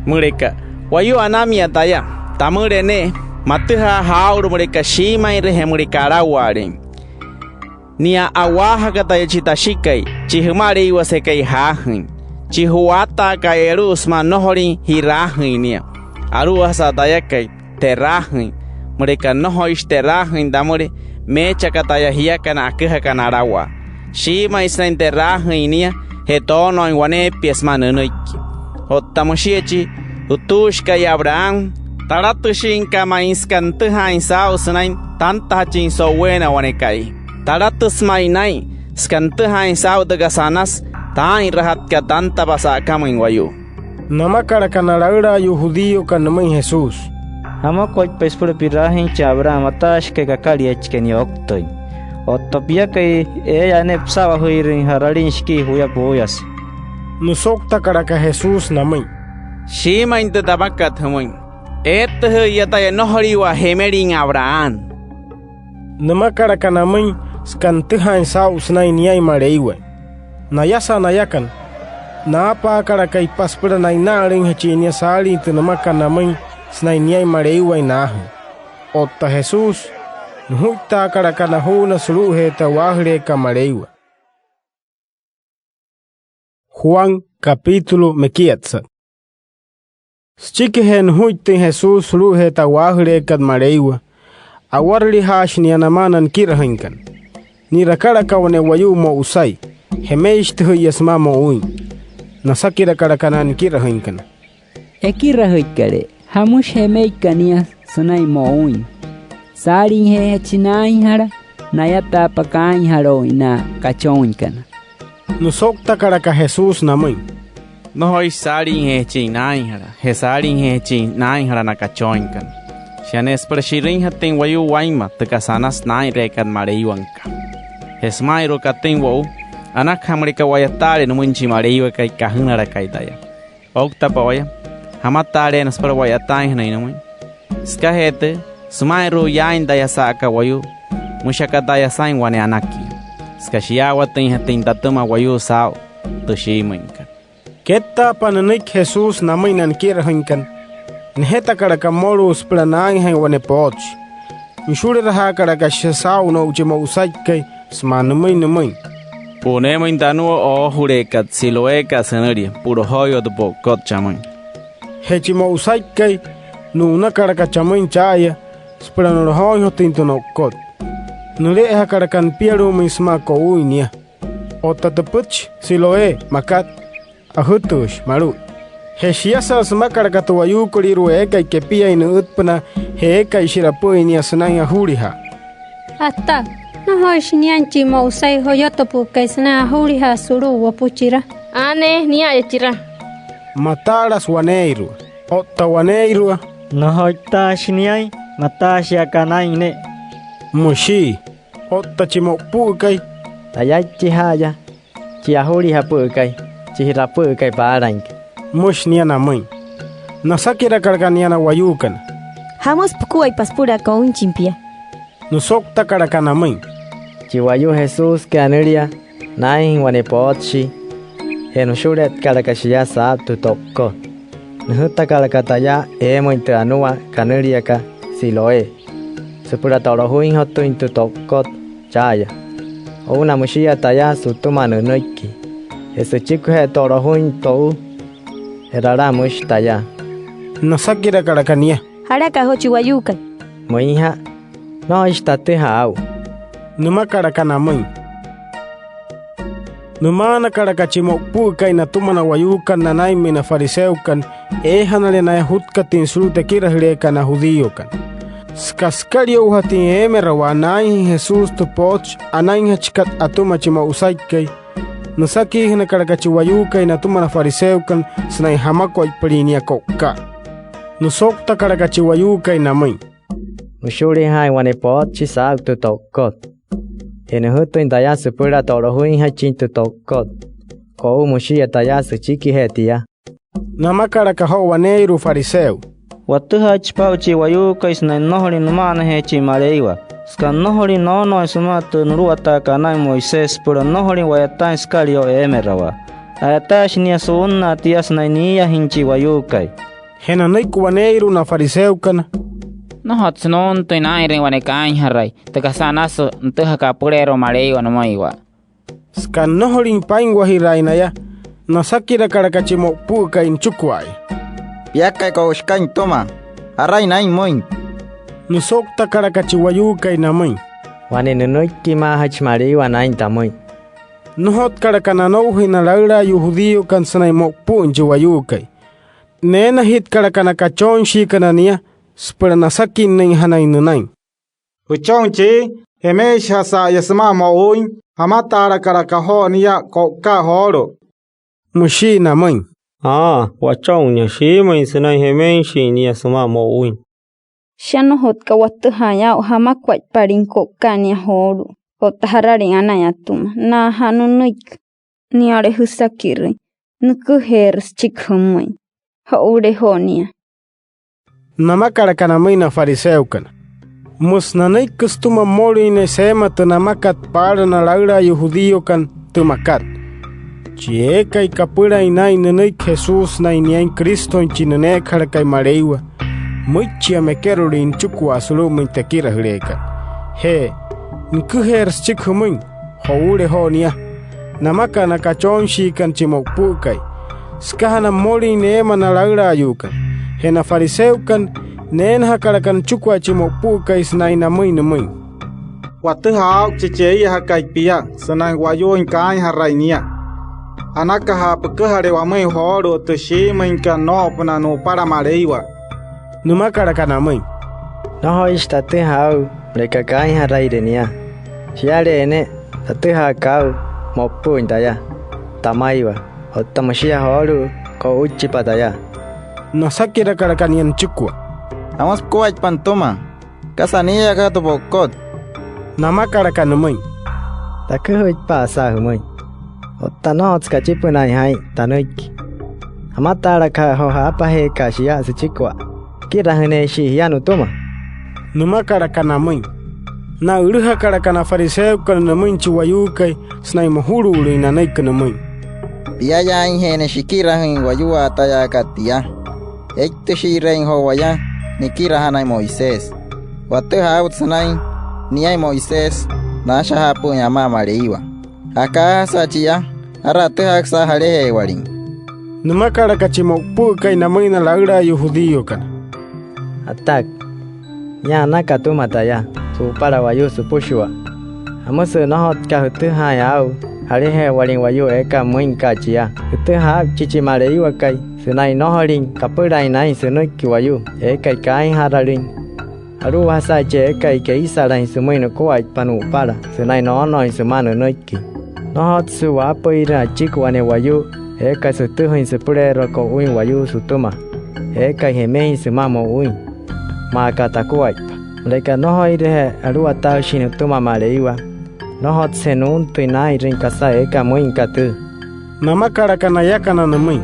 —Müleka wayuu anamia taya, tamüle ne'e, matüjaaja aa'ulu müleka shiimüinre je müleka alawaalein. Nia a'waajaka taya chi Tashikai, chi Jümaleiwasekai jaajüin, chi ju'waataaka'a e'alu'u sümaa nnojolin ji'raajüin nia. Alu'ujasa tayakai, te'raajüin. Müleka nnojoishi te'raajüin tamüle, meechi aka taya jiakana aküjakana alawaa. Shiimüin sünain te'raajüin nia je toonooin waneepia sümaa nünüiki. Otta müshia chi jutuushikai Abraham, talatüshinka ma'i süka nütüjaain saa'u sünain tantajachin so'uweena wane ka'i. Talatüsü ma'i naa'in süka nütüjaain saa'u tü kasa anasü taa'inrajatkat tantapa sa'akamüin wayuu. Namakalaka na laülaayuu judíokana nümüin Jesús: —¿Jamakuaippa süpüla pi'raajüin chi Abraham mataashikai kakaliachikai nia ouktüin? Otta piakai, eeyaa ne'e püsa'wajüirüin ja'ralin shikii juya puuyase. Nüsouktakalaka Jesús namüin: —Shiimüin tü tamakat jümüin: Eetüjü'iya taya nnojoliiwa jemelin Abraham. Nümakalaka namüin süka nütüjaain saa'u sünain niain Maleiwain. Nayasa nayakana, naapaakalakai ipa süpüla na'ina'alüinjachin nia saalin tü nümakat namüin sünain niain Maleiwain naajüin. Otta Jesús, nujuittaakalaka najuuna sulu'ujee tü a'waajüleekat Maleiwa. Juan, capítulo mekiatsat. Süchikijee nujuittüin Jesús sulu'ujee tü a'waajüleekat Maleiwa, awarülijaashi nia namaa na nikirajüinkana. Ni'rakalaka wane wayuu mo'usai, jemeishitüjü'iya sümaa mo'uin. Nasakirakalaka na nikirajüinkana: —Ekirajüikalee, ¿jamüshi jemeika nia sünain mo'uin? ¿Saaliijeejachi naainjala, nayataapa kaainjalo'uin na kachooinkana? Nüsouktakalaka Jesús namüin: —Nnojoishi saaliijeejachin naainjala je saaliijeejachin naainjala na kachooinkana. Shia ne'e süpüla shi'rüinjatüin wayuu wainma tü kasa anasü naa'inreekat Maleiwa nüka. Je süma'inru'u katüin wo'u, anakaja müleka wa'yataale nümüin chi Maleiwakai kajünalakai taya. Ouktapa waya, jamataaleena süpüla wa'yataainjanain nümüin. Sükajee tüü, süma'inru'u yaain taya sa'aka wayuu, müshi aka taya saa'in wane anakia, süka shiyaawatüinjatüin tatüma wayuu saa'u tü shiimüinkat. Kettaapa nünüiki Jesús namüin na nikirajüinkana, nejetakalaka mmolu'u süpüla naainjain wane pootshi. Nüshulerajaakalaka shia saa'u no'u chi mo'usaikai sümaa nümüin nümüin: —Pu'uneemüin tü anua oojuleekat Siloéka'a sünülia, pu'lojooiwa tü po'ukot chamüin. Je chi mo'usaikai, nu'unakalaka chamüin cha'aya süpüla nu'lojooinjatüin tü no'ukot. Nüle'ejakalaka nipialu'umüin sümaa ko'uin nia. Otta tü pütchi Siloé makat, “Ajütuushi” malu'ui. Je shiasa sümakalaka tü wayuukolüirua eekai kepiain nü'ütpünaa je eekai shi'rapü'üin nia sünain ajulijaa: —Ata, ¿nnojoishi niain chi mo'usai joyotopü'ükai sünain ajulijaa sulu'u wopu chira? —Aanee, nia'aya chira —mataalasü waneeirua. Otta waneeirua: —Nnojoitaashi niain, mataashii aka naa'in ne'e —müshii. Otta chi mo'upü'ükai: —Tayaichija'aya, chi ajulijapü'ükai, chi ji'rapü'ükai paalainka —müshi nia namüin. Nasakirakalaka nia na wayuukana: —¿Jamüsü pukuaippa süpüla kounchin pia? Nüsouktakalaka namüin: —Chi wayuu Jesúskai anülia, naainjüin wane pootshi. Je nüshuletkalaka shia saa'u tü to'ukot. Nüjütakalaka taya eemüin tü anua kanüliakat Siloé süpüla to'lojüinjatüin tü to'ukot cha'aya. O'una müshia taya sütüma nünüiki. Je süchikijee to'lojüin to'u, e'rala müshi taya. Nasakirakalaka nia: —¿Jalaka joo chi wayuukai? —Müinja'a, nnojoishi tatüjaa aa'u —nümakalaka namüin. Nümaanakalaka chi mo'upü'ükai natüma na wayuukana nanainmüin na fariseokana eejanale naya jutkatüin sulu'u tü ekirajüleekat na judíokana. Süka sükalio'ujatüin eemerawaa naainjüin Jesús tü pootshi anainjachikat atüma chi mo'usaikai, nüsakiijünakalaka chi wayuukai natüma na fariseokana sünain jamakuaippalin nia ko'uka'a. Nüsouktakalaka chi wayuukai namüin: —Nüshulijaain wane pootshi saa'u tü to'ukot. Je nüjütüin taya süpüla to'lojüinjachin tü to'ukot. Ko'u müshia taya süchikijee tia. Namakalaka joo waneeirua fariseo: —Watüjaaichipa aa'u chi wayuukai sünain nnojolüin nüma'anajeechin Maleiwa, süka nnojolüin noonooin sümaa tü nuluwataakat anain Moisés süpüla nnojolüin wa'yataain sükalio'u eemerawaa. A'yataashi nia su'unnaa tia sünain niiyajüin chi wayuukai. Je nanüiki waneeirua na fariseokana: —Nnojotsü nuuntüin naa'inrüin wane kaainjarai tü kasa anasü nütüjakat apüleerua Maleiwa nümüiwa. Süka nnojolüin paa'inwajiraain naya, nasakirakalaka chi mo'upü'ükai nüchukua'aya: —Piakai ko'u shikai nütüma, ¿jarai naa'in pümüin? Nüsouktakalaka chi wayuukai namüin: —Wane nünüikimaajachi Maleiwa naa'in tamüin. Nnojotkalaka nanoujai na laülaayuu judíokana sünain mo'upü'üin chi wayuukai. Neenajitkalaka na kachonshiikana nia süpüla nasakinnüinjanain nünain: —Jüchon chii, jemeishijasa'aya sümaa mo'uin, ¿jamataalakalaka joo nia ko'uka'a joolu'u? —müshii namüin. —Aa, wachon nia, shiimüin sünain jemeishin nia sümaa mo'uin. Shia, nnojotka watüjaain aa'u jamakuaippalin ko'uka'a nia joolu'u otta jaralüin anain atüma. Naaja'a nünüiki, niale jüsakirüin, nüküjeerü süchiki jümüin. Jo'uule joo nia. Namakalaka namüin na fariseokana: —Müsü nanüiki sütüma mmolüin ne'e seema tü namakat paala na laülaayuu judíokana tü makat: “Chi eekai kapülain naa'in nünüiki Jesús sünain niain Cristoin chi nüneekajalakai Maleiwa, müichia mekerolüin nüchikua sulu'umüin tü ekirajüleekat. Je nüküjeerü süchiki jümüin”. Jo'uule joo nia. Namakalaka na kachonshiikana chi mo'upü'ükai: —Sükajana mmolüin neema na laülaayuukana. Je na fariseokana, neenajakalaka nüchikua chi mo'upü'ükai sünain namüin nümüin: —Watüjaa aa'uchi chi eiyajakai pia sünain wayuuin kaainjarai nia. Anakaja püküjale wamüin joolu'u tü shiimüinkat noo'opünaa nu'upala Maleiwa. Nümakalaka namüin: —Nnojoishi tatüjaa aa'u müleka kaainjaraire nia. Shiale'e ne'e tatüjaaka aa'u mo'upü'üin taya tamaiwa otta müshia joolu'u ko'uichipa taya. Nasakirakalaka nia nüchikua: —¿Jamüsü pukuaippa nütüma? ¿Kasa niiyaakat tü po'ukot? Namakalaka nümüin: —Taküjüitpa'a saa'u jümüin. Otta nnojotsü kachipünaain jaa'in tanüiki. ¿Jamataalakaja'a joo jaapajeeka'a shia süchikua? ¿Ekirajüneeshii jia nütüma? Nümakalaka namüin. Na'ülüjakalaka na fariseokana nümüin chi wayuukai sünain mojulu'ulüin nanüiki nümüin: —Piayaainje'ena shikirajüin wayuwaatayaakat tia. Eitüshi'ireein joo waya nikirajanain Moisés. Watüjaa aa'ut sünain niain Moisés naashajaapü'üin amaa Maleiwa. Akaajasa chia, ¿jara atüjaaka saa'u jalaje'ewalin? Nümakalaka chi mo'upü'ükai namüin na laülaayuu judíokana: —Atak, nia anaka atüma taya su'upala wayuu süpüshua. ¿Jamüsü nnojotka jütüjaain aa'u aleje'ewalüin wayuu eekai müin aka chia. Jütüjaa aa'uchi chi Maleiwakai sünain nnojolin kapülain naa'in sünüiki wayuu eekai kaainjaralüin. Alu'ujasa chi eekai keisalain sümüin nukuaippa nu'upala sünain noonooin sümaa nünüiki. Nnojotsü waapüirüin achiki wane wayuu eekai sütüjüin süpüleerua ko'uin wayuu sütüma eekai jemein sümaa mo'uin, maa aka takuaippa. Müleka nnojoireje aluwataashin nütüma Maleiwa, nnojotsüje nuuntüin naa'inrüin kasa eekai müin aka tüü. Namakalaka nayakana nümüin: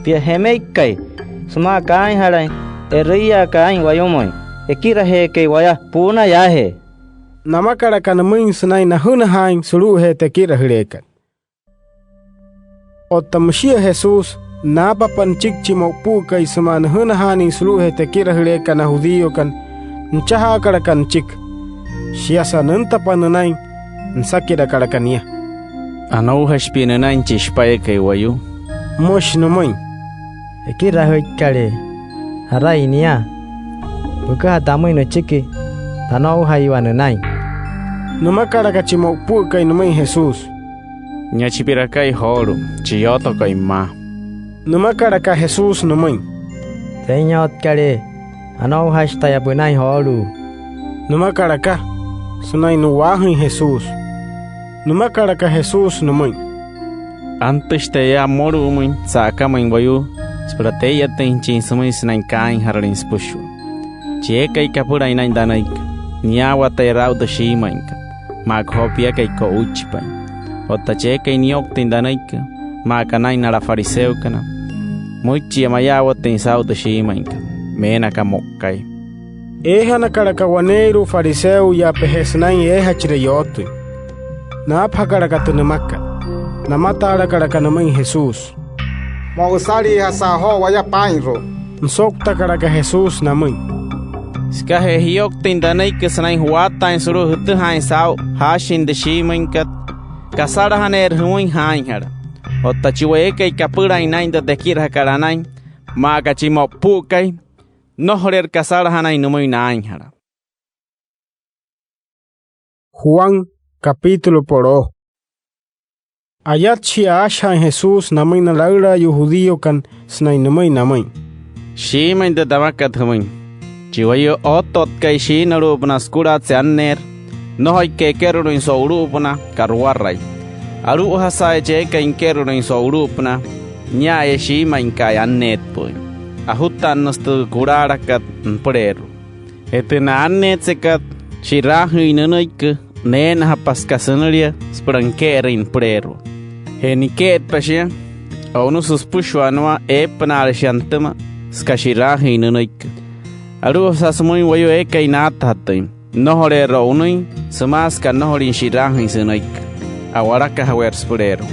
—Pia jemeikai sümaa kaainjalain, e'rüiyaakai aa'in wayumüin. Ekirajeekai waya, pu'una yaajee. Namakalaka nümüin sünain najünajaain sulu'ujee tü ekirajüleekat. Otta müshia Jesús, naapapa nüchiki chi mo'upü'ükai sümaa nüjünajaanüin sulu'ujee tü ekirajüleekat na judíokana, nüchajaakalaka nüchiki. Shiasa nüntapa nünain, nüsakirakalaka nia: —¿Anoujashi pia nünain chi Shipayakai Wayuu? —müshi nümüin. —Ekirajüikalee, ¿jarai nia? Püküja tamüin nüchiki tanoujaiwa nünain. Nümakalaka chi mo'upü'ükai nümüin Jesús: —Nia chi pi'rakai joolu'u, chi yootokai pümaa. Nümakalaka Jesús nümüin: —Senyotkalee, anoujashi taya pünain joolu'u —nümakalaka sünain nu'waajüin Jesús. Nümakalaka Jesús nümüin: —Antüshi taya yaa mmolu'umüin sa'akamüin wayuu süpüla tee'iyatüinjachin sümüin sünain kaainjaralüin süpüshua. Chi eekai kapülain naa'in tanüiki, niyaawata e'raa'u tü shiimüinkat, maa aka joo piakai ko'uichipain. Otta chi eekai niyouktüin tanüiki, maa aka naa'in nala fariseokana, müichia mayaawatüin saa'u tü shiimüinkat, meena aka mo'ukai. Eejanakalaka waneeirua fariseoyaapeje sünain eejachire yootüin. Naapajakalaka tü nümakat. Namataalakalaka nümüin Jesús: —Mo'usaliijasa joo waya paa'inru'u. Nüsouktakalaka Jesús namüin: —Sükajee jiyouktüin tanüiki sünain ju'waataain sulu'u jütüjaain saa'u jaashin tü shiimüinkat, kasalajaneerü jümüin jaainjala. Otta chi wayuu eekai kapülain naa'in tü tekirajakat anain, maa aka chi mo'upü'ükai, nnojoleerü kasalajanain nümüin naainjala. Juan, capítulo poloo. Ayatshia aashajaain Jesús namüin na laülaayuu judíokana sünain nümüin namüin: —Shiimüin tü tamakat jümüin: Chi wayuu ottotkai shiinalu'upünaa sükulaatse anneerü, nnojoika ekerolüin so'ulu'upünaa, ka'ruwarai. Alu'ujasa chi eekai nikerolüin so'ulu'upünaa, nia'aya shiimüinka'aya anneetpü'üin. Ajutannüsü tü kulaalakat nüpüleerua. Je tü na'anneetsekat shi'raajüin nünüiki, neenajapa süka sünülia süpüla nike'erüin nüpüleerua. Je nike'etpa shia, o'unüsü süpüshua nümaa eepünaale shia nütüma süka shi'raajüin nünüiki. Alu'ujasa sümüin wayuu eekai naatajatüin, nnojoleerü o'unüin sümaa süka nnojolin shi'raajüin sünüiki, a'walakajaweerü süpüleerua.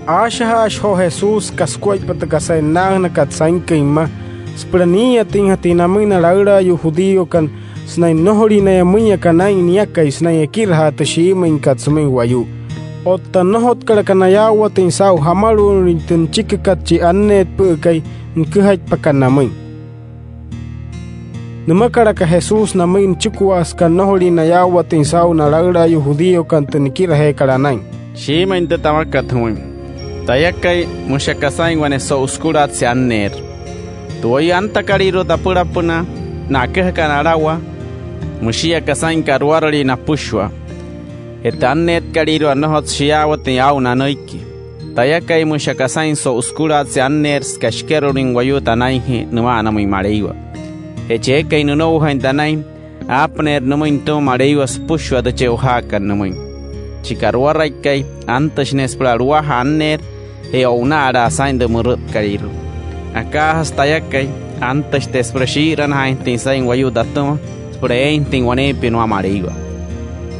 Aashajaashi joo Jesús süka sukuaippa tü kasa e'nnaajünakat sainküin mma süpüla nii'iyatüinjatüin namüin na laülaayuu judíokana sünain nnojolin naya müin aka naa'in niakai sünain ekirajaa tü shiimüinkat sümüin wayuu. Otta nnojotkalaka nayaawatüin saa'u jamalu'unüin tü nüchikikat chi anneetpü'ükai nüküjaitpakat namüin. Nümakalaka Jesús namüin nüchikua süka nnojolin nayaawatüin saa'u na laülaayuu judíokana tü nikirajeekat anain: —Shiimüin tü tamakat jümüin: Tayakai, müshi aka saa'in wane so'u sükulaatse anneerü. Tü wayuu antakalüirua tapülapünaa, na aküjakana alawaa, müshii aka saa'in ka'ruwaralii napüshua. Je tü anneetkalüirua, nnojotsü shiyaawatüin aa'u nanüiki. Tayakai, müshi aka saa'in so'u sükulaatse anneerü süka shikerolüin wayuu tanainjee nüma'anamüin Maleiwa. Je chi eekai nünoujain tanain, aapüneerü nümüin nütüma Maleiwa süpüshua tü che'ojaakat nümüin. Chi ka'ruwaraikai, antüshi ne'e süpüla a'luwajaa anneerü je o'una'alaa saa'in tü mürütkalüirua. Akaajasa tayakai, antüshi taya süpüla shii'iranajaainjatüin saa'in wayuu tatüma süpüla eeinjatüin waneepia nümaa Maleiwa.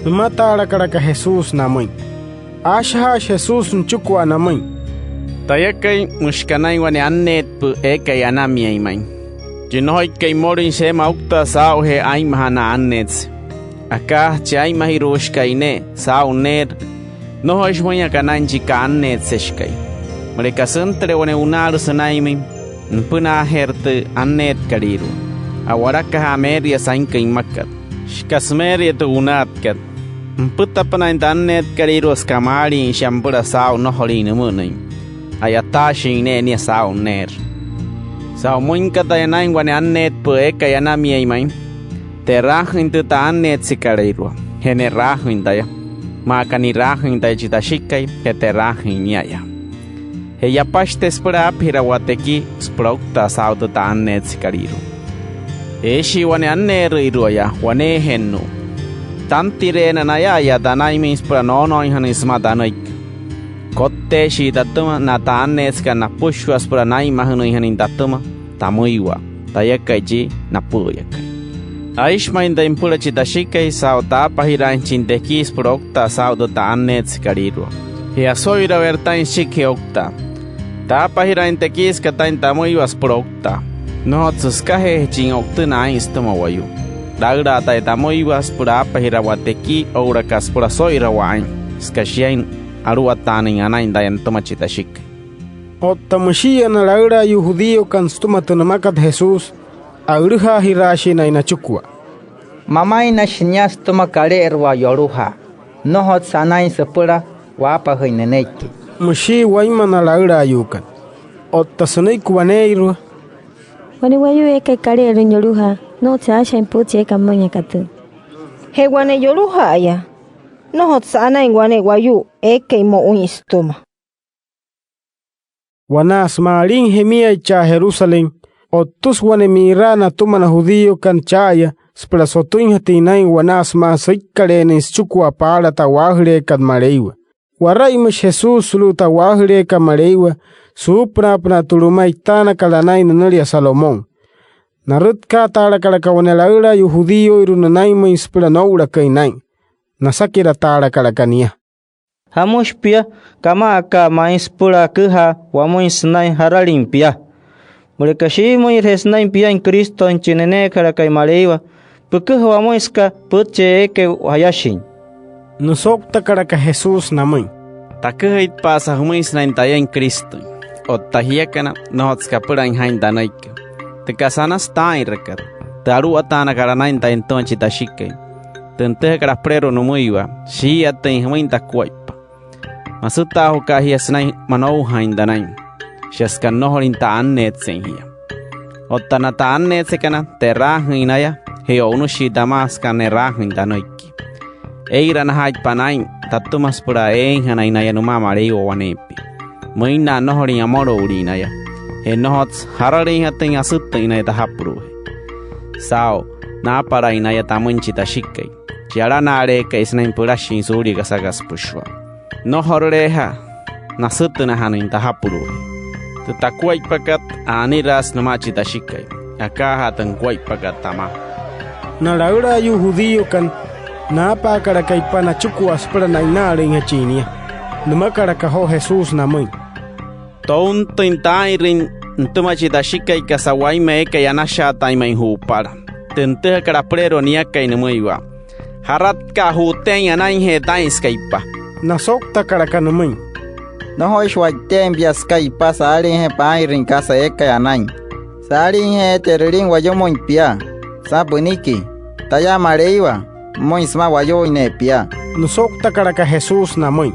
Nümataalakalaka Jesús namüin. Aashajaashi Jesús nüchikua namüin: —Tayakai, müshi aka naa'in wane anneetpü'ü eekai anamiain ma'i. Chi nnojoikai mmolüin sheema ouktaa saa'ujee, aa'inmaja na'anneetse. Akaajasa chi aa'inmajiru'ushikai ne'e saa'u neerü, nnojoishi müin aka naa'in chi ka'anneetseshikai. Müleka süntüle wane wunaalü sünainmüin, nüpünaajeerü tü anneetkalüirua. A'walakaja meeria sainküin mmakat, shika sümeeria tü wunaatkat. Nüpütapünaain tü anneetkalüirua süka maaliin shia nüpüla saa'u nnojolin nümü'ünüin. A'yataashin ne'e nia saa'u nneerü. Saa'u müinka taya naa'in wane anneetpü'ü eekai anamiain ma'i, te'raajüin tü ta'anneetsekalüirua je ne'raajüin taya, maa aka ni'raajüin taya chi Tashikai je te'raajüin niaya. Je yapashi taya süpüla aapajirawaa tekii süpüla ouktaa saa'u tü ta'anneetsekalüirua. Eeshii wane anneerüiruaya waneejennu'u. Tantireena naya'aya tanainmüin süpüla noonooinjanain sümaa tanüiki. Kotteeshii tatüma na ta'anneetsekana napüshua süpüla naa'inmajünüinjanain tatüma tamüiwa tayakai chi napü'üyakai. Aishi ma'i taya nüpüla chi Tashikai saa'u taapajiraainjachin tekii süpüla ouktaa saa'u tü ta'anneetsekalüirua. Je oso'iraweerü taa'in süchikijee ouktaa. Taapajiraain tekii süka taa'in tamüiwa süpüla ouktaa. Nnojotsü sükajeejachin o'utünaa aa'in sütüma wayuu. Laülaa taya tamüiwa süpüla aapajirawaa tekii oo'ulaka süpüla oso'irawaa aa'in, süka shiain aluwataanüin anain taya nütüma chi Tashikai. Otta müshi'iya na laülaayuu judíokana sütüma tü nümakat Jesús, a'ülüjaajiraashii naya nachikua. —Mamainnüshi nia sütüma kale'eruaa yolujaa. Nnojotsü anain süpüla waapajüin nünüiki —müshii wainma na laülaayuukana. Otta sünüiki waneeirua: —Wane wayuu eekai kale'erüin yolujaa, nnojotsü aashajaain pütchi eeka pümüin aka tüü. Je wane yoluja'aya, nnojotsü anain wane wayuu eekai mo'uin sütüma. Wanaa sümaa alin jemiai chaa Jerusalén, o'ttüsü wane mi'iraa natüma na judíokana cha'aya süpüla sotüinjatüin naa'in wanaa sümaa süikkaleenüin süchikua paala tü a'waajüleekat Maleiwa. Wara'imüshi Jesús sulu'u tü a'waajüleekat Maleiwa suupünaapünaa tü luma e'itaanakat anain nünülia Salomón. Narütkaataalakalaka wane laülaayuu judíoirua nünainmüin süpüla noo'ulaküin naa'in. Nasakirataalakalaka nia: —¿Jamüshi pia kama'akat ma'i süpüla aküjaa wamüin sünain jaralin pia? Müleka shiimüinreje sünain piain Cristoin chi nüneekajalakai Maleiwa, püküja wamüin süka pütchi eekai wayashin. Nüsouktakalaka Jesús namüin: —Taküjaitpa'asa jümüin sünain tayain Cristoin. Otta jiakana, nnojotsü kapülain jaa'in tanüiki. Tü kasa anasü taa'inrakat, tü aluwataanakat anain taya nütüma chi Tashikai, tü nütüjakat apüleerua nümüiwa, shii'iyatüin jümüin takuaippa. Masütaajuka'a jia sünain manoujaain tanain, shia süka nnojolüin ta'anneetsein jia. Otta na ta'anneetsekana, te'raajüin naya je o'unüshii tamaa süka ne'raajüin tanüiki. Ee'iranajaaitpa naa'in tatüma süpüla eeinjanain naya nümaa Maleiwa waneepia. Müinnaa nnojolüin amüloulin naya, je nnojotsü jaralüinjatüin asütüin naya tajapulu'ujee. Saa'u naapalain naya tamüin chi Tashikai, chi alana'aleekai sünain pülashin suulia kasa aka süpüshua, nnojorüleeja'a nasütünajanüin tajapulu'ujee. Tü takuaippakat, a'aniraasü nümaa chi Tashikai, akaajaa tü nukuaippakat tamaa. Na laülaayuu judíokana, naapaakalaka ipa nachikua süpüla na'ina'alüinjachin nia. Nümakalaka joo Jesús namüin: —Tountüin taa'inrüin nütüma chi Tashikai kasa wainma eekai anashaatain ma'i ju'upala, tü nütüjakat apüleerua niakai nümüiwa. ¿Jaratka'a ju'uteein anainjee taa'in süka ipa? Nasouktakalaka nümüin: —Nnojoishi wa'iteein pia süka ipa saaliijee paa'inrüin kasa eekai anain. Saaliijee te'rülin wayumüin pia, sümaa pünüiki: “Taya Maleiwa”, pümüin sümaa wayuuin ne'e pia. Nüsouktakalaka Jesús namüin: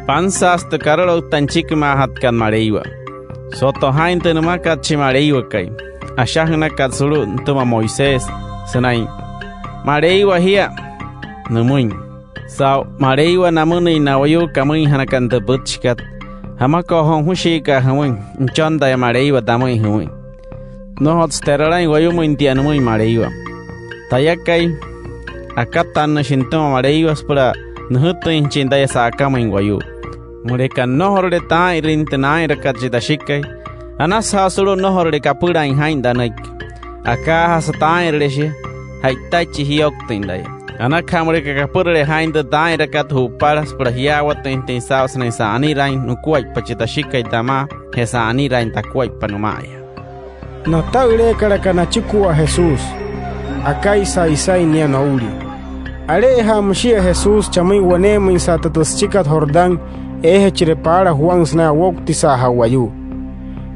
—Pansaasü tü karaloukta nüchikimaajatkat Maleiwa. Soto jaa'in tü nümakat chi Maleiwakai, ashajünakat sulu'u nütüma Moisés sünain: “Maleiwa jia”, nümüin. Saa'u “Maleiwa” namünüin na wayuu kamüinjanakana tü pütchikat, ¿jamakua joo jüshiika'a jümüin “Nüchon taya Maleiwa” tamüin jümüin? Nnojotsü te'ralain wayumüin tia nümüin Maleiwa. Tayakai, akatannüshi nütüma Maleiwa süpüla nüjütüinjachin taya sa'akamüin wayuu. Müleka nnojorule taa'inrüin tü naa'inrakat chi Tashikai, anasüja'a sulu'u nnojorule kapülain jaa'in tanüiki. Akaajasa taa'inrüle shia, ja'itaichi jiyouktüin taya. Anakaja müleka kapürüle jaa'in tü taa'inrakat ju'upala süpüla jiyaawatüinjatüin saa'u sünain sa'aniraain nukuaippa chi Tashikai tamaa je sa'aniraain takuaippa nüma'aya. Nata'üleekalaka nachikua Jesús, akaisa'a isai nia noulia. Ale'eja'a müshia Jesús chamüin waneemüinsa'a tü süchikat Jordán eejachire paala Juan sünain owoutisaajaa wayuu.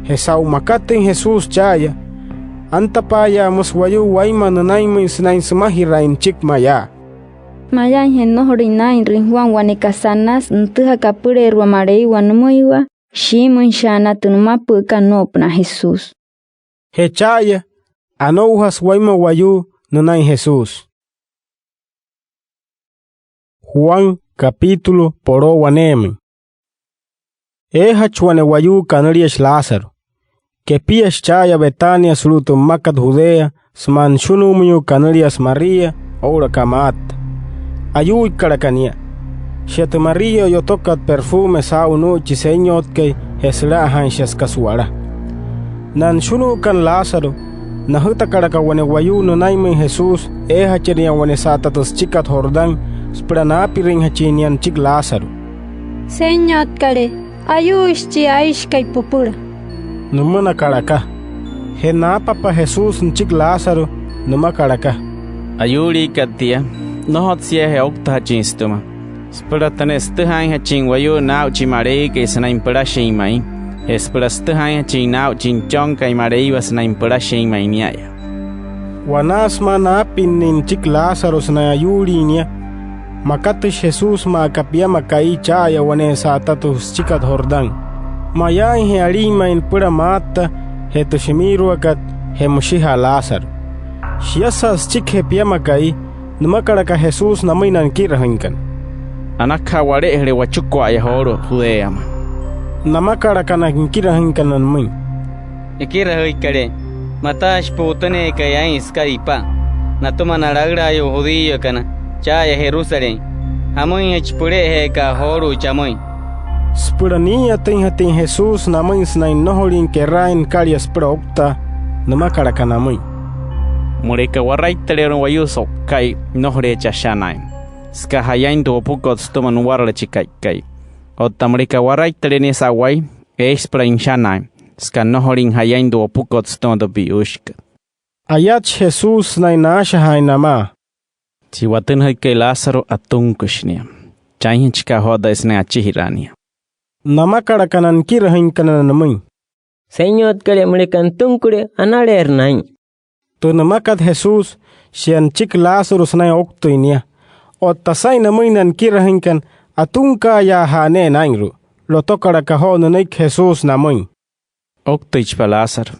Je saa'u makatüin Jesús cha'aya, antapaaya müsü wayuu wainma nünainmüin sünain sümajiraain nüchiki mayaa. Mayaainje nnojolüin naa'inrüin Juan wane kasa anasü nütüjaka apüleerua Maleiwa nümüiwa, shiimüinshaana tü nümapü'ükat noo'opünaa Jesús. Je cha'aya, anoujasü wainma wayuu nünain Jesús. Juan capítulo po'loo waneemüin. Eejachi wane wayuu kanüliashi Lázaro. Kepiashi cha'aya Betania sulu'u tü mmakat Judea sümaa nüshunuumüinyuu kanüliasü María oo'ulaka Marta. Ayuuikalaka nia. Shia tü María o'yotokat perfume saa'u nuu'u chi Senyotkai je süla'ajaain shia süka su'wala. Na nüshunuukana Lázaro, najütakalaka wane wayuu nünainmüin Jesús eejachiria wane sa'ata tü süchikat Jordán süpüla naapirüinjachin nia nüchiki Lázaro. —Senyotkalee, ayuuishi chi aishikai püpüla —nümünakalaka. Je naapapa Jesús nüchiki Lázaro, nümakalaka: —Ayuuliikat tia, nnojotsü shiajee ouktajachin sütüma süpüla tü ne'e sütüjaainjachin wayuu naa'u chi Maleiwakai sünain pülashin ma'i, je süpüla sütüjaainjachin naa'u chi Nüchonkai Maleiwa sünain pülashin ma'i nia'aya. Wanaa sümaa naapinnüin nüchiki Lázaro sünain ayuulin nia, makatüshi Jesús maa aka piama ka'i cha'aya wane sa'ata tü süchikat Jordán. Mayaainje alin ma'i nüpüla Marta je tü shimiiruakat je müshijaa Lázaro. Shiasa süchikijee piama ka'i, nümakalaka Jesús namüin na nikirajüinkana: —Anakaja wale'ejüle wachukua'aya joolu'u Judeamüin —namakalaka na nikirajüinkana nümüin. —Ekirajüikalee, mataashi pu'utüneekai aa'in süka ipa natüma na laülaayuu judíokana cha'aya Jerusalén. ¿Jamüinjachi püle'ejeeka'a joolu'u chamüin? Süpüla nii'iyatüinjatüin Jesús namüin sünain nnojolin keraain nükalia süpüla ouktaa, nümakalaka namüin: —Müleka waraittaleerü wayuu so'uka'i, nnojoleechi ashanaain süka jayain tü wopukot sütüma nuwarala chi ka'ikai. Otta müleka waraittalee nia sa'wai, eeshi süpüla nüshanaain süka nnojolüin jayain tü wopukot sütüma tü piyuushikat. Ayatshi Jesús sünain naashajaain namaa: —Chi watünajüikai Lázaro, atunküshi nia. Chainjachi aka joo taya sünain achijiraa nia —namakalaka na nikirajüinkana nümüin. —Senyotkalee, müleka nütunküle, analeerü naa'in. Tü nümakat Jesús, shia nüchiki Lázaro sünain ouktüin nia. Otta saa'in namüin na nikirajüinkana, atunka'ayaaja'a ne'e naa'inru'u. Lotokalaka joo nünüiki Jesús namüin: —Ouktüichipa Lázaro.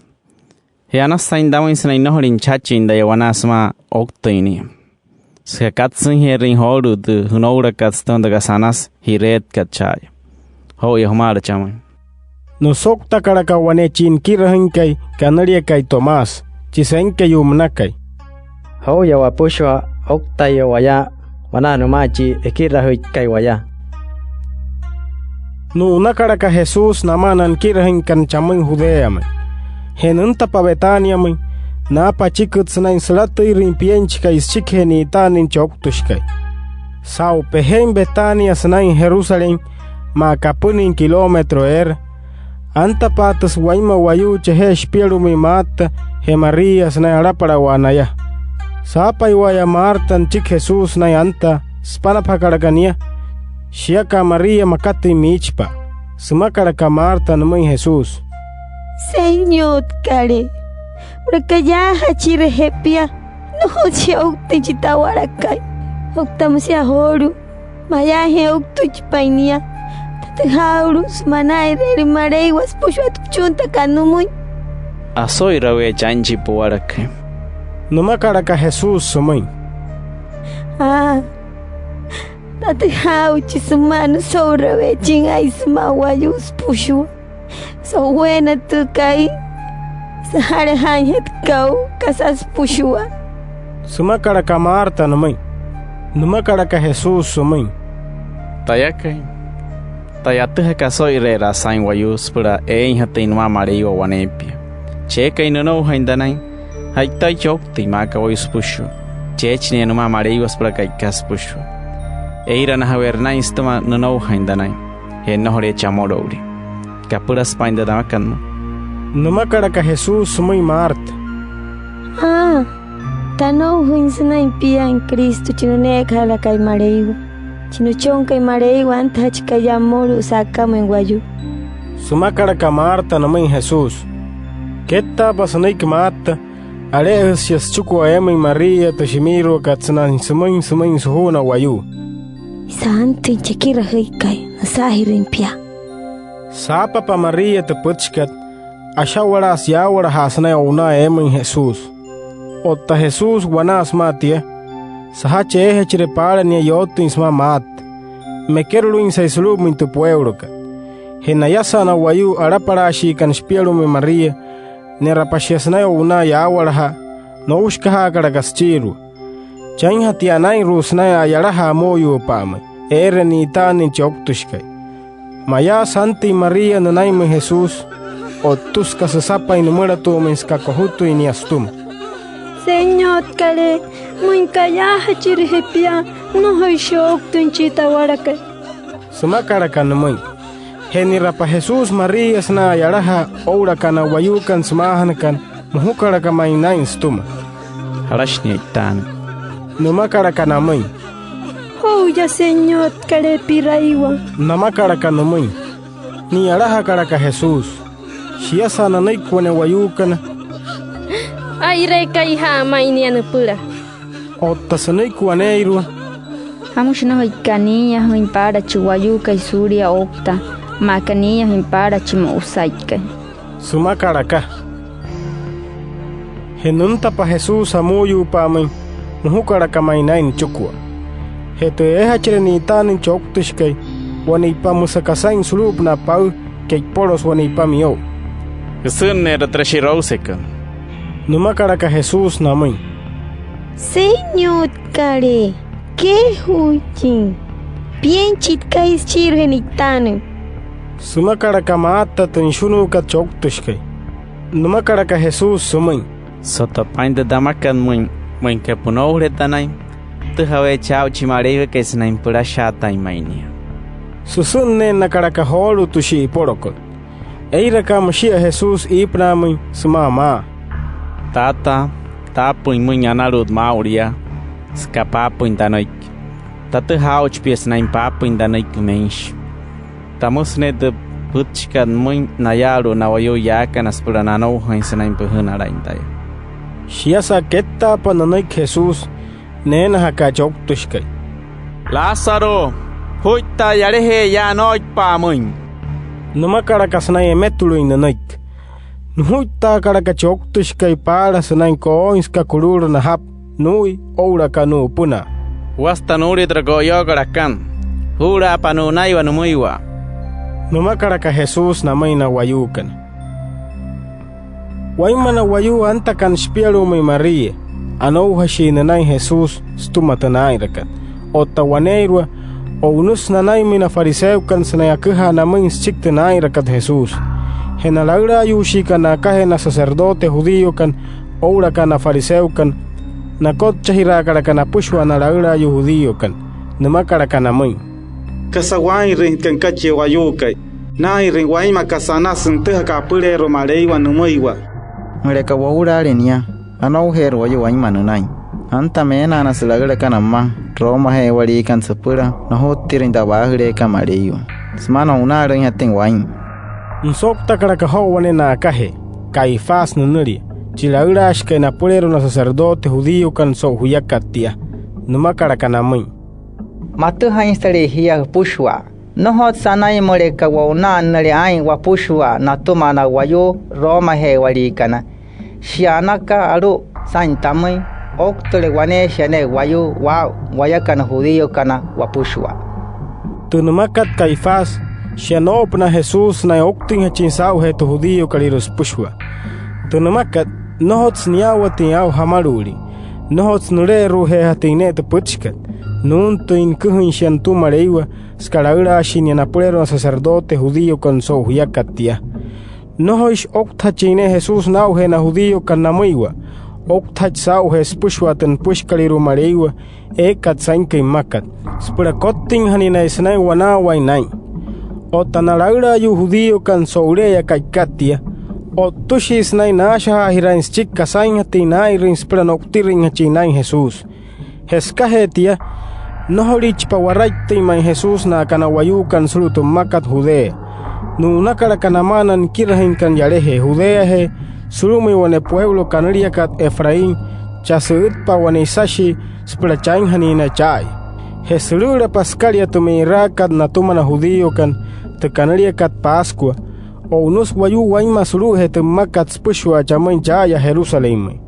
Je anasü saa'in tamüin sünain nnojolin chajachin taya wanaa sümaa ouktüin nia, süka katsüinjeerüin joolu'u tü jünoulakat sütüma tü kasa anasü ji'reetkat cha'aya. Joo'uya jumaala chamüin. Nüsouktakalaka wane chi nikirajüinkai kanüliakai Tomás, chi Senkeyuu münakai: —Joo'uya wapüshua ouktaiwa waya wanaa nümaa chi Ekirajüikai waya. Nu'unakalaka Jesús namaa na nikirajüinkana chamüin Judeamüin. Je nüntapa Betaniamüin, naapa achiküt sünain sülatüirüin pienchi ka'i süchikijee ni'itaanüin chi ouktüshikai. Saa'u pejein Betania sünain Jerusalén, maa kapünüin kilómetro eere, antapaatüsü wainma wayuu chajee shipialu'umüin Marta je María sünain alapalawaa naya. Saapaiwa'aya Marta nüchiki Jesús sünain antaa, süpanapajakalaka nia. Shiaka María makatüin miichipa'a. Sümakalaka Marta nümüin Jesús: —Senyotkalee, müleka yaajachire jepia, nnojotsü shia ouktüin chi tawalakai. Otta müsia joolu'u, mayaainje ouktüichipain nia, tatüjaa aa'ulu sümaa naa'inreerüin Maleiwa süpüshua tü püchuntakat nümüin. —Oso'iraweechi aa'in chi puwalakai —nümakalaka Jesús sümüin. —Aa, tatüjaa aa'uchi sümaa nüso'uraweechin aa'in sümaa wayuu süpüshua. So'uweena tü ka'i, saja'lajaainje tü ka'u kasa süpüshua —sümakalaka Marta nümüin. Nümakalaka Jesús sümüin: —Tayakai, taya atüjaka oso'ire'eraa saa'in wayuu süpüla eeinjatüin nümaa Maleiwa waneepia. Chi eekai nünoujain tanain, ja'itaichi ouktüin maa aka wayuu süpüshua. Cheechi nia nümaa Maleiwa süpüla ka'ikat süpüshua. Ee'iranajaweerü naa'in sütüma nünoujain tanain je nnojoleechi amüloulin. ¿Kapülasü paa'in tü tamakat pümüin? —nümakalaka Jesús sümüin Marta. —Aa, tanoujain sünain piain Cristo chi nüneekajalakai Maleiwa, chi Nüchonkai Maleiwa antajachikai yaa mmolu'u sa'akamüin wayuu —sümakalaka Marta nümüin Jesús. Kettaapa sünüiki Marta, ale'ejüsü shia süchikua eemüin María tü shimiiruakat sünain sümüin sümüin sujuuna wayuu: —Saantüin Chekirajüikai, nüsaajirüin pia. Saapapa María tü pütchikat, asha'walaasü yaawalajaa sünain o'unaa eemüin Jesús. Otta Jesús, wanaa sümaa tia, sajachi eejachire paala nia yootüin sümaa Maata, mekerolüinsai sulu'umüin tü pueulokat. Je nayasa'a na wayuu alapalaashiikana shipialu'umüin María, ne'rapa shia sünain o'unaa yaawalajaa, noushikajaakalaka süchiirua. Chainjatia naa'inru'u sünain a'yalajaa amuuyuupa'amüin eere ni'itaanüin chi ouktüshikai. Mayaasü antüin María nünainmüin Jesús, o'ttüsü süka süsapain nümülatu'umüin süka kojutüin nia sütüma: —Senyotkalee, müin kayaajachirüje pia, nnojoishi ouktüin chi tawalakai —sümakalaka nümüin. Je ni'rapa Jesús María sünain a'yalajaa oo'ulaka na wayuukana sümaajanakana, mojukalaka ma'i naa'in sütüma. —¿Jalashi nia e'itaanüin? —nümakalaka namüin. —Joo'uya, Senyotkalee, pi'raiwa —namakalaka nümüin. Ni'yalajakalaka Jesús. Shiasa nanüiki wane wayuukana: —Aa'ireeka'ija'a ma'i nia nüpüla. Otta sünüiki waneeirua: —¿Jamüshi nnojoika niiyajüin paala chi wayuukai suulia ouktaa, maa aka niiyajüin paala chi mo'usaikai? —sümakalaka. Je nüntapa Jesús amuuyuupa'amüin, mojukalaka ma'i naa'in nüchikua. Je tü eejachire ni'itaanüin chi ouktüshikai, wane ipa müsü aka saa'in sulu'upünaa paü ke'ipolosü wane ipa miyo'u. —Jüsü'ünneerü türa shi'rousekana —nümakalaka Jesús namüin. —Senyotkalee, keejuuichi. Pienchit ka'i süchiirujee ni'itaanüin —sümakalaka Maata, tü nüshunuukat chi ouktüshikai. Nümakalaka Jesús sümüin: —Soto paa'in tü tamakat pümüin, müin aka pünoujale tanain, pütüjaweechi aa'u chi Maleiwakai sünain pülashaatain ma'i nia. Süsü'nneennakalaka joolu'u tü shi'ipolokot. Ee'iraka müshia Jesús iipünaamüin sümaa maa: —Taataa, taapüin pümüin analu'ut maa'ulu yaa, süka paapüin tanüiki. Tatüjaa aa'uchi pia sünain paapüin tanüiki meinshi. Tamüsü ne'e tü pütchikat pümüin nayaalu'u na wayuu yaakana süpüla nanoujain sünain püjünalain taya. Shiasa kettaapa nünüiki Jesús, neenajaka chi ouktüshikai: —Lázaro, pujuittaa yalajee yaa anooipa'amüin —nümakalaka sünain emetulüin nünüiki. Nujuittaakalaka chi ouktüshikai paala sünain kooin süka kuluulu najapü nuu'ui oo'ulaka nu'upünaa. —Juwasü tü nuulia türa ko'oyookat akana. Juu'ulaapa nu'unaiwa nümüiwa —nümakalaka Jesús namüin na wayuukana. Wainma na wayuu antakana shipialu'umüin María, anoujashii nünain Jesús sütüma tü naa'inrakat. Otta waneeirua, o'unüsü nanainmüin na fariseokana sünain aküjaa namüin süchiki tü naa'inrakat Jesús. Je na laülaayuushiikana na'akajee na sacerdote judíokana oo'ulaka na fariseokana, nakotchajiraakalaka napüshua na laülaayuu judíokana. Nümakalaka namüin: —¿Kasa waa'inrüinjatka nüka chi wayuukai? Naa'inrüin wainma kasa anasü nütüjakat apüleerua Maleiwa nümüiwa. Müleka woulaale nia, anoujeerü wayuu wainma nünain. Anta meena na sülaülakana pümaa Romaje'ewaliikana süpüla nojuttirüin tü a'waajüleekat Maleiwa sümaa no'unaalüinjatüin waa'in. Nüsouktakalaka joo wane na'akajee, Caifás nünülia, chi laülaashikai napüleerua na sacerdote judíokana so'u juyakat tia. Nümakalaka namüin: —Matüjainsütalii jia jüpüshua. Nnojotsü anain müleka wo'una'annüle aa'in wapüshua natüma na wayuu Romaje'ewaliikana. Shia anaka alu'u saa'in tamüin ouktüle waneeshia ne'e wayuu waa'u wayakana judíokana wapüshua. Tü nümakat Caifás, shia noo'opünaa Jesús sünain ouktüinjachin saa'ujee tü judíokalüirua süpüshua. Tü nümakat, nnojotsü niyaawatüin aa'u jamalu'ulin, nnojotsü nüle'eru'ujeejatüin ne'e tü pütchikat. Nuuntüin nüküjain shia nütüma Maleiwa, süka laülaashin nia napüleerua na sacerdote judíokana so'u juyakat tia. Nnojoishi ouktajachin ne'e Jesús naa'ujee na judíokana namüiwa, ouktajachi saa'ujee süpüshua tü nüpüshikalüirua Maleiwa eekat sainküin mmakat, süpüla kottüinjanain naya sünain wanaawain naa'in. Otta na laülaayuu judíokana so'ule'eya ka'ikat tia, o'ttüshii sünain naashajaajiraain süchiki kasainjatüin naa'inrüin süpüla no'utirüinjachin naa'in Jesús. Je sükajee tia, nnojoliichipa waraittüin ma'i Jesús na'aka na wayuukana sulu'u tü mmakat Judea. Nu'unakalaka namaa na nikirajüinkana yalajee Judeajee sulu'umüin wane pueulo kanüliakat Efraín, chaa sü'ütpa'a wane isashii süpüla chainjanain naya cha'aya. Je sülü'ülapa sükalia tü mi'iraakat natüma na judíokana, tü kanüliakat Pascua, o'unüsü wayuu wainma sulu'ujee tü mmakat süpüshua chamüin cha'aya Jerusalénmüin.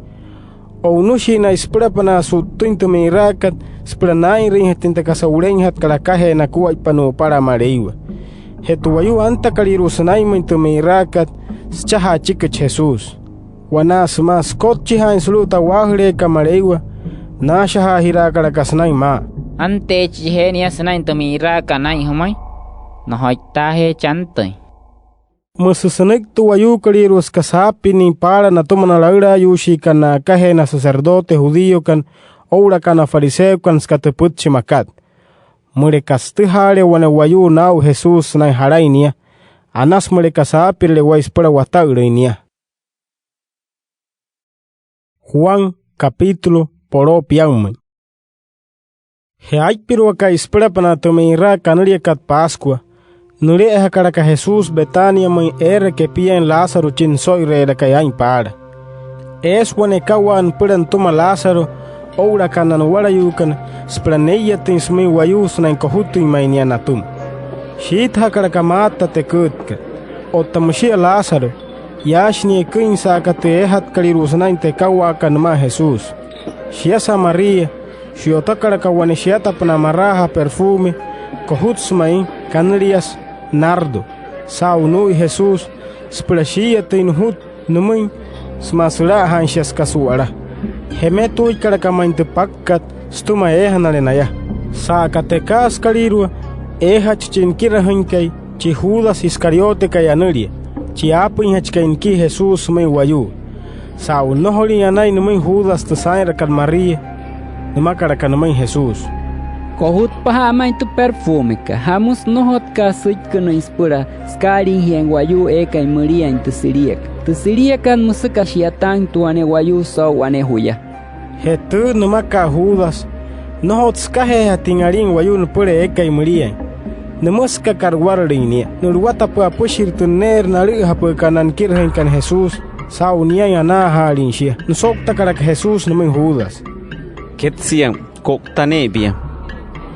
O'unüshii naya süpülapünaa su'ttüin tü mi'iraakat süpüla naa'inrüinjatüin tü kasa o'uleinjatkat akajee nakuaippa nu'upala Maleiwa. Je tü wayuu antakalüirua sünainmüin tü mi'iraakat, süchaja achiküchi Jesús. Wanaa sümaa sükotchijaain sulu'u tü a'waajüleekat Maleiwa, naashajaajiraakalaka sünain maa: —Anteechiyajee nia sünain tü mi'iraakat naa'in jümüin. Nnojoitaajeechi antüin. Müsü sünüiki tü wayuukolüirua süka saapinnüin paala natüma na laülaayuushiikana na'akajee na sacerdote judíokana oo'ulaka na fariseokana süka tü pütchi makat. Müleka sütüjaale wane wayuu naa'u Jesús sünain jalain nia, anasü müleka saapirüle waya süpüla wata'ülüin nia. Juan, capítulo poloo piammüin. Je aippiruakai süpülapünaa tü mi'iraa kanüliakat Pascua, nüle'ejakalaka Jesús Betaniamüin eere kepiain Lázaro chi nüso'ire'erakai aa'in paala. Eesü wane ekawaa nüpüla nütüma Lázaro oo'ulaka na nuwalayuukana süpüla nee'iyatüin sümüin wayuu sünain kojutüin ma'i nia natüma. Shiitajakalaka Marta tü eküütkat. Otta müshia Lázaro, yaashi nia eküin sa'aka tü eejatkalüirua sünain tü ekawaakat nümaa Jesús. Shiasa María, shi'yotakalaka wane shiatapünaa maraajaa perfume kojutsü ma'i, kanüliasü nardo, saa'u nuu'ui Jesús süpüla shii'iyatüin nujut nümüin sümaa süla'ajaain shia süka su'wala. Jemetuuikalaka ma'i tü pakkat sütüma eejanale naya. Sa'aka tü ekaasükalüirua, eejachi chi nikirajüinkai, chi Judas Iscariotekai anülia, chi aapüinjachikai nikii Jesús sümüin wayuu. Saa'u nnojolin anain nümüin Judas tü saa'inrakat María, nümakalaka nümüin Jesús: —Kojutpaja'a ma'i tü perfumekat. ¿Jamüsü nnojotka'a süikkünüin süpüla sükaaliijiain wayuu eekai müliain tü siliakat? Tü siliakat müsü aka shi'yataainjatü wane wayuu so'u wane juya. Je tü nümaka'a Judas, nnojotsü sükajeejatüin alin wayuu nüpüla eekai müliain. Nümüsü aka ka'ruwaralüin nia. Nu'luwatapü'ü apüshirü tü neerü nalü'üjapü'ükat na nikirajüinkana Jesús saa'u niain anaajaalin shia. Nüsouktakalaka Jesús nümüin Judas: —Ketsia, ko'uta ne'e pia.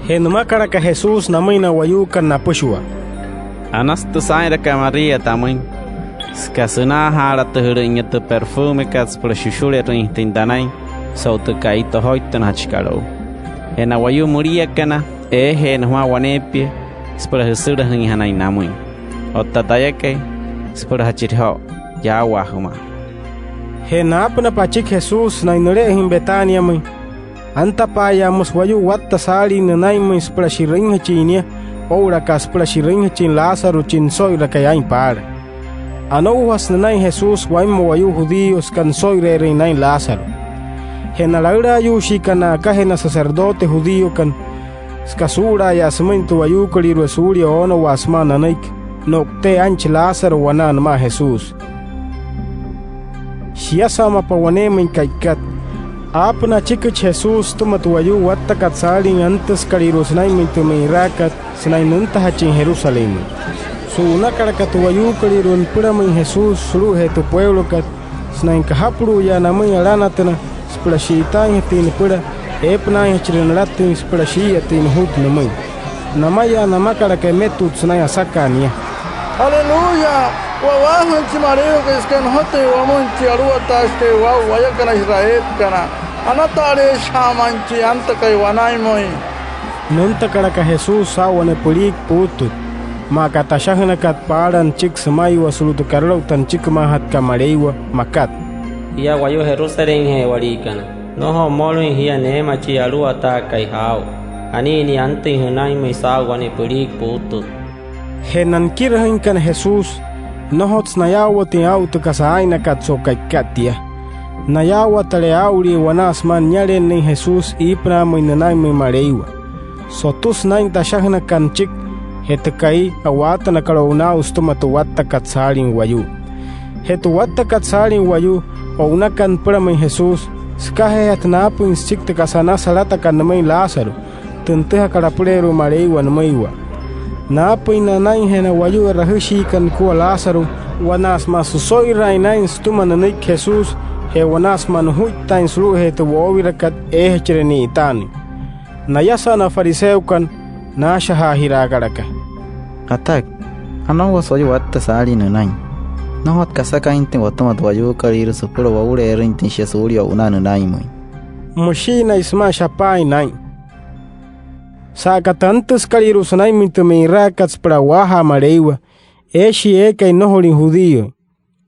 Je nümakalaka Jesús namüin na wayuukana napüshua: —Anasü tü saa'inrakat María tamüin süka sünaajaalatüjülü'inya tü perfumekat süpüla shushulerüinjatüin tanain so'u tü ka'i tojoitünajachikat o'u. Je na wayuu müliakana, eejeena jümaa waneepia süpüla jüsülajüinjanain namüin. Otta tayakai, süpülajachire joo yaawaa jümaa. Je naapünapa achiki Jesús sünain nüle'ejüin Betaniamüin, antapaaya müsü wayuu watta saalin nünainmüin süpüla shi'rüinjachin nia oo'ulaka süpüla shi'rüinjachin Lázaro chi nüso'irakai aa'in paala. Anoujasü nünain Jesús wainma wayuu judío süka nüso'ire'erüin naa'in Lázaro. Je na laülaayuushiikana na'akajee na sacerdote judíokana, süka suu'ulaayaa sümüin tü wayuukolüirua suulia oonowaa sümaa nanüiki, no'ute'e aa'inchi Lázaro wanaa nümaa Jesús. Shiasa mapa waneemüin ka'ikat, aapünaa achikichi Jesús sütüma tü wayuu wattakat saalin antüsükalüirua sünainmüin tü mi'iraakat sünain nüntajachin Jerusalénmüin. Su'unakalaka tü wayuukolüirua nüpülamüin Jesús sulu'ujee tü pueulokat sünain kajapulu'uyaa namüin alanatüna süpüla shi'itaainjatüin nüpüla eepünaainjachire nülatüin süpüla shii'iyatüin nujut nümüin. Namayaa namakalaka emetut sünain asakaa nia: —¡Aleluya! Wa'waajüin chi Maleiwakai süka nüjütüin wamüin chi Aluwataashikai waa'u wayakana Israelkana. Anata'aleeshija'a ma'i chi antakai wanainmüin. Nüntakalaka Jesús saa'u wane püliiku puuttut, maa aka tü ashajünakat paala nüchiki sümaiwa sulu'u tü karaloukta nüchikimaajatkat Maleiwa, makat: “Jia wayuu Jerusalénje'ewaliikana, nnojo mmolüin jia neema chi Aluwataakai jaa'u. Anii nia antüin jünainmüin saa'u wane püliiku puuttut”. Je na nikirajüinkana Jesús, nnojotsü nayaawatüin aa'u tü kasa aa'inakat so'u ka'ikat tia. Nayaawatale aa'ulia wanaa sümaa nialennüin Jesús iipünaamüin nünainmüin Maleiwa. Sotüsü naa'in tü ashajünakat nüchiki je tü ka'i a'waatünakat o'u naa'u sütüma tü wattakat saalin wayuu. Je tü wattakat saalin wayuu o'unakat nüpülamüin Jesús, sükajeejatü naapüin süchiki tü kasa anasü alatakat nümüin Lázaro, tü nütüjakat apüleerua Maleiwa nümüiwa. Naapüin nanainjee na wayuu e'rajüshiikana nukua Lázaro Wanaa sümaa süso'iraain naa'in sütüma nünüiki Jesús je wanaa sümaa nujuittaain sulu'ujee tü woowirakat eejachire ni'itaanüin. Nayasa na fariseokana, naashajaajiraakalaka: —Atak, anoujasü wayuu watta saalin nünain. Nnojotsü kasakainjatüin watüma tü wayuukolüirua süpüla woule'erüinjatüin shia suulia o'unaa nünainmüin. Müshii naya sümaa shapaain naa'in: —Sa'aka tü antüsükalüirua sünainmüin tü mi'iraakat süpüla a'waajaa Maleiwa, eeshii eekai nnojolüin judíoin.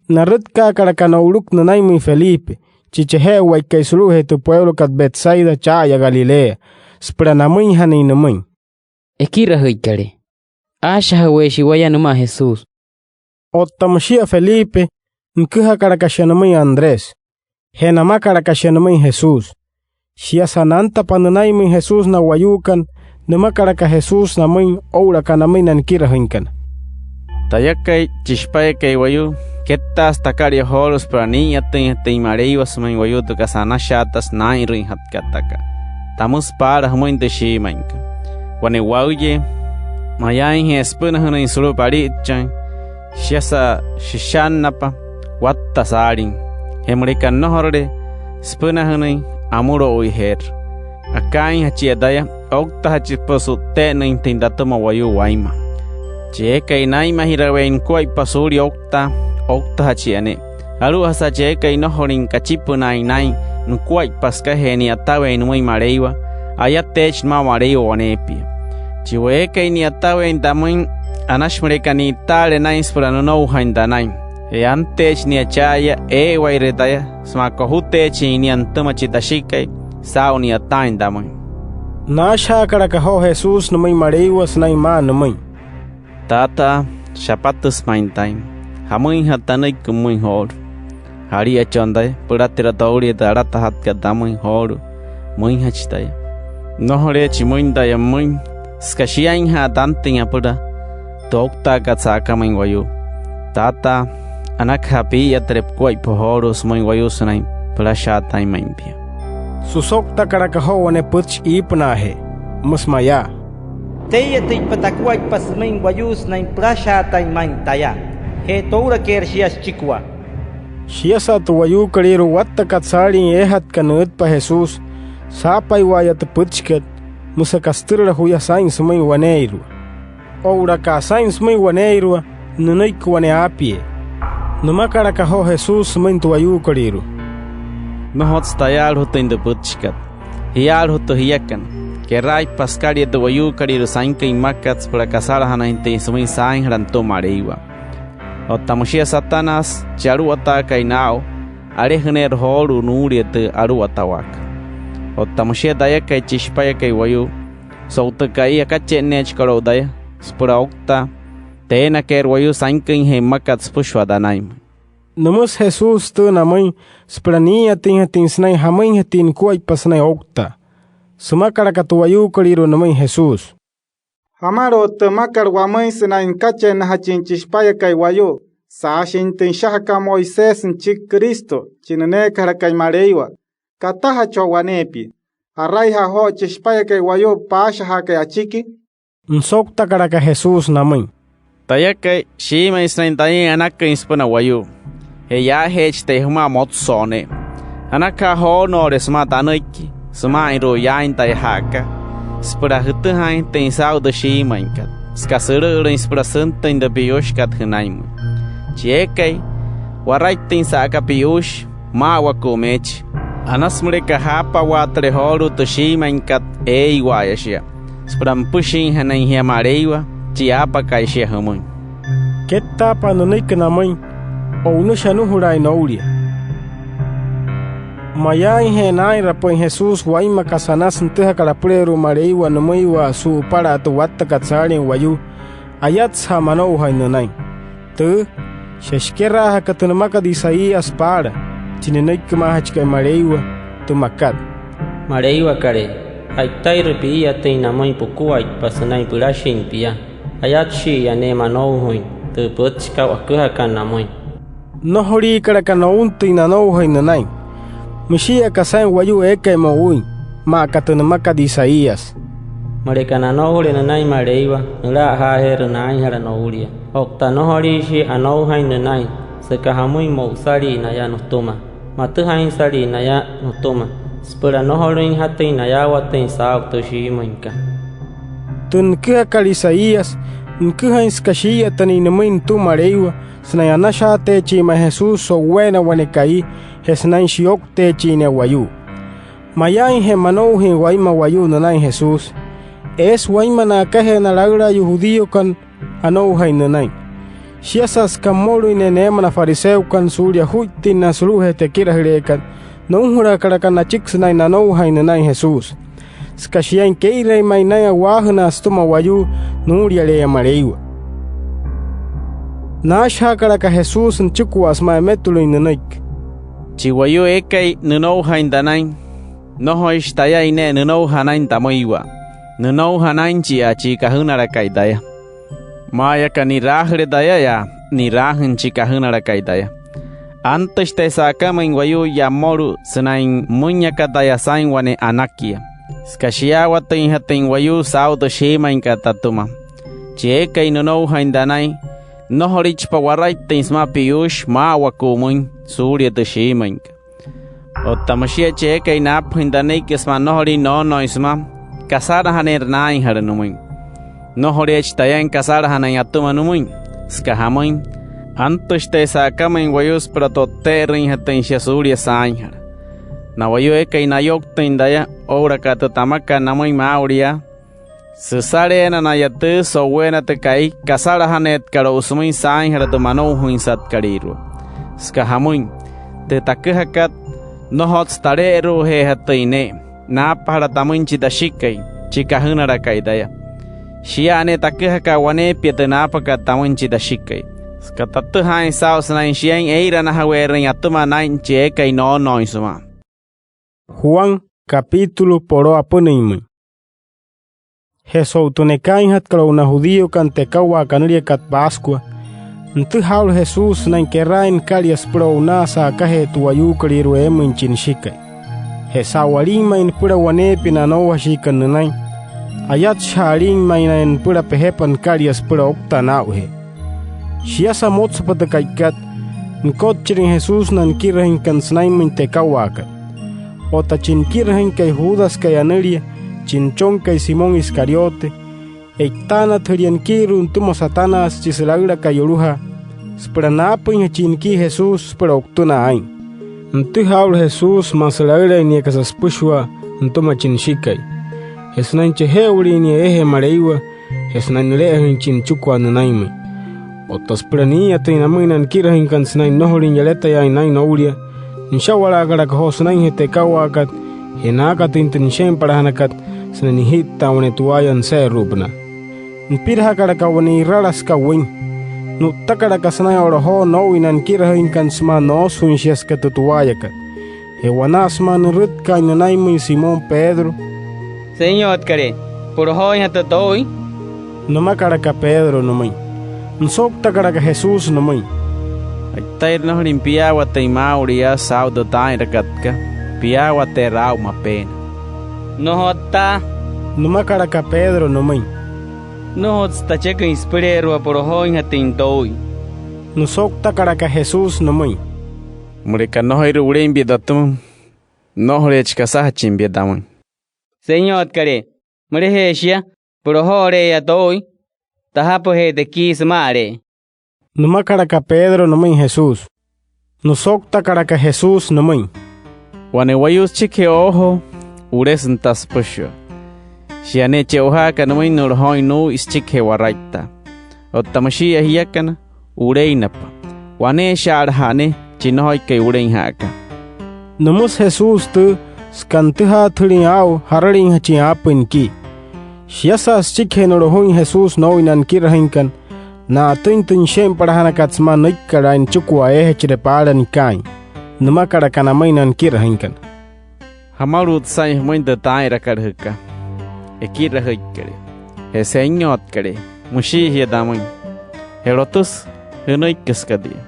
Narütkaakalaka no'uluku nünainmüin Felipe, chi chaje'ewaikai sulu'ujee tü pueulokat Betsaida cha'aya Galilea, süpüla namüinjanain nümüin: —Ekirajüikalee, aashajaweeshii waya nümaa Jesús. Otta müshia Felipe, nüküjakalaka shia nümüin Andrés. Je namakalaka shia nümüin Jesús. Shiasa nantapa nünainmüin Jesús na wayuukana, nümakalaka Jesús namüin oo'ulaka namüin na nikirajüinkana: —Tayakai, chi Shipayakai Wayuu, kettaasü takalia joolu'u süpüla nii'iyatüinjatüin Maleiwa sümüin wayuu tü kasa anashaatasü naa'inrüinjatkat taka. Tamüsü paala jümüin tü shiimüinkat: Wane waüyee, mayaainje süpünajünüin sulu'u palitchajüin, shiasa shishannapa watta saalin. Je müleka nnojorule süpünajünüin, amülo'uijeerü. Akaainjachia taya, ouktajachipü'ü su'tte'ennüinjatüin tatüma wayuu wainma. Chi eekai naa'inmajiraweein nukuaippa suulia ouktaa, ouktajachia ne'e. Alu'ujasa chi eekai nnojolüin kachipünaain naa'in nukuaippa sükajee ni'yataweein nümüin Maleiwa, ayateechi nümaa Maleiwa waneepia. Chi eekai ni'yataweein tamüin, anashi müleka ni'itaale naa'in süpüla nünoujain tanain. Je anteechi nia cha'aya ee'ewaire taya sümaa kojuteechin nia nütüma chi Tashikai saa'u ni'yataain tamüin. Naashajaakalaka joo Jesús nümüin Maleiwa sünain maa nümüin: —Taataa, shapatüsü ma'i taa'in. Jamüinjatü tanüiki pümüin joolu'u. Jalia chon taya pülatira toulia tü alatajatkat tamüin joolu'u, müinjachi taya. Nnojoleechi müin taya pümüin süka shiainja'a tantüin apüla tü ouktaakat sa'akamüin wayuu. Taataa, anakaja pii'iyatüle pukuaippa joolu'u sümüin wayuu sünain pülashaatain ma'i pia. Süsouktakalaka joo wane pütchi iipünaajee, müsü mayaa: —Tee'iyatüitpa takuaippa sümüin wayuu sünain pülashaatain ma'i taya. Je too'ulakeerü shia süchikua. Shiasa tü wayuukolüirua wattakat saalin eejatkat nü'ütpa Jesús, saapaiwa'aya tü pütchikat, müsü aka sütürüla juya saa'in sümüin waneeirua. Oo'ulaka saa'in sümüin waneeirua, nünüiki wane aapiee. Nümakalaka joo Jesús sümüin tü wayuukolüirua: —Nnojotsü tayaalujutüin tü pütchikat. Jiyaalujutü jiakana. Keraaitpa sükalia tü wayuukolüirua sainküin mmakat süpüla kasalajanainjatüin sümüin saainjala nütüma Maleiwa. Otta müshia Satanás, chi aluwataakai naa'u, alejüneerü joolu'u nuulia tü aluwatawaakat. Otta müshia tayakai, chi Shipayakai Wayuu, so'u tü ka'i akachenneechikat o'u taya süpüla ouktaa, teenakeerü wayuu sainküinjee mmakat süpüshua tanainmüin. Nümüsü Jesús tüü namüin süpüla nii'iyatüinjatüin sünain jamüinjatüin nukuaippa sünain ouktaa. Sümakalaka tü wayuukolüirua nümüin Jesús: —Jamalu'ut tü mmakat wamüin sünain nükachennajachin chi Shipayakai Wayuu. Saashin tü nüshajakat Moisés nüchiki Cristo, chi nüneekajalakai Maleiwa, katajachua waneepia. ¿Jaraija'a joo chi Shipayakai Wayuu paashajaakai achiki? Nüsouktakalaka Jesús namüin: —Tayakai, shiimüin sünain tayain anaküin süpüna wayuu. Je yaajeechi taya jümaa motso'o ne'e. Anakaja joonoole sümaa tanüiki süma'inru'u yaain taya ja'aka süpüla jütüjaainjatüin saa'u tü shiimüinkat, süka sülü'ülüin süpüla süntüin tü piyuushikat jünainmüin. Chi eekai waraittüin sa'aka piyuushi, maa'awaku'u meechi. Anasü müleka jaapawaatüle joolu'u tü shiimüinkat eeiwa'aya shia süpüla nüpüshinjanain jia Maleiwa, chi aapakai shia jümüin. Kettaapa nünüiki namüin, o'unüshi anujulaain noulia. Mayaainje naa'inrapü'üin Jesús wainma kasa anasü nütüjakat apüleerua Maleiwa nümüiwa su'upala tü wattakat saalin wayuu, ayatsüja'a manoujain nünain. Tüü, shia shikeraajaka tü nümakat Isaías paala, chi nünüikimaajachikai Maleiwa, tü makat: “Maleiwakalee, ja'itairü pii'iyatüin namüin pukuaippa sünain pülashin pia. Ayatshi'iya ne'e manoujain tü pütchikat waküjakat namüin”. Nnojoliikalaka nountüin nanoujain nünain. Müshii aka saa'in wayuu eekai mo'uin, maa aka tü nümakat Isaías: Müleka nanoujale nünain Maleiwa, nüla'ajaajeerü naainjala noulia. Otta nnojoliishii anoujain nünain, süka jamüin, mo'usalii naya nütüma, matüjainsalii naya nütüma süpüla nnojolüinjatüin nayaawatüin saa'u tü shiimüinkat. Tü nüküjakat Isaías, nüküjain süka shii'iyatünüin nümüin nütüma Maleiwa sünain anashaateechin ma'i Jesús so'uweena wane ka'i je sünain shiyoukteechin nia wayuu. Mayaainje manoujainya wainma wayuu nünain Jesús, eesü wainma na'akajee na laülaayuu judíokana anoujain nünain. Shiasa süka mmolüin ne'e neema na fariseokana suulia ojuittinnaa sulu'ujee tü ekirajüleekat, nounjalakalaka nachiki sünain nanoujain nünain Jesús, süka shiain kee'ireein ma'i naa'in a'waajünaa sütüma wayuu nuuliale'eya Maleiwa. Naashajaakalaka Jesús nüchikua sümaa emetulüin nünüiki: —Chi wayuu eekai nünoujain tanain, nnojoishi tayain ne'e nünouja anain tamüiwa. Nünouja anainchia chi kajünalakai taya. Maa aka ni'raajüle taya, yaa ni'raajüin chi kajünalakai taya. Antüshi taya sa'akamüin wayuu yaa mmolu'u sünain müin aka taya saa'in wane anakia, süka shiyaawatüinjatüin wayuu saa'u tü shiimüinkat tatüma. Chi eekai nünoujain tanain, nnojolichipa waraittüin sümaa piyuushi maa'awaku'umüin suulia tü shiimüinkat. Otta müshia chi eekai naapajüin tanüiki sümaa nnojoliin noonooin sümaa, kasalajaneerü naainjala nümüin. Nnojoleechi tayain kasalajanain atüma nümüin, süka jamüin, antüshi taya sa'akamüin wayuu süpüla to'tte'erüinjatüin shia suulia saainjala. Na wayuu eekai nayouktüin taya oo'ulaka tü tamakat namüin maa'ulu yaa, süsaleena naya tüü so'uweena tü ka'i kasalajaneetkat o'u sümüin saainjala tü manoujainsatkalüirua. Süka jamüin, tü taküjakat, nnojotsü tale'eru'ujeejatüin ne'e naapajala tamüin chi Tashikai, chi kajünalakai taya. Shia ne'e taküjakat waneepia tü naapakat tamüin chi Tashikai, süka tatüjaain saa'u sünain shiain ee'iranajaweerüin atüma naa'in chi eekai noonooin sümaa. Juan, capítulo po'loo apünüinmüin. Je so'u tü nekaainjatkat o'u na judíokana tü ekawaa kanüliakat Pascua, nütüjaa aa'ulu Jesús sünain keraain nükalia süpüla o'unaa sa'akajee tü wayuukolüirua eemüin chi Nüshikai. Je saa'u alin ma'i nüpüla waneepia na anoujashiikana nünain, ayatshija'a alin ma'i naya nüpüla pejepa nükalia süpüla ouktaa naa'ujee. Shiasa motsapa tü ka'ikat, nükotchirüin Jesús na nikirajüinkana sünainmüin tü ekawaakat. Otta chi nikirajüinkai Judaskai anülia, chi nüchonkai Simón Iscariote, e'itaanatüjülia nikiiru'u nütüma Satanás chi sülaülakai yolujaa, süpüla naapüinjachin nikii Jesús süpüla o'utünaa aa'in. Nütüjaa aa'ulu Jesús maa sülaüleein nia kasa süpüshua nütüma chi Nüshikai, je sünain cheje'ewalin nia eejee Maleiwa, je sünain nüle'ejüin chi nüchikua nünainmüin. Otta süpüla nii'iyatüin namüin na nikirajüinkana sünain nnojolüin yaletayaain naa'in noulia, nüsha'walaakalaka joo sünainjee tü ekawaakat, je naakatüin tü nüshe'inpalajanakat sünain niji'ttaa wane tu'waaya nüse'eru'upünaa. Nipirajakalaka wane irala süka wüin. Nu'ttakalaka sünain o'lojoo noo'ui na nikirajüinkana sümaa noosüjüin shia süka tü tu'waayakat. Je wanaa sümaa nürütkaain nünainmüin Simón Pedro: —Senyotkalee, ¿pu'lojooinjatü too'ui? —nümakalaka Pedro nümüin. Nüsouktakalaka Jesús nümüin: —Ja'itairü nnojolüin piyaawatüin maa'ulu yaa saa'u tü taa'inrakat aka, piyaawateerü aa'u mapeena. —Nnojotsü taa —nümakalaka Pedro nümüin. —Nnojotsü tacheküin süpüleerua pu'lojooinjatüin too'ui. Nüsouktakalaka Jesús nümüin: —Müleka nnojoire wulein pia tatüma, nnojoleechi kasajachin pia tamüin. —Senyotkalee, mülejee shia, pu'lojo'ole'eya too'ui, tajapüjee tekii süma'alee —nümakalaka Pedro nümüin Jesús. Nüsouktakalaka Jesús nümüin: —Wane wayuu süchikijee oojoo, wulesü nüta süpüshua. Shia ne'e che'ojaaka nümüin nu'lojooin nuu'ui süchikijee waraittaa. Otta müshi'iya jiakana, wuleinapa. Waneesha'alaja'a ne'e chi nnojoikai wulein ja'aka. Nümüsü Jesús tüü süka nütüjaatüjülin aa'u jaralinjachin aapüin nikii. Shiasa süchikijee nu'lojuin Jesús noo'ui na nikirajüinkana, na'atüin tü nüshe'inpalajanakat sümaa nüikkalaain nüchikua eejachire paala nikaain. Nümakalaka namüin na nikirajüinkana: —Jamalu'utsü saa'in jümüin tü taa'inrakat jüka: “Ekirajüikalee je Senyotkalee”, müshii jia tamüin. Je lotüsü jünüiki süka tia,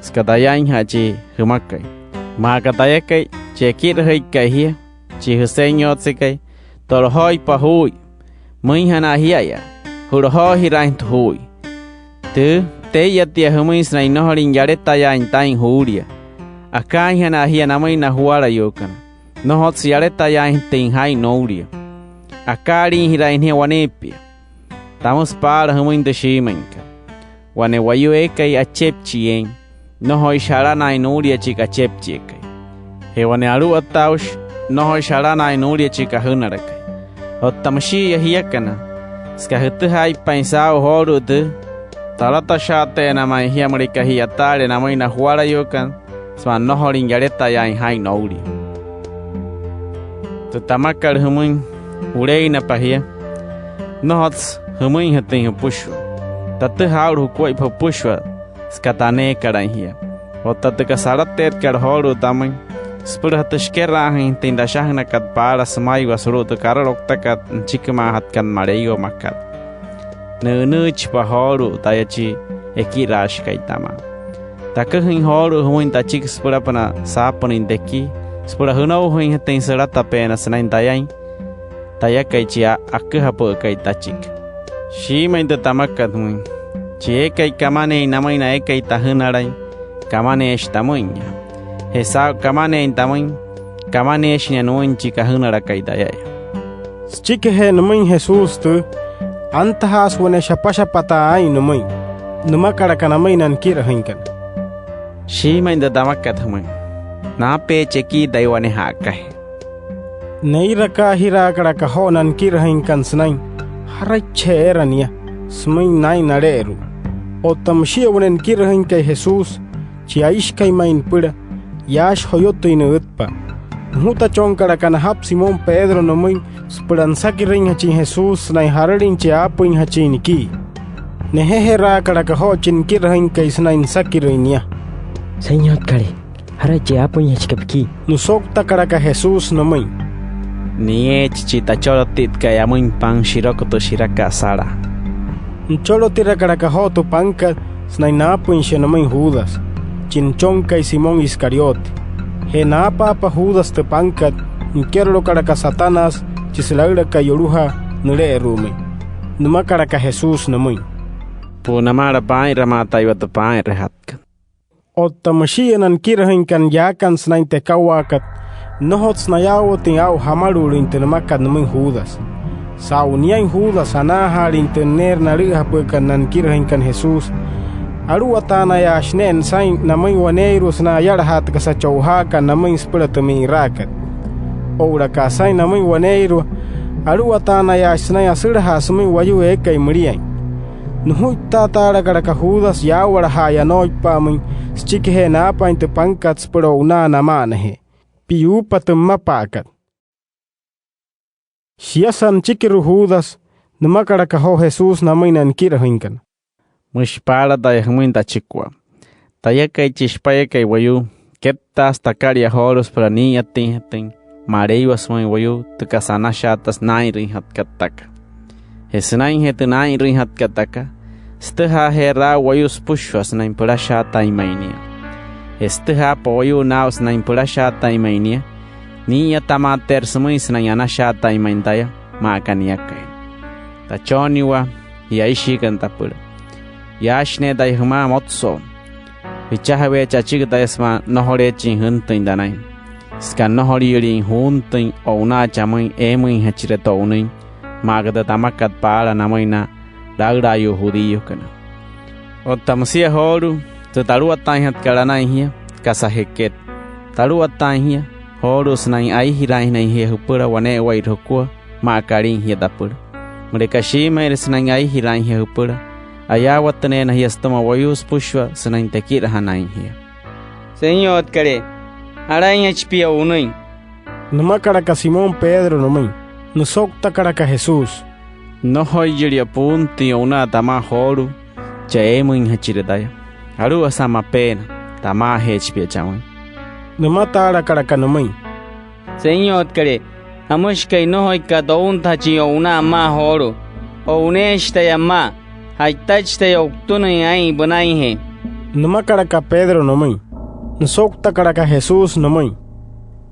süka tayainja'a chi jümakai. Maa aka tayakai, chi ekirajüikai jia, chi Jüsenyotsekai, to'lojooitpa juu'ui. müinjana jia'aya, ju'lojoojiraainjatü juu'ui. Tü, tee'iyatia jümüin sünain nnojolin yaletayaain taa'in juulia. Akaainjana jia namüin na juwalayuukana, nnojotsü yaletayaainjatüin jaa'in noulia. Akaaliijiraain jia waneepia. Tamüsü paala jümüin tü shiimüinkat: Wane wayuu eekai achepchi eein, nnojoishi alanaain nuulia chi kachepchiakai. Je wane aluwataaushi, nnojoishi alanaain nuulia chi kajünalakai. Otta müshi'iya jiakana, süka jütüjaaitpain saa'u joolu'u tü, talatashaateena ma'i jia müleka ji'yataale namüin na juwalayuukana sümaa nnojolin yaletayaain jaa'in noulia. Tü tamakat jümüin: Wuleinapa jia, nnojotsü jümüinjatüin jüpüshua. Tatüjaa aa'ulu jukuaippa jüpüshua süka taneekalain jia. Otta tü kasa alateetkat joolu'u tamüin, süpülajatü shikeraajüinjatüin tü ashajünakat paala sümaiwa sulu'u tü karalouktakat nüchikimaajatkat Maleiwa makat. Nü'ünüüchipa joolu'u taya chi ekiraashikai tamaa. Taküjüin joolu'u jümüin tachiki süpülapünaa saapünüin tekii, süpüla jünoujainjatüin sülatapeena sünain tayain, tayakai chi aküjapü'ükai tachiki. Shiimüin tü tamakat jümüin: Chi eekai kamaneein namüin na eekai tajünalain, kamaneeshi tamüinya. Je saa'u kamaneein tamüin, kamaneeshi nia nümüin chi kajünalakai tayaya. Süchikijee nümüin Jesús tü, antajaasü wane shapashapataa aa'in nümüin. Nümakalaka namüin na nikirajüinkana: Shiimüin tü tamakat jümüin: Naapeechi ekii taya wane ja'akajee. Neirakaajiraakalaka joo na nikirajüinkana sünain: ¿Jaraichijee eera nia sümüin naa'in nale'eru'u? Otta müshia wane nikirajüinkai Jesús, chi aishikai ma'i nüpüla, yaashi joyotüin nü'ütpa'a. Nujutachonkalaka najapü Simón Pedro nümüin süpüla nüsakirüinjachin Jesús sünain jaralin chi aapüinjachin nikii. Nejejeraakalaka joo chi nikirajüinkai sünain nüsakirüin nia. —Senyotkalee, ¿jarai chi aapüinjachikai pikii? —Nüsouktakalaka Jesús nümüin: —Nieechi chi tacholotitkai amüin pan shiroku tü shirakat sala. Nücholotirakalaka joo tü pankat sünain naapüin shia nümüin Judas, chi nüchonkai Simón Iscariote. Je naapaapa Judas tü pankat, nikerolokalaka Satanás, chi sülaülakai yolujaa, nüle'eru'umüin. Nümakalaka Jesús nümüin: —Pu'una maala paa'inramaataiwa tü paa'inrajatkat. Otta müshi'iya na nikirajüinkana yaakana sünain tü ekawaakat, nnojotsü nayaawatüin aa'u jamalu'ulüin tü nümakat nümüin Judas. Saa'u niain Judas anaajaalin tü neerü nalü'üjapü'ükat na nikirajüinkana Jesús, aluwataanayaashi ne'e saa'in namüin waneeirua sünain ayalajaa tü kasa cho'ujaakat namüin süpüla tü mi'iraakat. Oo'ulaka saa'in namüin waneeirua, aluwataanayaashi sünain asülajaa sümüin wayuu eekai müliain. Nujuittaataalakalaka Judas yaawalaja'aya anooipa'amüin süchikijee naapaain tü pankat süpüla o'unaa nama'anajee. Piyuupa tü mmapa'akat. Shiasa nüchikiru'u Judas, nümakalaka joo Jesús namüin na nikirajüinkana: —Müshi paala taya jümüin tachikua: Tayakai, chi Shipayakai Wayuu, kettaasü takalia joolu'u süpüla nii'iyatüinjatüin Maleiwa sümüin wayuu tü kasa anashaatasü naa'inrüinjatkat taka. Je sünainjee tü naa'inrüinjatkat taka, sütüjaajeerü aa'u wayuu süpüshua sünain pülashaatain ma'i nia. Je sütüjaapa wayuu naa'u sünain pülashaatain ma'i nia, nii'iyatamaateerü sümüin sünain anashaatain ma'i taya, maa aka niakai. Tachonniwaa, jia aishiikana tapüla, yaashi ne'e taya jümaa motso'o. Jüchajaweechi achiki taya sümaa nnojoleechin jüntüin tanain, süka nnojoliyülin juuntüin o'unaa chamüin eemüinjachire to'unüin, maa aka tü tamakat paala namüin na laülaayuu judíokana. Otta müsia joolu'u, tü taluwataainjatkat anain jia, kasa jeket, taluwataain jia joolu'u sünain aijiraainjanain jia jüpüla wane'ewai jukua, maa aka alin jia tapüla. Müleka shiimüinre sünain aijiraain jia jüpüla, ayaawatüneena jia sütüma wayuu süpüshua sünain tekirajanain jia. —Senyotkalee, ¿jalainjachi pia o'unüin? —nümakalaka Simón Pedro nümüin. Nüsouktakalaka Jesús: —Nnojoiyülia puuntüin o'unaa tamaa joolu'u chaa eemüinjachire taya. Alu'ujasa mapeena, tamaajeechi pia chamüin. Nümataalakalaka nümüin: —Senyotkalee, ¿jamüshikai nnojoika'a tountajachin o'unaa pümaa joolu'u? O'uneeshi taya pümaa. Ja'itachi taya o'utünüin aa'in pünainjee —nümakalaka Pedro nümüin. Nüsouktakalaka Jesús nümüin: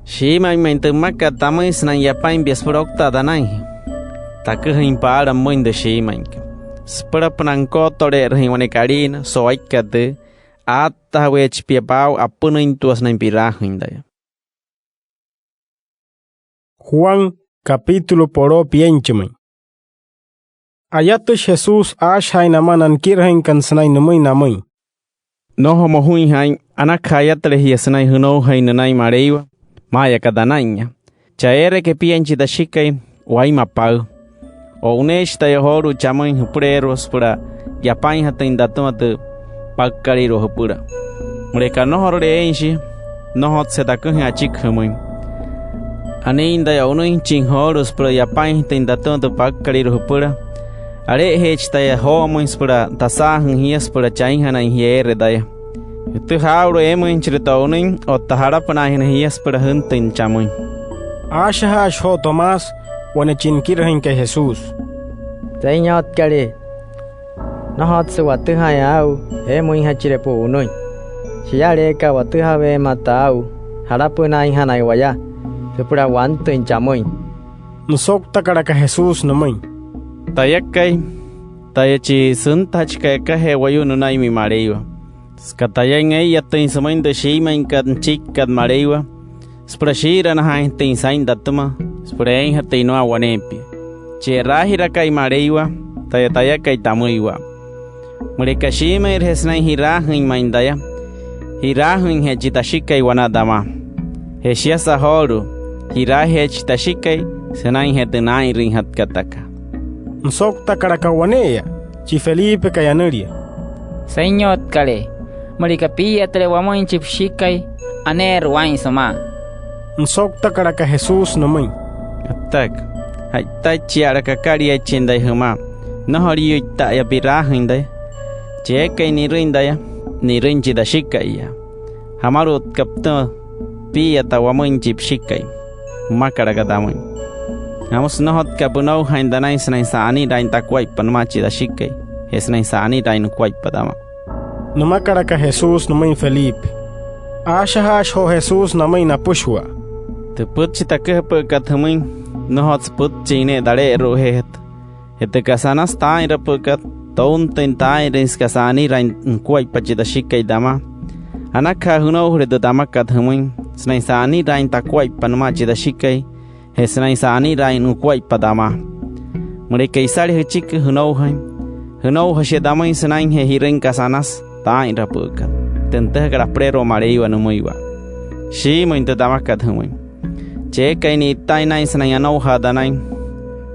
—Shiimüin ma'i tü pümakat tamüin sünain yapain pia süpüla ouktaa tanainjee. taküjüin paala pümüin tü shiimüinkat. Süpülapünaa nükootole'erüjüin wane kaliina so'u aikat tüü, aattajaweechi pia paa'u apünüintua sünain pi'raajüin taya. Juan, capítulo po'loo pienchimüin. Ayatüshi Jesús aashajaain namaa na nikirajüinkana sünain nümüin namüin: —Nnojo mojuin jaa'in, anakaja ayatüle jia sünain jünoujain nünain Maleiwa, maa'aya aka tana'inya. Chaa eere kepiain chi Tashikai, wainma paü. O'uneechi taya joolu'u chamüin jüpüleerua süpüla yapainjatüin tatüma tü paükalüirua jüpüla. Müleka nnojorule eein shia, nnojotsü taküjüin achiki jümüin. Aniin taya o'unüinjachin joolu'u süpüla yapainjatüin tatüma tü paükalüirua jüpüla, ale'ejeechi taya joo'omüin süpüla tasaajüin jia süpüla chainjanain jia eere taya. Jütüjaa aa'ulu eemüinjachire to'unüin otta jalapünaainjana jia süpüla jüntüin chamüin. Aashajaashi joo Tomás, wane chi nikirajüinkai Jesús: —Senyotkalee, nnojotsü watüjaain aa'u eemüinjachire pu'unüin. Shialeeka'a watüjaweemata aa'u, jalapünaainjanain waya süpüla wantüin chamüin. Nüsouktakalaka Jesús nümüin: —Tayakai, taya chi süntajachikai akajee wayuu nünainmüin Maleiwa. Süka tayain, ee'iyatüin sümüin tü shiimüinkat nüchikikat Maleiwa süpüla shii'iranajaainjatüin saa'in tatüma süpüla eeinjatüin nümaa waneepia. Chi e'raajirakai Maleiwa, taya tayakai tamüiwa. Müleka shiimüinreje sünain ji'raajüin ma'i taya, ji'raajüinje chi Tashikai wanaa tamaa. Je shiasa joolu'u, ji'raajeechi chi Tashikai sünainjee tü naa'inrüinjatkat taka. Nüsouktakalaka wane'eya chi Felipekai anülia: —Senyotkalee, müleka pii'iyatüle wamüin chi Püshikai, aneerü waa'in sümaa. Nüsouktakalaka Jesús nümüin: —Attaca, ja'itaichiala kakaliaichin taya jümaa. Nnojoliyüitta'aya pi'raajüin taya. Chi eekai ni'rüin taya, ni'rüin chi Tashika'iya. Jamalu'utka pütüma pii'iyata wamüin chi Püshikai, pümakalaka tamüin. Jamüsü nnojotka pünoujain tanain sünain sa'aniraain takuaippa nümaa chi Tashikai je sünain sa'aniraain nukuaippa tamaa —nümakalaka Jesús nümüin Felipe. Aashajaashi joo Jesús namüin napüshua: —Tü pütchi taküjapü'ükat jümüin, nnojotsü pütchin ne'e tale'eru'ujeejatü. Je tü kasa anasü taa'inrapü'ükat, tountüin taa'inrüin süka sa'aniraain nukuaippa chi Tashikai tamaa. Anakaja jünoujale tü tamakat jümüin sünain sa'aniraain takuaippa nümaa chi Tashikai je sünain sa'aniraain nukuaippa tamaa. Müleka isale jüchiki jünoujain, jünouja shia tamüin sünainjee ji'rüin kasa anasü taa'inrapü'ükat, tü nütüjakat apüleerua Maleiwa nümüiwa. Shiimüin tü tamakat jümüin: Chi eekai ni'itaain naa'in sünain anoujaa tanain,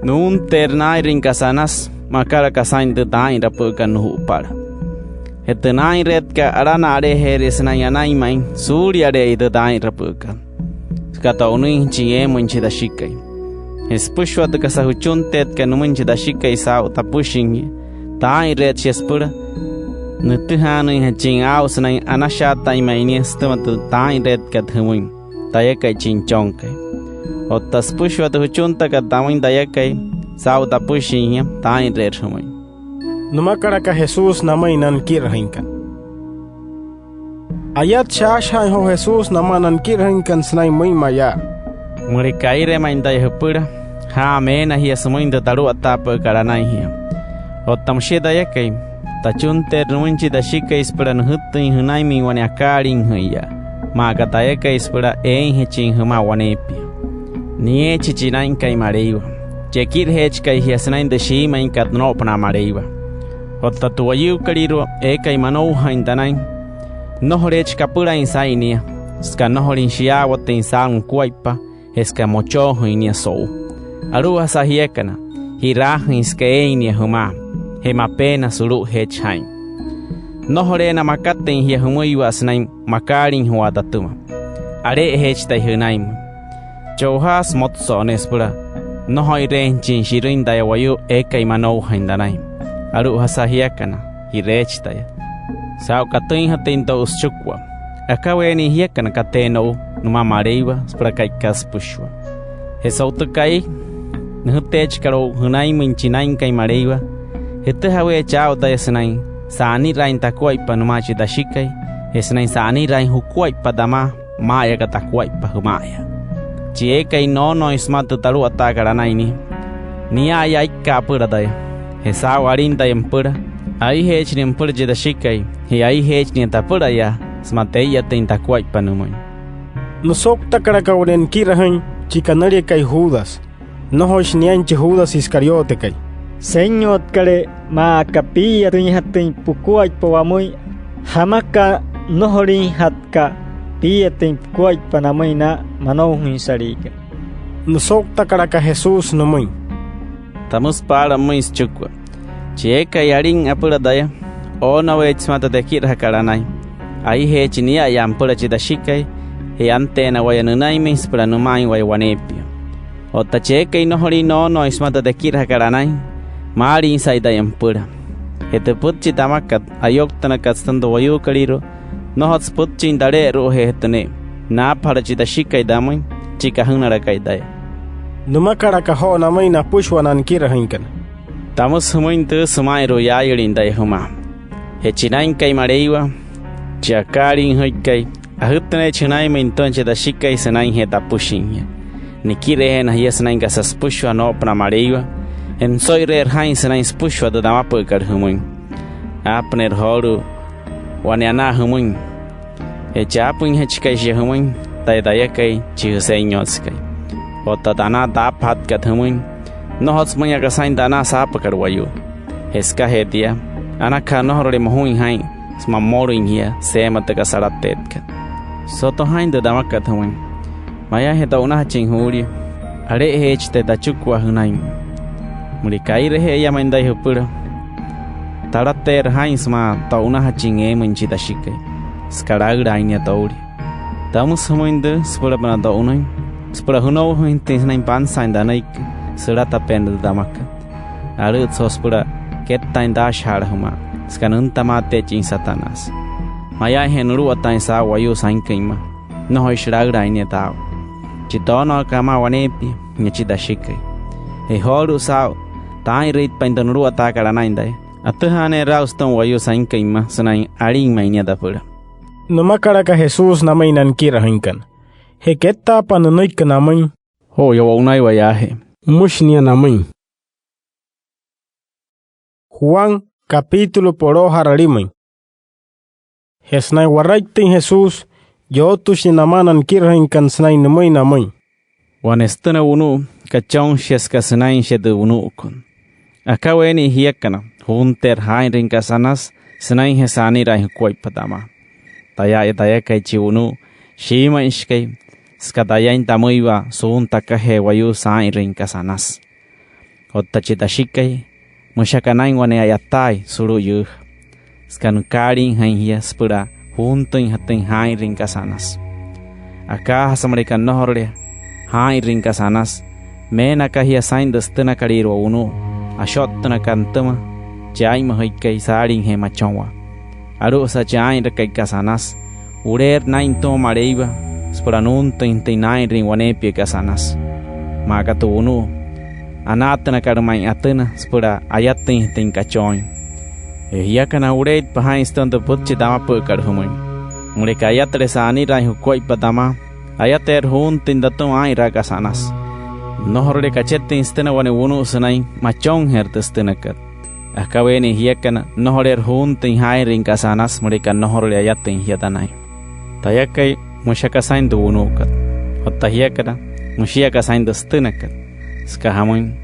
nuunteerü naa'inrüin kasa anasü maa aka saa'in tü taa'inrapü'ükat nuju'upala. Je tü naa'inreetkat alana'aleejeeria sünain anain ma'i, suuliale'eya tü taa'inrapü'ükat süka to'unüinjachin eemüin chi Tashikai. Je süpüshua tü kasa jüchunteetkat nümüin chi Tashikai saa'u tapüshin jia, taa'inreet shia süpüla nütüjaanüinjachin aa'u sünain anashaatain ma'i nia sütüma tü taa'inreetkat jümüin, tayakai chi Nüchonkai. Otta süpüshua tü jüchuntakat tamüin tayakai saa'u tapüshin jia, taa'inreerü jümüin —nümakalaka Jesús namüin na nikirajüinkana. Ayatshi aashajaain joo Jesús namaa na nikirajüinkana sünain müin mayaa: —Müleka aire ma'i taya jüpüla, jaa'a meena jia sümüin tü taluwataapü'ükat anain jia. Otta müshia tayakai, tachunteerü nümüin chi Tashikai süpüla nüjütüin jünainmüin wane akaaliijü'iya, maa aka tayakai süpüla eeinjachin jümaa waneepia. Nieechi chi Naa'inkai Maleiwa, chi ekirajeechikai jia sünain tü shiimüinkat noo'opünaa Maleiwa. Otta tü wayuukolüirua eekai manoujain tanain, nnojoleechi kapülain saa'in nia, süka nnojolüin shiyaawatüin saa'u nukuaippa je süka mochoojüin nia so'u. Alu'ujasa jiakana, ji'raajüin süka eein nia jümaa je mapeena sulu'ujeechi jaa'in. Nnojoleena makatüin jia jümüiwa sünain makaaliijüwaa tatüma. Ale'ejeechi taya jünainmüin. Che'ojaasü motso'o ne'e süpüla nnojoireeinjachin shi'rüin taya wayuu eekai manoujain tanain. Alu'ujasa jiakana, ji'reechi taya. Saa'u katüinjatüin to'u süchikua, akaweenin jiakana kateena o'u nümaa Maleiwa süpüla ka'ikat süpüshua. Je so'u tü ka'i nüjüteechikat o'u jünainmüin chi Naa'inkai Maleiwa, jütüjaweechi aa'u taya sünain sa'aniraain takuaippa nümaa chi Tashikai je sünain sa'aniraain jukuaippa tamaa, maa'aya aka takuaippa jüma'aya. Chi eekai noonooin sümaa tü taluwataakat anain nia, Nia'aya aika'a apüla taya. Je saa'u alin taya nüpüla, aijeechi nia nüpüla chi Tashikai je aijeechi nia tapülayaa sümaa tee'iyatüin takuaippa nümüin. Nüsouktakalaka wane nikirajüin chi kanüliakai Judas. Nnojoishi niain chi Judas Iscariotekai. —Senyotkalee, maa aka pii'iyatüinjatüin pukuaippa wamüin, ¿jamaka'a nnojoliinjatka'a pii'iyatüin pukuaippa namüin na manoujainsaliikana? Nüsouktakalaka Jesús nümüin: —Tamüsü paala pümüin süchikua: Chi eekai alin apüla taya, oonoweechi sümaa tü tekirajakat anain. Aijeechi nia'aya nüpüla chi Tashikai je anteena waya nünainmüin süpüla nümaain waya waneepia. Otta chi eekai nnojoliin noonooin sümaa tü tekirajakat anain, maalinsai taya nüpüla. Je tü pütchi tamakat ayouktünakat sütüma tü wayuukolüirua, nnojotsü pütchin tale'eru'ujeejatü ne'e. Naapajala chi Tashikai tamüin, chi kajünalakai taya. Nümakalaka joo namüin napüshua na nikirajüinkana: —Tamüsü jümüin tüü süma'inru'u yaayülin taya jümaa: Je chi Naa'inkai Maleiwa, chi akaaliijüikai, ajütüneechi jünainmüin nütüma chi Tashikai sünainjee tapüshin jia. Nikireejeena jia sünain kasa süpüshua noo'opünaa Maleiwa, je nüso'ireerü jaa'in sünain süpüshua tü tamapü'ükat jümüin. Aapüneerü joolu'u wane anaa jümüin. Je chi aapüinjachikai shia jümüin, taya tayakai, chi Jüsenyotsekai. Otta tü anaa taapajatkat jümüin, nnojotsü müin aka saa'in tü anaa saapakat wayuu. Je sükajee tia, anakaja nnojorule mojuin jaa'in sümaa mmolüin jia seema tü kasa alateetkat. Soto jaa'in tü tamakat jümüin: Mayaainje to'unajachin juulia, ale'ejeechi taya tachikua jünainmüin. Müleka airaje'eya ma'i taya jüpüla, talateerü jaa'in sümaa to'unajachin eemüin chi Tashikai, süka laülaain nia toulia. Tamüsü jümüin tüü süpülapünaa to'unüin, süpüla jünoujainjatüin sünain pansaain tanüiki sülatapeena tü tamakat. Alü'ütsü joo süpüla kettaain taashajaala jümaa, süka nüntamaateechin Satanás. Mayaainje nuluwataain saa'u wayuu sainküin mma, nnojoishi laülaain nia taa'u. Chi toonooka'a amaa waneepia, nia chi Tashikai. Je joolu'u saa'u taa'inrüitpain tü nuluwataakat anain taya, atüjaaneerü aa'u sütüma wayuu sainküin mma sünain alin ma'i nia tapüla. Nümakalaka Jesús namüin na nikirajüinkana: —Je kettaapa nünüiki namüin, joo'uya wo'unaiwayaajee —müshi nia namüin. Juan, capítulo po'loo ja'ralimüin. Je sünain waraittüin Jesús, yootüshi nia namaa na nikirajüinkana sünain nümüin namüin: —Wane sütüna wunu'u kachonshia süka sünain shia tü wunu'ukot. Akaweenia jiakana, juunteerü jaa'inrüin kasa anasü sünainjee sa'aniraain jukuaippa tamaa. Taya'aya tayakai, chi wunu'u shiimüinshikai, süka tayain tamüiwa suunta akajee wayuu saa'inrüin kasa anasü. Otta chi Tashikai, müshi aka naa'in wane a'yataai sulu'u yüüja, süka nükaaliijain jia süpüla juuntüinjatüin jaa'inrüin kasa anasü. Akaajasa müleka nnojorule jaa'inrüin kasa anasü, meena aka jia saa'in tü sütünakalüirua wunu'u ashottünakat nütüma chi aa'inmajüikai saaliijee machonwaa. Alu'ujasa chi aa'inrakai kasa anasü, wuleerü naa'in nütüma Maleiwa süpüla nuuntüinjatüin naa'inrüin waneepia kasa anasü. Maa aka tü wunu'u anaatünakat ma'i atüna süpüla ayatüinjatüin kachooin. Je jiakana, wuleeitpa jaa'in sütüma tü pütchi tamapü'ükat jümüin: Müleka ayatüle sa'aniraain jukuaippa tamaa, ayateerü juuntüin tatüma aa'inraa kasa anasü. Nnojorule kachetüin sütüna wane wunu'u sünain machonjeerü tü sütünakat. Akaweenia jiakana, nnojoleerü juuntüin jaa'inrüin kasa anasü müleka nnojorule ayatüin jia tanain. Tayakai, müshi aka saa'in tü wunu'ukat. Otta jiakana, müshia aka saa'in tü sütünakat. Süka jamüin,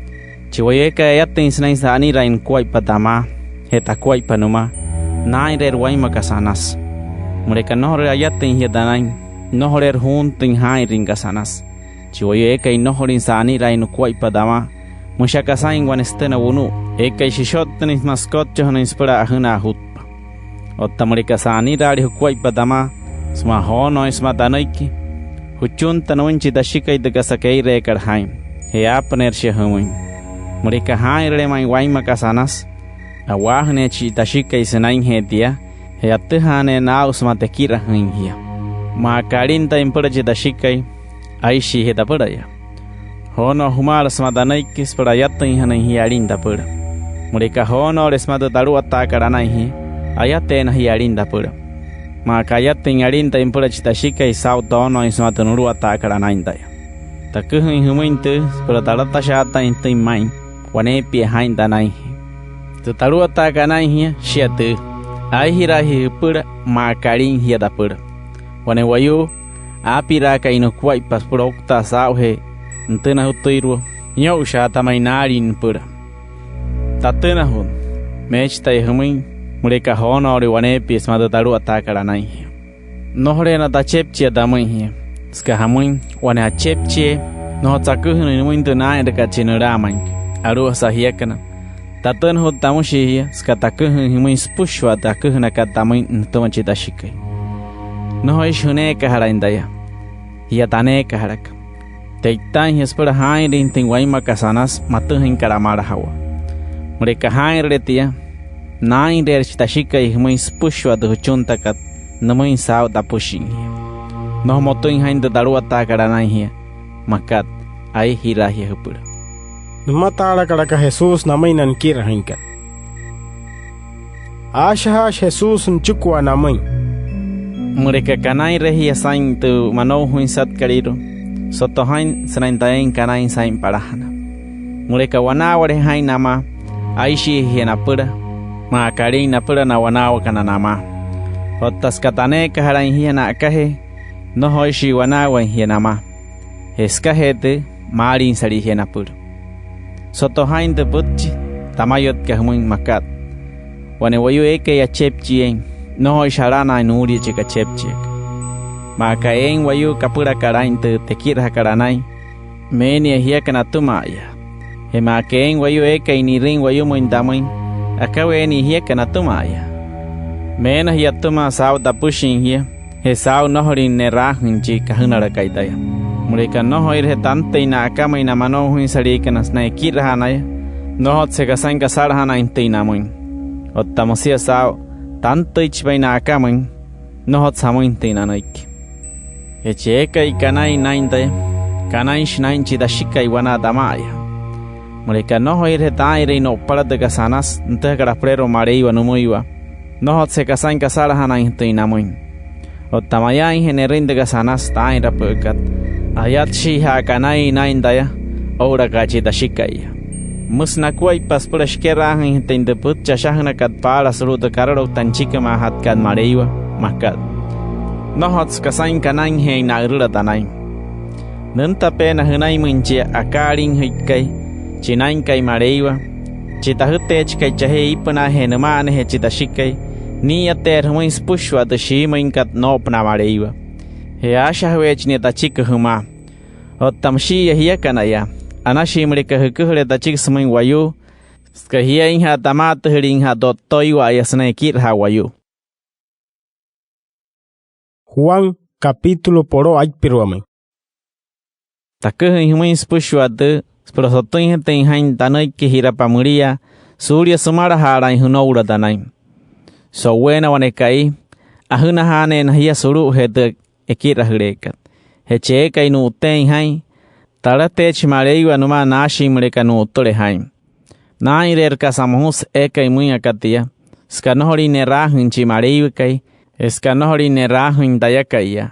chi wayuu eekai ayatüin sünain sa'aniraain nukuaippa tamaa je takuaippa nümaa, naa'inreerü wainma kasa anasü. Müleka nnojorule ayatüin jia tanain, nnojoleerü juuntüin jaa'inrüin kasa anasü. Chi wayuu eekai nnojolüin sa'aniraain nukuaippa tamaa, müshi aka saa'in wane sütüna wunu'u eekai süshottünüin sümaa sükotchajünüin süpüla a'ajünaa jutpa. Otta müleka sa'aniraale jukuaippa tamaa sümaa joonooin sümaa tanüiki, jüchunta nümüin chi Tashikai tü kasa kee'ireekat jaa'in, je aapüneerü shia jümüin. Müleka jaa'inrüle ma'i wainma kasa anasü, a'waajüneechi chi Tashikai sünainjee tia, je atüjaaneena aa'u sümaa tekirajüin jia. Maa aka alin taya nüpüla chi Tashikai, aishii jia tapülayaa. Joonoo jumaala sümaa tanüiki süpüla ayatüinjanain jia alin tapüla. Müleka joonoole sümaa tü taluwataakat anain jia, ayateena jia alin tapüla. Maa aka ayatüin alin taya nüpüla chi Tashikai saa'u toonooin sümaa tü nuluwataakat anain taya. Taküjüin jümüin tüü süpüla talatashaatainjatüin ma'i, waneepia jaa'in tanainjee. Tü taluwataakat anain jia, shia tüü: Aijiraashi jüpüla maa aka alin jia tapüla. Wane wayuu aapiraakai nukuaippa süpüla ouktaa saa'ujee nütünajutüirua, niyo'ushaata ma'i naalin nüpüla. Tatünajut, meechi taya jümüin, müleka joonoole waneepia sümaa tü taluwataakat anain jia. Nnojoleena tachepchia tamüin jia, süka jamüin, wane achepchiee, nnojotsü aküjünüin nümüin tü naa'inrakat chi nülaamainkai. Alu'ujasa jiakana, tatünajut tamüshii jia, süka taküjüin jümüin süpüshua tü aküjünakat tamüin nütüma chi Tashikai. Nnojoishi jüneekajalain taya, jia taneekajalaka. Te'itaain jia süpüla jaa'inrüinjatüin wainma kasa anasü matüjüinkat amalajawaa. Müleka jaa'inrüle tia, naa'inreerü chi Tashikai jümüin süpüshua tü jüchuntakat nümüin saa'u tapüshin jia. Nnojo motüin jaa'in tü taluwataakat anain jia, makat: Aijiraa jia jüpüla. Nümataalakalaka Jesús namüin na nikirajüinkana: Aashajaashi Jesús nüchikua namüin: Müleka kanainre jia saa'in tü manoujainsatkalüirua, soto jaa'in sünain tayain kanain saa'in palajana. Müleka wanaawale jaa'in namaa, aishiije jia napüla, maa aka alin napüla na wanaawakana namaa. Otta süka taneekajalain jia na'akajee, nnojoishii wanaawain jia namaa. Je sükajee tüü, maalinsalii jia napüla. Soto jaa'in tü pütchi tamayütka jümüin makat: Wane wayuu eekai achepchieein, nnojoishi alanaain nuulia chi kachepchiakai. Maa aka eein wayuu kapülakat aa'in tü tekirajakat anain, meenia jiakana atüma'aya. Je maa aka eein wayuu eekai ni'rüin wayumüin tamüin, akaweenii jiakana atüma'aya. Meena jia atüma saa'u tapüshin jia, je saa'u nnojolin ne'raajüin chi kajünalakai taya. Müleka nnojoireje tantüin na'akamüin na manoujainsaliikana sünain ekirajaa naya, nnojotsü je kasain kasalajanainjatüin namüin. Otta müsia saa'u tantüichipain na'akamüin, nnojotsü jamüinjatüin nanüiki. Je chi eekai kanain naa'in taya, kanainshi naa'in chi Tashikai wanaa tama'aya. Müleka nnojoireje taa'inrüin no'upala tü kasa anasü nütüjakat apüleerua Maleiwa nümüiwa, nnojotsü je kasain kasalajanainjatüin namüin. Otta mayaainje ne'rüin tü kasa anasü taa'inrapü'ükat, ayatshiija'a kanain naa'in taya oo'ulaka chi Tashikaiya. Müsü nakuaippa süpüla shikeraajüinjatüin tü pütchi ashajünakat paala sulu'u tü karaloukta nüchikimaajatkat Maleiwa, makat: Nnojotsü kasain kanainjeein na'ürüla tanain. Nüntapeena jünainmüin chi akaalinjüikai, chi Naa'inkai Maleiwa, chi tajüteechikai chajee iipünaajee nüma'anajee chi Tashikai, nii'iyateerü jümüin süpüshua tü shiimüinkat noo'opünaa Maleiwa. Je aashajaweechi nia tachiki jümaa. Otta müshi'iya jiakanaya, anashii müleka jüküjüle tachiki sümüin wayuu, süka jiainja'a tamaatüjülinja'a to'ttoiwa'aya sünain ekirajaa wayuu. Juan capítulo po'loo aipiruamüin. Taküjain jümüin süpüshua tüü süpüla sotüinjatüin jaa'in tanüiki ji'rapa müliaa suulia sümalaja'alain jünoula tanain. So'uweena wane ka'i, ajünajaaneena jia sulu'ujee tü ekirajüleekat. Je chi eekai nu'uteein jaa'in, talateechi Maleiwa nümaa naashin müleka nu'utüle jaa'in. Naa'inreerü kasa mojusü eekai müin aka tia, süka nnojolin ne'raajüin chi Maleiwakai, je süka nnojolin ne'raajüin tayaka'iya.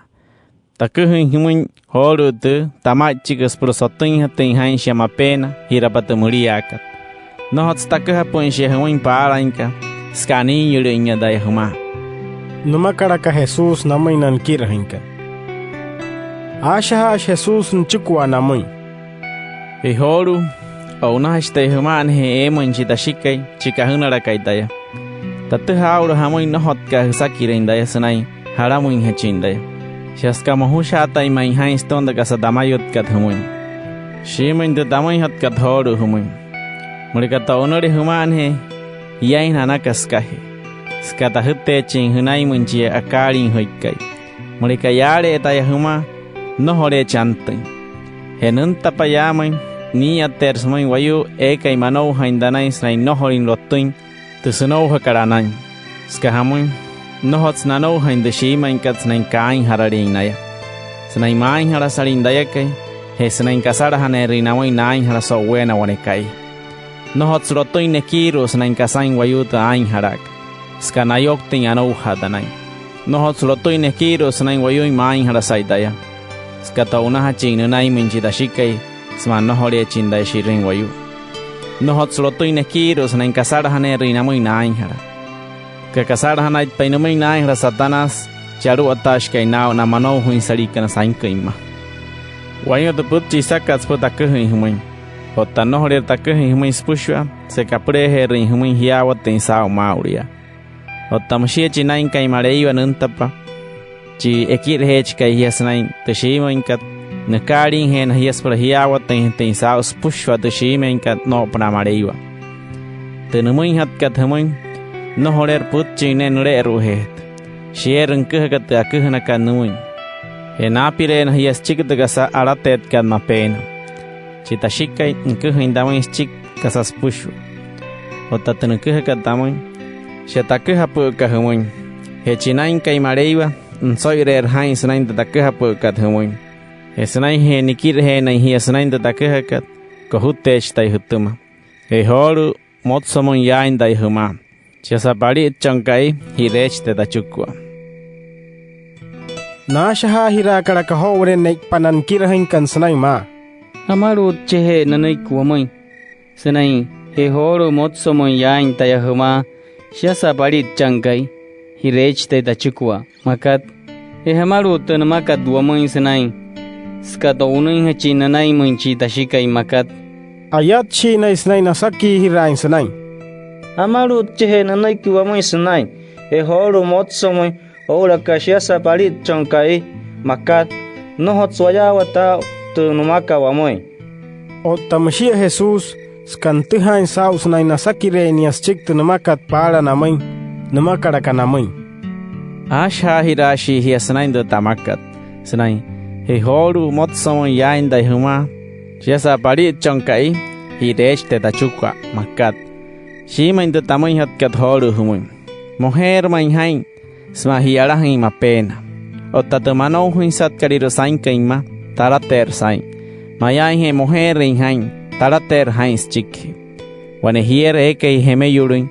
Taküjain jümüin joolu'u tüü tama'ichikü süpüla sotüinjatüin jaa'in shia mapeena ji'rapa tü müliaakat. Nnojotsü taküjapü'üin shia jümüin paalainka, süka aniiyülü'inya taya jümaa. Nümakalaka Jesús namüin na nikirajüinkana: Aashajaashi Jesús nüchikua namüin. Je joolu'u, o'unajashi taya jüma'anajee eemüin chi Tashikai, chi kajünalakai taya. Tatüjaa aa'ulu jamüin nnojotka jüsakirüin taya sünain jalamüinjachin taya. Shia süka mojushaatain ma'i jaa'in sütüma tü kasa tamayütkat jümüin. Shiimüin tü tamüinjatkat joolu'u jümüin. Müleka to'unüle jüma'anajee, jiainjana anaka sükajee, süka tajüteechin jünainmüin chi akaalinjüikai. Müleka yaale'e taya jümaa, nnojoleechi antüin. Je nüntapa yaamüin, nii'iyateerü sümüin wayuu eekai manoujain tanain sünain nnojolüin lotüin tü sünoujakat anain. Süka jamüin, nnojotsü nanoujain tü shiimüinkat sünain kaainjaraliin naya, sünain maainjalasalüin tayakai, je sünain kasalajaneerüin namüin naainjala so'uweena wane ka'i. Nnojotsü lotüin nekiiru'u sünain kasain wayuu tü aainjalaakat, süka nayouktüin anoujaa tanain. Nnojotsü lotüin nekiiru'u sünain wayuuin maainjalasai taya, süka to'unajachin nünainmüin chi Tashikai sümaa nnojoleechin taya shi'rüin wayuu. nnojotsü lotüin nekiiru'u sünain kasalajaneerüin namüin naainjala. Süka kasalajanaitpain nümüin naainjala Satanás, chi aluwataashikai naa'u na manoujainsaliikana sainküin mma. Wainma tü pütchi isakat süpüla taküjain jümüin. Otta nnojoleerü taküjain jümüin süpüshua, süka kapüleejeerüin jümüin jiyaawatüin saa'u maa'ulu yaa. Otta müshia chi Naa'inkai Maleiwa nüntapa, chi ekirajeechikai jia sünain tü shiimüinkat, nükaaliijeena jia süpüla jiyaawatüinjatüin saa'u süpüshua tü shiimüinkat noo'opünaa Maleiwa. Tü nümüinjatkat jümüin, nnojoleerü pütchin ne'e nüle'eru'ujeejatü. Shieerü nüküjaka tü aküjünakat nümüin. Je naapireena jia süchiki tü kasa alateetkat mapeena. Chi Tashikai, nüküjain tamüin süchiki kasa süpüshua. Otta tü nüküjakat tamüin, shia taküjapü'üka jümüin. Je chi Naa'inkai Maleiwa, nüso'ireerü jaa'in sünain tü taküjapü'ükat jümüin. Je sünainjee nikirajeenain jia sünain tü taküjakat, kojuteechi taya jütüma. Je joolu'u, motsomüin yaain taya jümaa. Shiasa palitchon ka'i, ji'reechi taya tachikua. Naashajaajiraakalaka joo'uwere'e ne'ipa na nikirajüinkana sünain maa: “Jamalu'utcheje nünüiki wamüin sünain, je joolu'u motsomüin yaain taya jümaa. Shiasa palitchon ka'i, ji'reechi taya tachikua”, makat. Je jamalu'ut tü nümakat wamüin sünain süka to'unüinjachin nünainmüin chi Tashikai makat. Ayatshii naya sünain nasakiijiraain sünain: “Jamalu'utcheje nünüiki wamüin sünain, je joolu'u motsomüin oo'ulaka shiasa palitchon ka'i makat. Nnojotsü wayaawataa aa'u tü nümakat wamüin”. Otta müshia Jesús, süka nütüjaain saa'u sünain nasakireein nia süchiki tü nümakat paala namüin, nümakalaka namüin: —Aashajaajiraashii jia sünain tü tamakat sünain: “Je joolu'u motsomüin yaain taya jümaa. Shiasa palitchon ka'i, ji'reechi taya tachikua”, makat. Shiimüin tü tamüinjatkat joolu'u jümüin: Mojeerü ma'i jaa'in sümaa ji'yalajüin mapeena. Otta tü manoujainsatkalüirua sainküin mma, talateerü saa'in. Mayaainje mojeerüin jaa'in, talateerü jaa'in süchikijee. Wane jierü eekai jemeyulüin,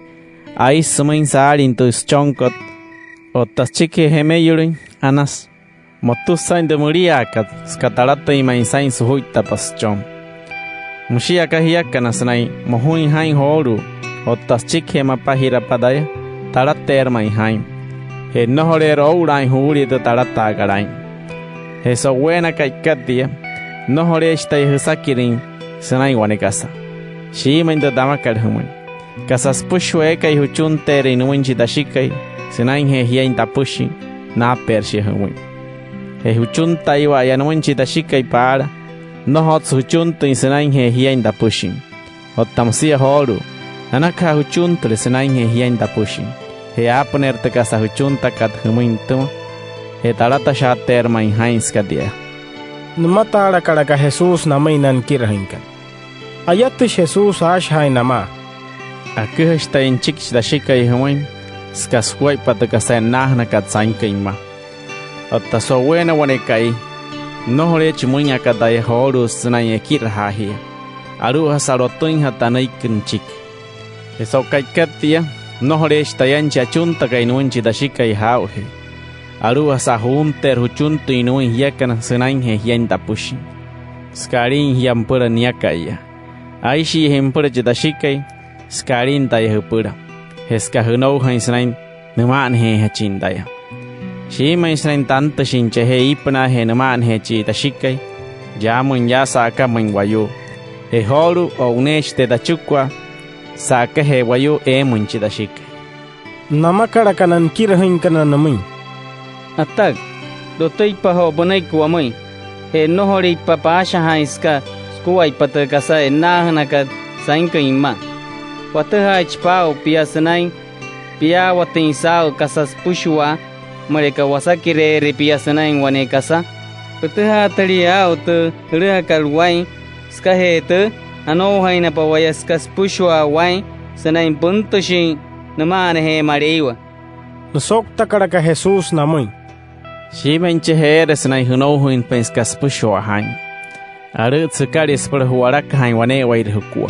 aisü sümüin saalin tü süchonkot. Otta süchikijee jemeyulüin, anasü. Motüsü saa'in tü müliaakat, süka talatüin ma'i saa'in sujuittapa süchon. Müshii aka jiakana sünain mojuin jaa'in joolu'u, otta süchikijee mapa ji'rapa taya, talateerü ma'i jaa'in. Je nnojoleerü oo'ulaain juulia tü talataakat aa'in. Je so'uweena ka'ikat tia, nnojoleechi taya jüsakirüin sünain wane kasa. Shiimüin tü tamakat jümüin: Kasa süpüshua eekai jüchunteerüin nümüin chi Tashikai sünainjee jiain tapüshin, naapeerü shia jümüin. Je jüchuntaiwa'aya nümüin chi Tashikai paala, nnojotsü jüchuntüin sünainjee jiain tapüshin. Otta müsia joolu'u, anakaja jüchuntüle sünainjee jiain tapüshin. Je aapüneerü tü kasa jüchuntakat jümüin nütüma, je talatashaateerü ma'i jaa'in süka tia. Nümataalakalaka Jesús namüin na nikirajüinkana. Ayatüshi Jesús aashajaain namaa: —Aküjashi taya nüchiki chi Tashikai jümüin süka sukuaippa tü kasa e'nnaajünakat sainküin mma. Otta so'uweena wane ka'i, nnojoleechi müin aka taya joolu'u sünain ekirajaa jia. Alu'ujasa lotüinjatü tanüiki nüchiki. Je so'u ka'ikat tia, nnojoleechi tayain chi achuntakai nümüin chi Tashikai jaa'ujee. Alu'ujasa juunteerü jüchuntüin nümüin jiakana sünainjee jiain tapüshin, süka alin jia nüpüla niaka'iya. Aishiije nüpüla chi Tashikai süka alin taya jüpüla, je süka jünoujain sünain nüma'anajeejachin taya. Shiimüin sünain tantüshin chajee iipünaajee nüma'anajee chi Tashikai yaamüin yaa sa'akamüin wayuu. Je joolu'u, o'uneechi taya tachikua sa'akajee wayuu eemüin chi Tashikai. Namakalaka na nikirajüinkana nümüin: —Atak, lotüitpa joo pünüiki wamüin. Je nnojolüitpa paashajaain süka sukuaippa tü kasa e'nnaajünakat sainküin mma. Watüjaaichipa aa'u pia sünain piyaawatüin saa'u kasa süpüshua, müleka wasakireere pia sünain wane kasa. Pütüjaatülia aa'u tü jülüjakat waa'in sükajee tüü. Anoujainapa waya süka süpüshua waa'in sünain püntüshin nüma'anajee Maleiwa. Nüsouktakalaka Jesús namüin: —Shiimüin cheje eere sünain jünoujainpain süka süpüshua jaa'in. Alü'ütsü jükalia süpüla ju'walakajaain wane'ewaire jukua.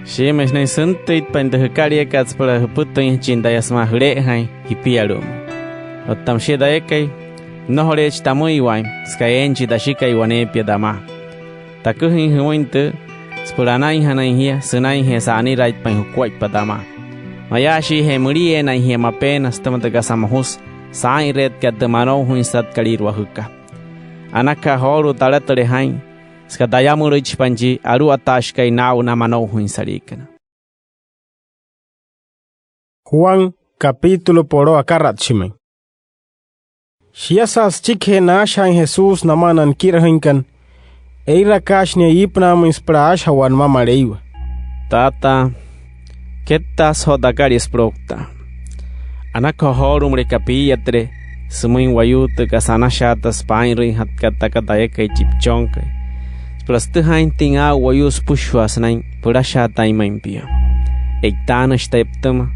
Shiimüin sünain süntüitpain tü jükaliakat süpüla jüpütüinjachin taya sümaa jüle'ejain jipialu'umüin. Otta müshia tayakai, nnojoleechi tamüiwaain süka eein chi Tashikai waneepia tamaa. Taküjain jümüin tüü, süpüla anainjanain jia sünainjee sa'aniraitpain jukuaippa tamaa. Mayaashiije mülieenain jia mapeena sütüma tü kasa mojusü saa'inreetkat tü manoujainsatkalüirua jüka. Anakaja joolu'u talatüle jaa'in, süka tayamülüichipain chi aluwataashikai naa'u na manoujainsaliikana. Juan, capítulo po'loo akaratshimüin. Shiasa süchikijee naashajaain Jesús namaa na nikirajüinkana, eirakaashi nia iipünaamüin süpüla aashajawaa nümaa Maleiwa: —Taataa, kettaasü joo takalia süpüla ouktaa. Anakaja joolu'u müleka pii'iyatüle sümüin wayuu tü kasa anashaatasü paa'inrüinjatkat taka tayakai, chi püchonkai, süpüla sütüjaainjatüin aa'u wayuu süpüshua sünain pülashaatain ma'i pia. E'itaanüshi taya pütüma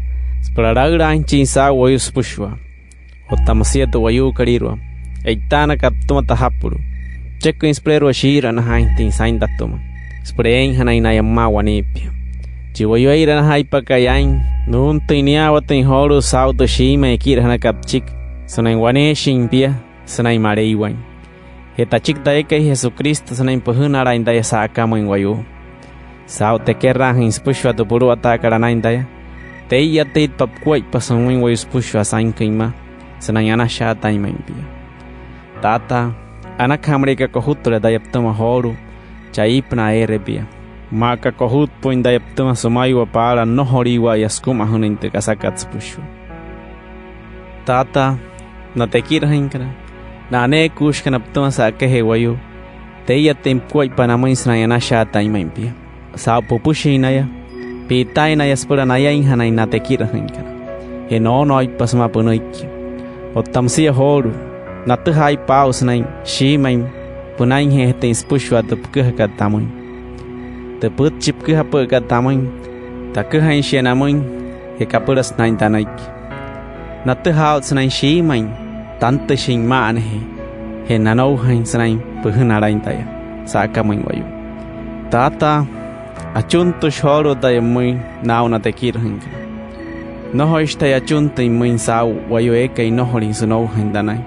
süpüla laülaainjachin saa'u wayuu süpüshua. Otta müsia tü wayuukolüirua e'itaanakat pütüma tajapulu'u, pücheküin süpüleerua shii'iranajaainjatüin saa'in tatüma süpüla eeinjanain naya pümaa waneepia. Chi wayuu ee'iranajaaitpakai aa'in, nuuntüin niyaawatüin joolu'u saa'u tü shiimüin ekirajünakat püchiki sünain waneeshin pia sünain Maleiwain. Je tachiki tayakai, Jesucristo, sünain püjünalain taya sa'akamüin wayuu. Saa'u tekeraajüin süpüshua tü puluwataakat anain taya, tee'iyatüitpa pukuaippa sümüin wayuu süpüshua sainküin mma sünain anashaatain ma'i pia. Taataa, anakaja müleka kojutüle taya pütüma joolu'u chaa iipünaa eere pia, maa aka kojutpü'üin taya pütüma sümaiwa paala nnojoliiwa'aya sükumajünüin tü kasakat süpüshua. Taataa, na tekirajüinkana, na aneekuushikana pütüma sa'akajee wayuu, tee'iyatüin pukuaippa namüin sünain anashaatain ma'i pia. Saa'u püpüshin naya, pi'itaain naya süpüla nayainjanain na tekirajüinkana, je noonooitpa sümaa pünüiki. Otta müsia joolu'u, natüjaaitpa aa'u sünain shiimüin pünainjeejatüin süpüshua tü püküjakat tamüin. Tü pütchi püküjapü'ükat tamüin, taküjain shia namüin je kapülasü naa'in tanüiki. Natüjaa aa'ut sünain shiimüin tantüshin ma'anajee je nanoujain sünain püjünalain taya sa'akamüin wayuu. Taataa, achuntüshi joolu'u taya pümüin naa'u na tekirajüinkana. Nnojoishi taya achuntüin pümüin saa'u wayuu eekai nnojolin sünoujain tanain.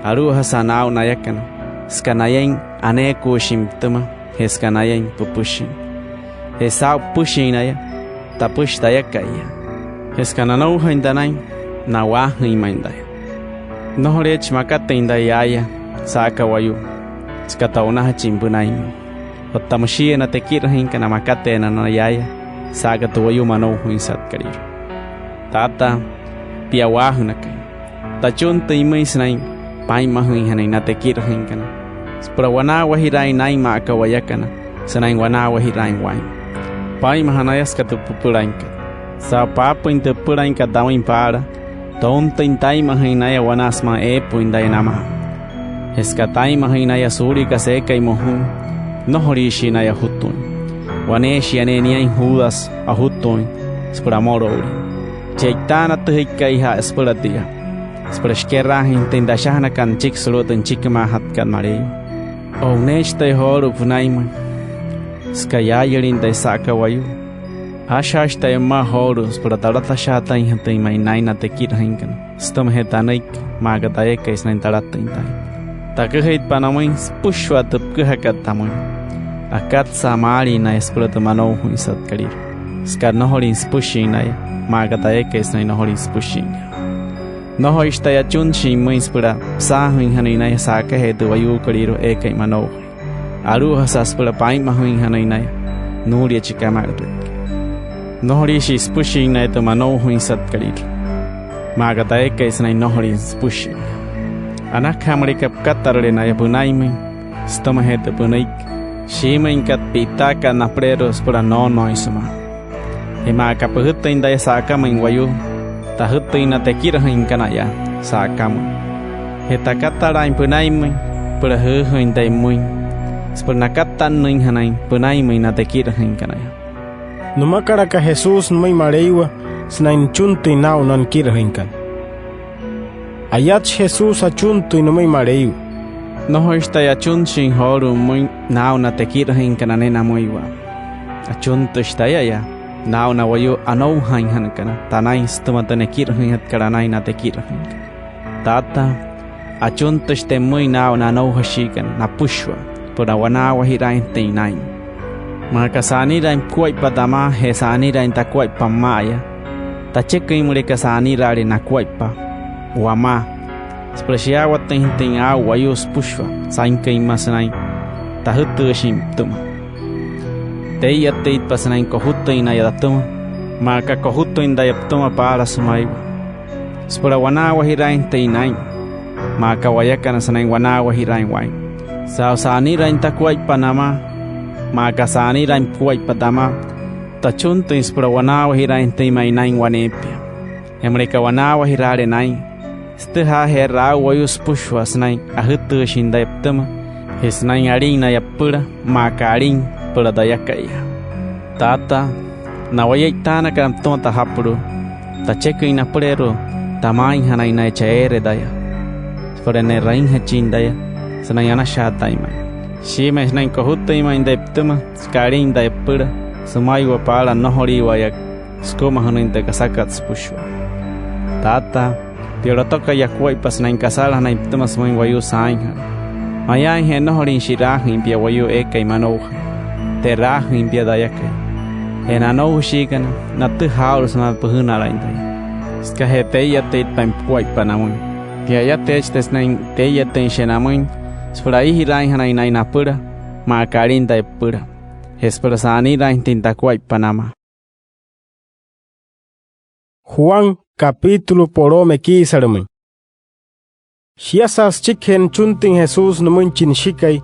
Alu'ujasa naa'u nayakana, süka nayain aneekuushin pütüma je süka nayain püpüshin. Je saa'u püpüshin naya, tapüshi tayaka'iya. Je süka nanoujain tanain, na'waajüin ma'i taya. Nnojoleechi makatüin taya yaaya sa'aka wayuu, süka to'unajachin pünainmüin. Otta müshia na tekirajüinkana, makateena naya yaaya sa'aka tü wayuu manoujainsatkalüirua. Taataa, pia a'waajünakai, tachuntüin pümüin sünain paa'inmajüinjanain na tekirajüinkana süpüla wanaawajiraain naa'in maa aka wayakana sünain wanaawajiraain waa'in. Paa'inmaja naya süka tü püpülainkat. Saa'u paapüin tü püpülainkat tamüin paala, tountüin taa'inmajüin naya wanaa sümaa eepü'üin taya namaa. Je süka taa'inmajüin naya suulia kasa eekai mojuin, nnojoliishii naya ojutuuin. Waneeshia ne'e niain Judas ojutuuin süpüla amüloulin, chi e'itaanatüjüikaija'a süpüla tia, süpüla shikeraajüinjatüin tü ashajünakat nüchiki sulu'u tü nüchikimaajatkat Maleiwa. O'uneechi taya joolu'u pünainmüin süka yaayülin taya sa'aka wayuu. Aashajaashi taya pümaa joolu'u süpüla talatashaatainjatüin ma'i naa'in na tekirajüinkana sütümajee tanüiki, maa aka tayakai sünain talatüin taa'in. Taküjaitpa namüin süpüshua tü püküjakat tamüin. Akatsa'a maalin naya süpüla tü manoujainsatkalüirua, süka nnojolin süpüshin naya, maa aka tayakai sünain nnojolin süpüshin nia. Nnojoishi taya achunshin pümüin süpüla püsaajüinjanain naya sa'akajee tü wayuukolüirua eekai manoujain. Alu'ujasa süpüla paa'inmajüinjanain naya nuulia chi Kama'ürüikai. Nnojoliishii süpüshin naya tü manoujainsatkalüirua, maa aka tayakai sünain nnojolin süpüshin. Anakaja müleka pükatarüle naya pünainmüin sütümajee tü pünüiki shiimüinkat pi'itaakat napüleerua süpüla noonooin sümaa. Je maa aka püjütüin taya sa'akamüin wayuu, tajütüin na tekirajüinkanaya sa'akamüin. Je takatalaain pünainmüin süpüla jüüjüüin taya pümüin süpüla nakatannüinjanain pünainmüin na tekirajüinkanaya. Nümakalaka Jesús nümüin Maleiwa sünain nüchuntüin naa'u na nikirajüinkana. Ayatshi Jesús achuntüin nümüin Maleiwa: —Nnojoishi taya achunshin joolu'u pümüin naa'u na tekirajüinkana ne'e namüiwa. Achuntüshi taya'aya naa'u na wayuu anoujainjanakana tanain sütüma tü nekirajüinjatkat anain na tekirajüinkana. Taataa, achuntüshi taya pümüin naa'u na anoujashiikana napüshua süpüla wanaawajiraainjatüin naa'in. Maa aka sa'aniraain pukuaippa tamaa je sa'aniraain takuaippa püma'aya, tacheküin müleka sa'aniraale nakuaippa wamaa süpüla shiyaawatüinjatüin aa'u wayuu süpüshua sainküin mma sünain tajütüüshin pütüma. Tee'iyatüitpa sünain kojutüin naya tatüma, maa aka kojutüin taya pütüma paala sümaiwa süpüla wanaawajiraainjatüin naa'in, maa aka wayakana sünain wanaawajiraain waa'in. Saa'u sa'aniraain takuaippa namaa, maa aka sa'aniraain pukuaippa tamaa, tachuntüin süpüla wanaawajiraainjatüin ma'i naa'in waneepia. Je müleka wanaawajiraale naa'in, sütüjaajeerü aa'u wayuu süpüshua sünain ajütüüshin taya pütüma je sünain alin naya püpüla maa aka alin püpüla tayaka'iya. Taataa, na wayuu e'itaanakana pütüma tajapulu'u, tacheküin napüleerua tamaainjanain naya chaa eere taya süpüla ne'rüinjachin taya sünain anashaatain ma'i. Shiimüin sünain kojutüin ma'i taya pütüma süka alin taya püpüla sümaiwa paala nnojoliiwa'aya sükumajünüin tü kasakat süpüshua. Taataa, pia lotokai akuaippa sünain kasalajanain pütüma sümüin wayuu saainjala. Mayaainje nnojolin shi'raajüin pia wayuu eekai manoujain, te'raajüin pia tayakai. Je na anoujashiikana, natüjaa aa'ulu sümaa püjünalain taya sükajee tee'iyatüitpain pukuaippa namüin. Pia ayateechi taya sünain tee'iyatüin shia namüin süpüla aijiraainjanain naya napüla maa aka alin taya püpüla je süpüla sa'aniraainjatüin takuaippa namaa. Juan, capítulo po'loo mekiisalümüin. Shiasa süchikijee nüchuntüin Jesús nümüin chi Nüshikai,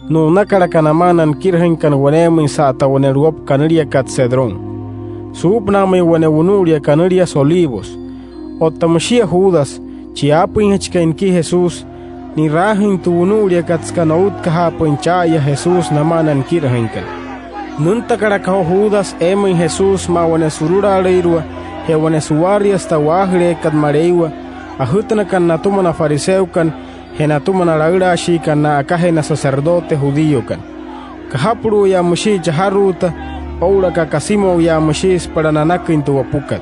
nu'unakalaka namaa na nikirajüinkana waneemüin sa'ata wane luwopu kanüliakat Cedrón, suupünaamüin wane wunu'ulia kanüliasü Olivos. Otta müshia Judas, chi aapüinjachikai nikii Jesús, ni'raajüin tü wunu'uliakat süka noutkajaapü'üin cha'aya Jesús namaa na nikirajüinkana. Nüntakalaka joo Judas eemüin Jesús sümaa wane surulaalüirua je wane suwaariasü tü a'waajüleekat Maleiwa, ajütünakana natüma na fariseokana je natüma na laülaashiikana na'akajee na sacerdote judíokana. Kajapulu'uyaa müshii chajaruuta oo'ulaka kasimo'uyaa müshii süpüla nanaküin tü wopukat.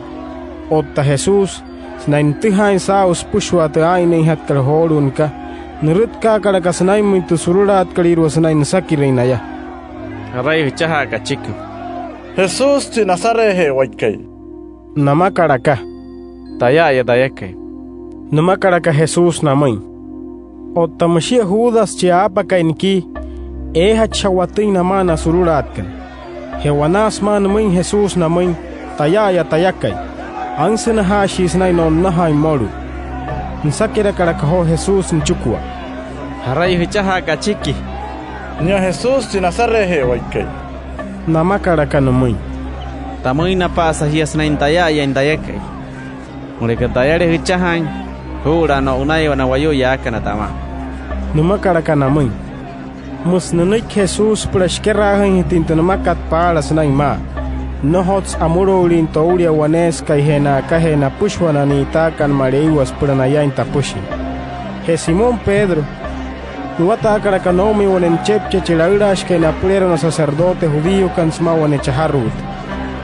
Otta Jesús, sünain nütüjaain saa'u süpüshua tü aa'innüinjatkat joolu'u nüka, nürütkaakalaka sünainmüin tü surulaatkalüirua sünain nüsakirüin naya: —¿Jarai jüchajaaka achiki? —Jesús chi Nazaretje'ewaikai —namakalaka. —Taya'aya tayakai —nümakalaka Jesús namüin. Otta müshia Judas chi aapakai nikii, eejachi ja'watüin namaa na surulaatkana. Je wanaa sümaa nümüin Jesús namüin: “Taya'aya tayakai”, ansünajaashii sünain no'nnajaain mmolu'u. Nüsakirakalaka joo Jesús nüchikua: —¿Jarai jüchajaaka achiki? —Nia Jesús chi Nazaretje'ewaikai —namakalaka nümüin. —Tamüinapa'asa jia sünain taya'ayain tayakai. Müleka tayale jüchajaain, juu'ulaa no'unaiwa na wayuu yaakana tamaa —nümakalaka namüin. Müsü nünüiki Jesús süpüla shikeraajüinjatüin tü nümakat paala sünain maa. Nnojotsü amüloulin toulia waneesükai je na'akajee napüshua na ni'itaakana Maleiwa süpüla nayain tapüshin. Je Simón Pedro, nuwataakalaka noo'omüin wane nüchepchia chi laülaashikai napüleerua na sacerdote judíokana sümaa wane chajaruuta.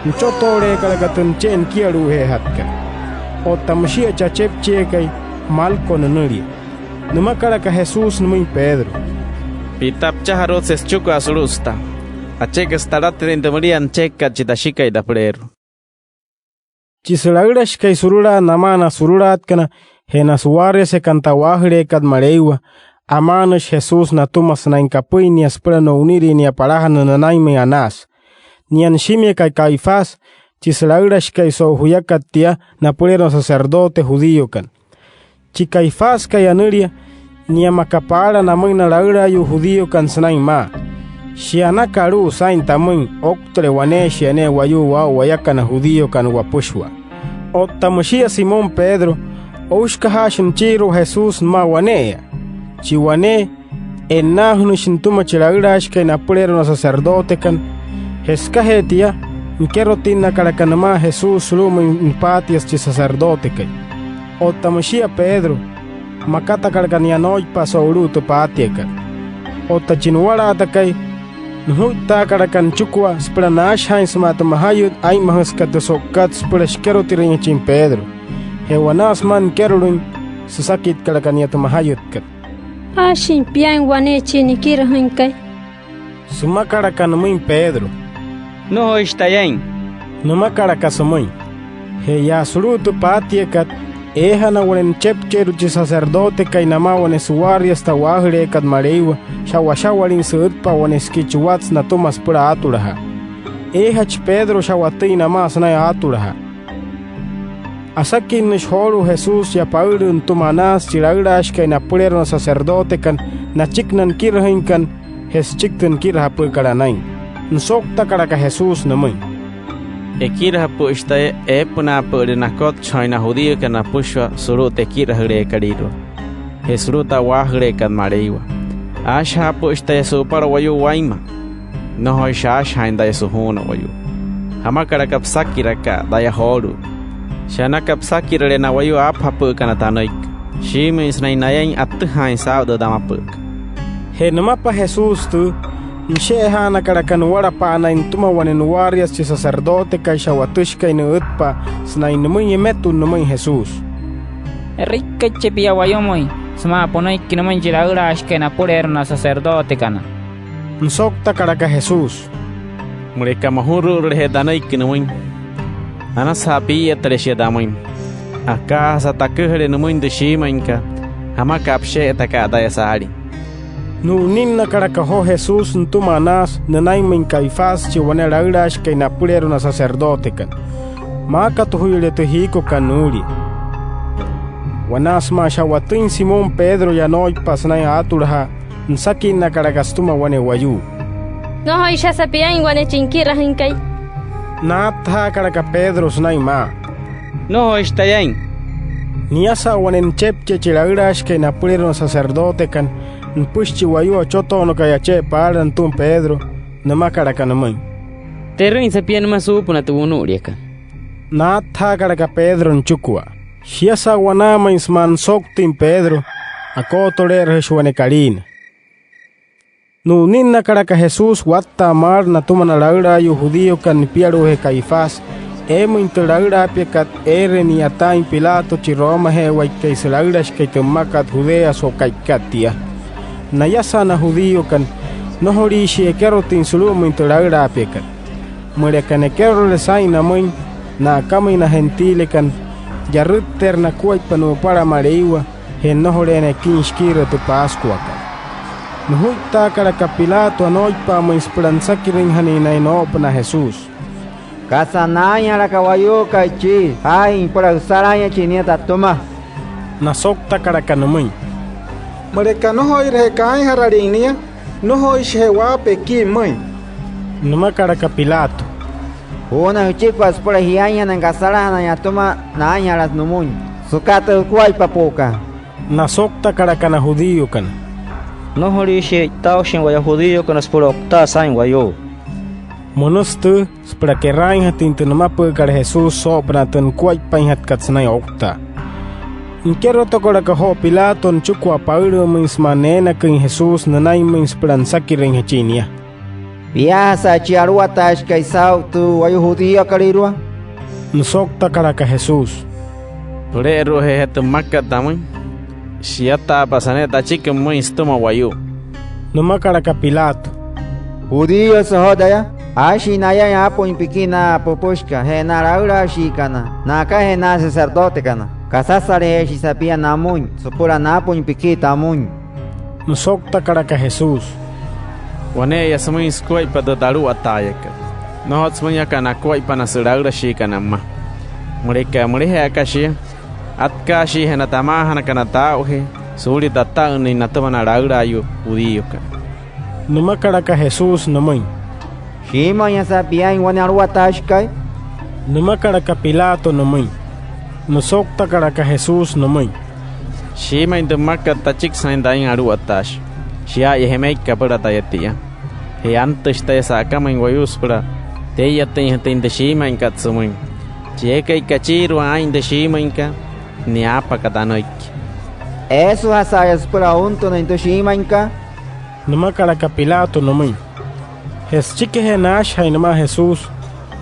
Nüchotooleekalaka tü nüche'e nikialu'ujeejatkat. Otta müshia chi achepchiakai, Malco nünülia. Nümakalaka Jesús nümüin Pedro: —Pi'tta püchajaruutse süchikua sulu'u süta. Acheküsü talatirüin tü müliaa nüchekakat chi Tashikai tapüleerua. Chi sülaülashikai surulaat namaa na surulaatkana je na suwaariasekana tü a'waajüleekat Maleiwa, amaanüshi Jesús natüma sünain kapüin nia süpüla nu'unirüin nia palajana nünainmüin Anás. Nia nüshimiakai Caifás, chi sülaülashikai so'u juyakat tia napüleerua na sacerdote judíokana. Chi Caifáskai anülia, nia maka paala namüin na laülaayuu judíokana sünain maa: “Shia anaka alu'u saa'in tamüin ouktüle waneeshia ne'e wayuu waa'u wayakana judíokana wapüshua”. Otta müshia Simón Pedro, oushikajaashi nüchiirua Jesús nümaa wane'eya. Chi wane, e'nnaajünüshi nütüma chi laülaashikai napüleerua na sacerdotekana, je sükajee tia, nikerotinnakalaka nümaa Jesús sulu'umüin nüpaatiase chi sacerdotekai. Otta müshia Pedro, makatakalaka nia anoipa so'ulu'u tü paatiakat. Otta chi nuwalaatakai, nujuittaakalaka nüchikua süpüla naashajaain sümaa tü majayüt aa'inmajüsükat tü so'ukat süpüla shikerotirüinjachin Pedro. Je wanaa sümaa nikerolüin, süsakitkalaka nia tü majayütkat. —¿Aashin piain wane chi nikirajüinkai? —sümakalaka nümüin Pedro. —Nnojoishi tayain —nümakalaka sümüin. Je yaa sulu'u tü paatiakat, eejana wane nüchepcheerua chi sacerdotekai namaa wane suwaariasü tü a'waajüleekat Maleiwa sha'washa'walin sü'ütpa'a wane siki chuwatsü natüma süpüla aatulajaa. Eejachi Pedro sha'watüin namaa sünain aatulajaa. Asakinnüshi joolu'u Jesús yaa paülü'ü nütüma anaasü chi laülaashikai napüleerua na sacerdotekana nachiki na nikirajüinkana je süchiki tü nikirajapü'ükat anain. Nüsouktakalaka Jesús nümüin: —Ekirajapü'üshi taya eepünaapü'üle nakotchajaain na judíokana napüshua sulu'u tü ekirajüleekalüirua je sulu'u tü a'waajüleekat Maleiwa. Aashajaapü'üshi taya su'upala wayuu wainma. Nnojoishi aashajaain taya sujuuna wayuu. ¿Jamakalaka püsakiraka'a taya joolu'u? Shia anaka püsakirale na wayuu aapajapü'ükana tanüiki. Shiimüin sünain nayain atüjaain saa'u tü tamapü'ükat. Je nümapa Jesús tüü, nüshe'ejaanakalaka nuwalapa'anain nütüma wane nuwaariasü chi sacerdotekai sha'watüshikai nü'ütpa'a sünain nümüin emetut nümüin Jesús: —E'rüikaiche pia wayumüin sümaa pünüiki nümüin chi laülaashikai napüleerua na sacerdotekana. Nüsouktakalaka Jesús: —Müleka mojuru'urüleje tanüiki nümüin, anasüja pii'iyatüle shia tamüin. Akaajasa taküjale nümüin tü shiimüinkat, ¿jamaka'a püshe'etaka'a taya saalin? Nu'uninnakalaka joo Jesús nütüma anaasü nünainmüin Caifás, chi wane laülaashikai napüleerua na sacerdotekana. Maakatujuyüle tü jiikokat nuulia. Wanaa sümaa sha'watüin Simón Pedro yaa anooipa'a sünain aatulajaa, nüsakinnakalaka sütüma wane wayuu: —¿Nnojoishijasa piain wane chi nikirajüinkai? Naattajaakalaka Pedro sünain maa: —Nnojoishi tayain. Niasa wane nüchepchia chi laülaashikai napüleerua na sacerdotekana, nüpüshi chi wayuu ochotoonokai ache'e paala nütüma Pedro. Nümakalaka nümüin: —Te'rüinsa pia nümaa suupünaa tü wunu'uliakat. Naattajaakalaka Pedro nüchikua. Shiasa wanaamüin sümaa nüsouktüin Pedro, akootole'erüjüshi wane kaliina. Nu'uninnakalaka Jesús watta'a maalü natüma na laülaayuu judíokana nipialu'ujee Caifás eemüin tü laülaapiakat eere ni'yataain Pilato chi Romaje'ewaikai sülaülashikai tü mmakat Judea so'u ka'ikat tia. Nayasa na judíokana, nnojoliishii ekerotüin sulu'umüin tü laülaapiakat. Müleka nekerolüle saa'in namüin, na'akamüin na gentilekana, yarütteerü nakuaippa nu'upala Maleiwa je nnojoleena eküin shikiirua tü Pascuakat. Nujuittaakalaka Pilato anooipa'amüin süpüla nüsakirüinjanain naya noo'opünaa Jesús: —¿Kasa naainjalaka wayuukai chii jaajin süpüla jüsalainjachin nia tatüma? Nasouktakalaka nümüin: —Müleka nnojoireje kaainjaralin nia, nnojoishije waapa ekii pümüin. Nümakalaka Pilato: —Ju'una jüchikua süpüla jiainjanain kasalajanain atüma naainjalasü nümüin süka tü jukuaippa pu'ukat. Nasouktakalaka na judíokana: —Nnojoliishii e'itaaushin waya judíokana süpüla o'utaa saa'in wayuu. Münüsü tüü süpüla keraainjatüin tü nümapü'ükat Jesús soo'opünaa tü nukuaippainjatkat sünain ouktaa. Nikerotokalaka joo Pilato nüchikua paülü'ümüin sümaa neenaküin Jesús nünainmüin süpüla nüsakirüinjachin nia: —¿Piaajasa chi aluwataashikai saa'u tü wayuu judíokalüirua? Nüsouktakalaka Jesús: —¿Püle'eru'ujeeja tü mmakat tamüin? Shiataapasa ne'e tachiki pümüin sütüma wayuu. Nümakalaka Pilato: —¿Judíosü joo taya? Aashii nayain aapüin pikii na püpüshikana je na laülaashiikana, na'akajee na sacerdotekana. ¿Kasasalejeeshisa pia namüin süpüla naapüin pikii tamüin? Nüsouktakalaka Jesús: —Wane'eya sümüin sukuaippa tü taluwataayakat. Nnojotsü müin aka nakuaippa na sülaülashiikana mma. Müleka müleje aka shia, atkaashiije na tamaajanakana taa'ujee suulia tata'ünnüin natüma na laülaayuu judíokana. Nümakalaka Jesús nümüin: —¿Shiimüinjasa piain wane aluwataashikai? Nümakalaka Pilato nümüin. Nüsouktakalaka Jesús nümüin: —Shiimüin tü mmakat tachiki sünain tayain aluwataashi. Shia'aya jemeiki apüla taya tia. Je antüshi taya sa'akamüin wayuu süpüla tee'iyatüinjatüin tü shiimüinkat sümüin. Chi eekai kachiirua aa'in tü shiimüinkat, nia aapaka tanüiki. ¿Eesüjasa'aya süpüla ountünüin tü shiimüinkat? Nümakalaka Pilato nümüin. Je süchikijee naashajain nümaa Jesús,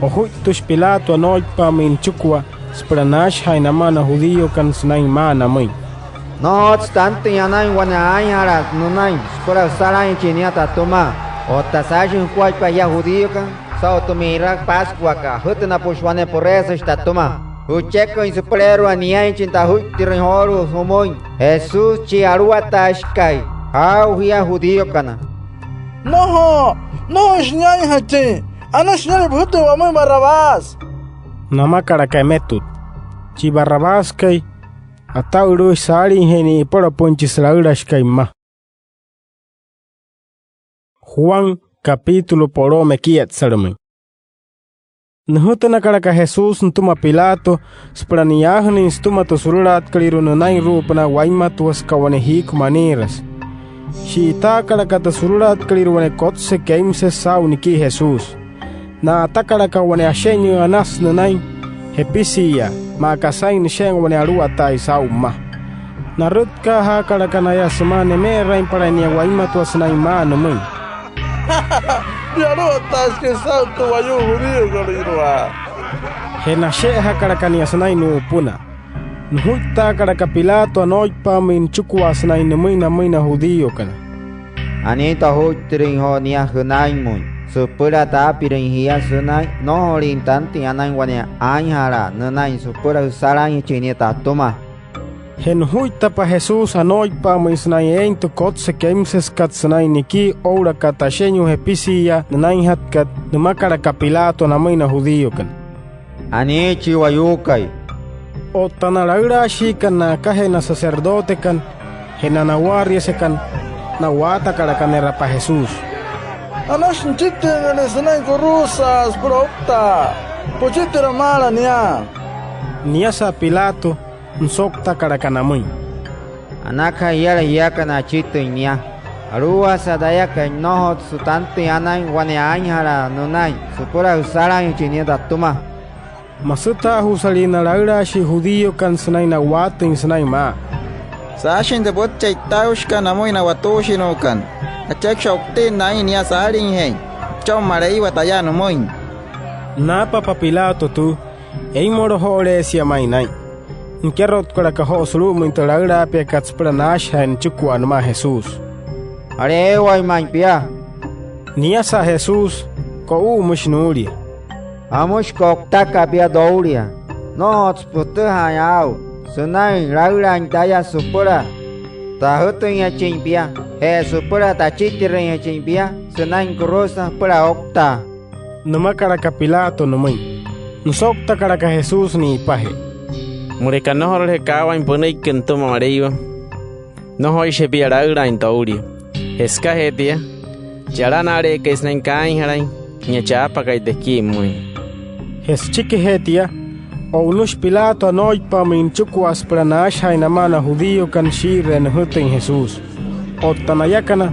ojuittüshi Pilato anooipa'amüin nüchikua süpüla naashajaain namaa na judíokana sünain maa namüin: —Nnojotsü tantüin anain wane aainjala nünain süpüla jüsalainjachin nia tatüma. Otta saashin jukuaippa jia judíokana, Saa'u tü mi'ira Pascuakat, ajütünapüshi wane püreesashi tatüma jücheküin süpüleerua niainjachin tü ajuittirüin joolu'u jümüin: “Jesús chi Aluwataashikai, jaa'u jia judíokana”. —Nnojo, nnojoishi niainjachin. Anashi nialia püjütüin wamüin Barrabás —namakalaka emetut. Chi Barrabáskai, ata'ülüüshi saaliijee ni'ipolopüin chi sülaülashikai mma. Juan, capítulo po'loo mekietsalümüin. Nüjütünakalaka Jesús nütüma Pilato süpüla ni'yaajünüin sütüma tü surulaatkalüirua nünainru'upünaa wainmatua süka wane jiiku maniirase. Shi'itaakalaka tü surulaatkalüirua wane kotse keimsesü saa'u nikii Jesús. Na'atakalaka wane ashe'inyüü anasü nünain jepisiiyaa, maa aka saa'in nüshe'in wane aluwataai saa'u mma. Narütkaajaakalaka naya sümaa neme'erainpalain nia wainmatua sünain maa nümüin: —Chi Aluwataashikai saa'u tü wayuu judíokalüirua. Je nashe'ejakalaka nia sünain nu'upünaa. Nujuittaakalaka Pilato anooipa'amüin nüchikua sünain nümüin namüin na judíokana: —Anii tü ojuittirüin joo nia jünainmüin süpüla taapirüin jia sünain nnojolin tantüin anain wane aainjalaa nünain süpüla jüsalainjachin nia tatüma. Je nujuittapa Jesús anooipa'amüin sünain eein tü kotse keimsesükat sünain nikii oo'ulaka tü ashe'inyüü jepisiiyaa nünainjatkat, nümakalaka Pilato namüin na judíokana: —Anii chi wayuukai. Otta na laülaashiikana na'akajee na sacerdotekana je na nawaariasekana, na'waatakalaka ne'rapa Jesús: —Anashi nüchitüinrüle sünain kuruusa süpüla ouktaa. Püchitira maala nia. Niasa Pilato, nüsouktakalaka namüin: —Anakaja iyaala jiakana achitüin nia. Alu'ujasa tayakai, nnojotsü tantüin anain wane aainjalaa nünain süpüla jüsalainjachin nia tatüma. Masütaajusalii na laülaashii judíokana sünain na'waatüin sünain maa: —Saashin tü pütchi e'itaaushikat namüin na watuushinuukana, acheküshi o'utinna aa'in nia saaliijeein. Püchon Maleiwa taya nümüin. Naapapa Pilato tüü, eimolojo'oleesia ma'i naa'in. Nikerotkalaka joo sulu'umüin tü laülaapiakat süpüla naashajaain nüchikua nümaa Jesús. —¿Jale'ewain ma'i pia? Niasa Jesús, ko'u'umüshi nuulia: —¿Jamüshi ko'utaka pia toulia? Nnojotsü pütüjaain aa'u sünain laülaain taya süpüla tajütüinjachin pia je süpüla tachitirüinjachin pia sünain kuruusa süpüla ouktaa —nümakalaka Pilato nümüin. Nüsouktakalaka Jesús ni'ipajee: —Müleka nnojorule kaawain pünüiki nütüma Maleiwa, nnojoishije pia laülaain toulia. Je sükajee tia, chi alana'ale'ekai sünain kaainjalain, nia chaapakai tekii pümüin. Je süchikijee tia, o'unüshi Pilato anooipa'amüin nüchikua süpüla naashajaain namaa na judíokana shii'iree nüjütüin Jesús. Otta nayakana,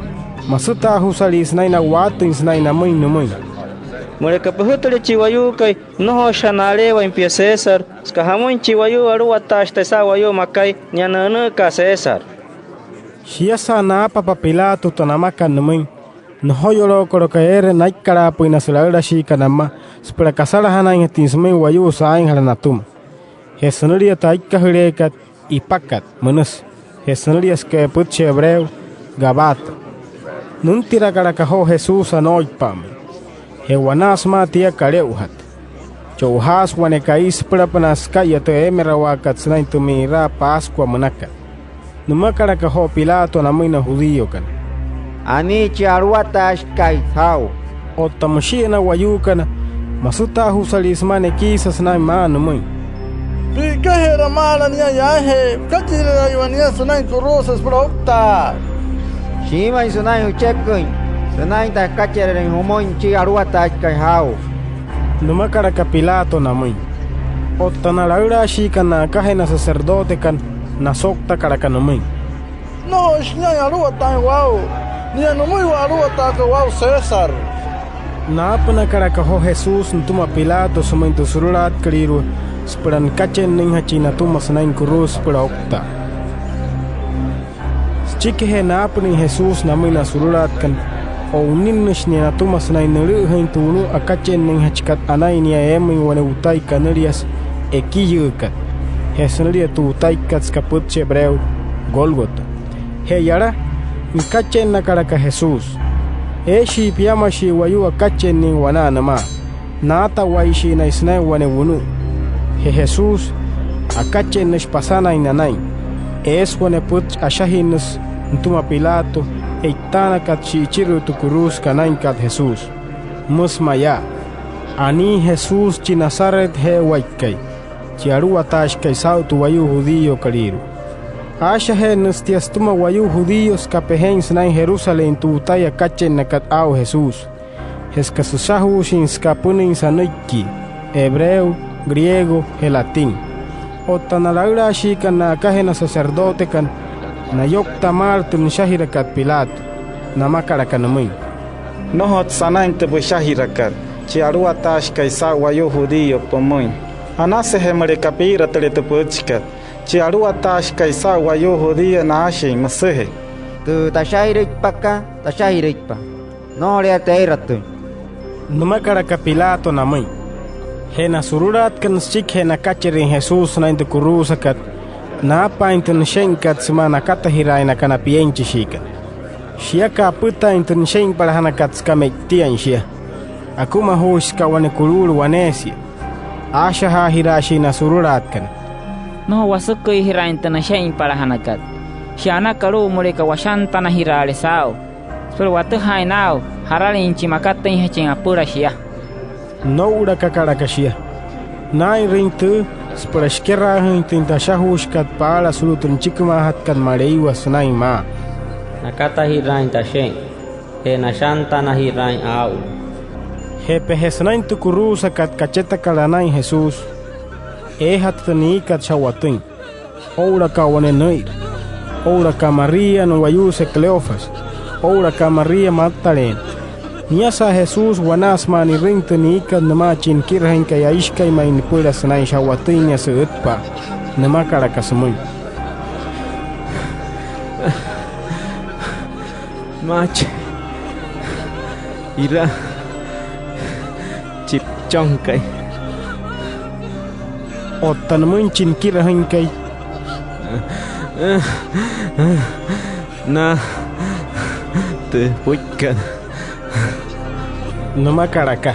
masütaajusalii sünain na'waatüin sünain namüin nümüin: —Müleka püjütüle chi wayuukai, nnojoishija na'aleewain pia César, süka jamüin, chi wayuu aluwataashi taya saa'u wayuu makai, nia nü'ünüüka César. Shiasa naapapa Pilato tü namakat nümüin, nnojoyolookalaka eere naikkalaapüin na sülaülashiikana mma süpüla kasalajanainjatüin sümüin wayuu saainjala natüma. Je sünülia tü aikkajüleekat, Ipakat münüsü. Je sünülia süka yaa pütchi hebreo, Gabata. Nüntirakalaka joo Jesús anooipa'amüin. Je wanaa sümaa tia, kale'ojatü. Cho'ojaasü wane ka'i süpülapünaa süka'iya tü eemerawaakat sünain tü mi'iraa Pascua münakat. Nümakalaka joo Pilato namüin na judíokana: —Anii chi aluwataashikai jaa'u. Otta müshia na wayuukana, masütaajusalii sümaa nekiisa sünain maa nümüin: —Pi'ikaje'era maala nia yaajee pükache'eraiwa nia sünain kuruusa süpüla ouktaa. Shiimüin sünain jücheküin sünain takache'erüin jümüin chi aluwataashikai jaa'u —nümakalaka Pilato namüin. Otta na laülaashiikana na'akajee na sacerdotekana, nasouktakalaka nümüin: —Nnojoishi niain aluwataain waa'u. Nia nümüiwa aluwataaka waa'u César. Naapünakalaka joo Jesús nütüma Pilato sümüin tü surulaatkalüirua süpüla nükachennüinjachin natüma sünain kuruusa süpüla ouktaa. Süchikijee naapünüin Jesús namüin na surulaatkana, o'uninnüshi nia natüma sünain nülü'üjüin tü wunu'u akachennüinjachikat anain nia eemüin wane wutai kanüliasü Ekiyüükat, je sünülia tü wutaikat süka pütchi hebreo, Gólgota. Je yala, nükachennakalaka Jesús. Eeshii piamashii wayuu akachennüin wanaa nümaa. naatawaishii naya sünain wane wunu'u. Je Jesús, akachennüshi pasanain nanain. Eesü wane pütchi ashajinnüsü nütüma Pilato e'itaanakat shi'ichiruu tü kuruusa kanainkat Jesús. Müsü mayaa: "Anii Jesús chi Nazaretje'ewaikai, chi aluwataashikai saa'u tü wayuu judíokalüirua". Aashaje'ennüsü tia sütüma wayuu judío süka pejein sünain Jerusalén tü wutai akachennakat aa'u Jesús. Je süka süshajuushin süka apünüin sanüiki, hebreo, griego je latín. Otta na laülaashiikana na'akajee na sacerdotekana, nayoukta maalü tü nüshajirakat Pilato. Namakalaka nümüin: —Nnojotsü anain tü püshajirakat "Chi Aluwataashikai saa'u wayuu judío" pümüin. Anasüje müleka pii'iratüle tü pütchikat "Chi Aluwataashikai saa'u wayuu judío" naashin, müsüje. —Tü tashajirüitpakat, tashajirüitpa. Nnojoleerü tee'iratüin —nümakalaka Pilato namüin. Je na surulaatkana, süchikijee nakacherüin Jesús sünain tü kuruusakat, naapaain tü nüshe'inkat sümaa nakatajiraain naka na pienchishiikana. Shiaka apütaain tü nüshe'inpalajanakat süka me'itiain shia. Akumajuushi süka wane kuluulu waneesia. Aashajaajiraashii na surulaatkana: —Nnojo wasüküinjiraain tü nüshe'inpalajanakat. Shia anaka alu'u müleka washantanajiraale saa'u süpüla watüjaain naa'u jaralin chi makatüinjachin apüla shia. Noo'ulakakalaka shia. Naa'inrüin tüü süpüla shikeraajüinjatüin tü ashajuushikat paala sulu'u tü nüchikimaajatkat Maleiwa sünain maa: "Nakatajiraain tashe'in je nashantanajiraain aa'u". Je peje sünain tü kuruusakat kachetakat anain Jesús, eejatü tü niikat sha'watüin. Oo'ulaka wane nü'ü, oo'ulaka María nu'wayuuse Cleofas, oo'ulaka María Magdalena. Niasa Jesús wanaa sümaa ni'rüin tü niikat nümaa chi nikirajüinkai aishikai ma'i nüpüla sünain sha'watüin nia sü'ütpa'a, nümakalaka sümüin: —Maachi, iraa chi püchonkai. Otta nümüin chi nikirajüinkai: —Naa tü püikkat —nümakalaka.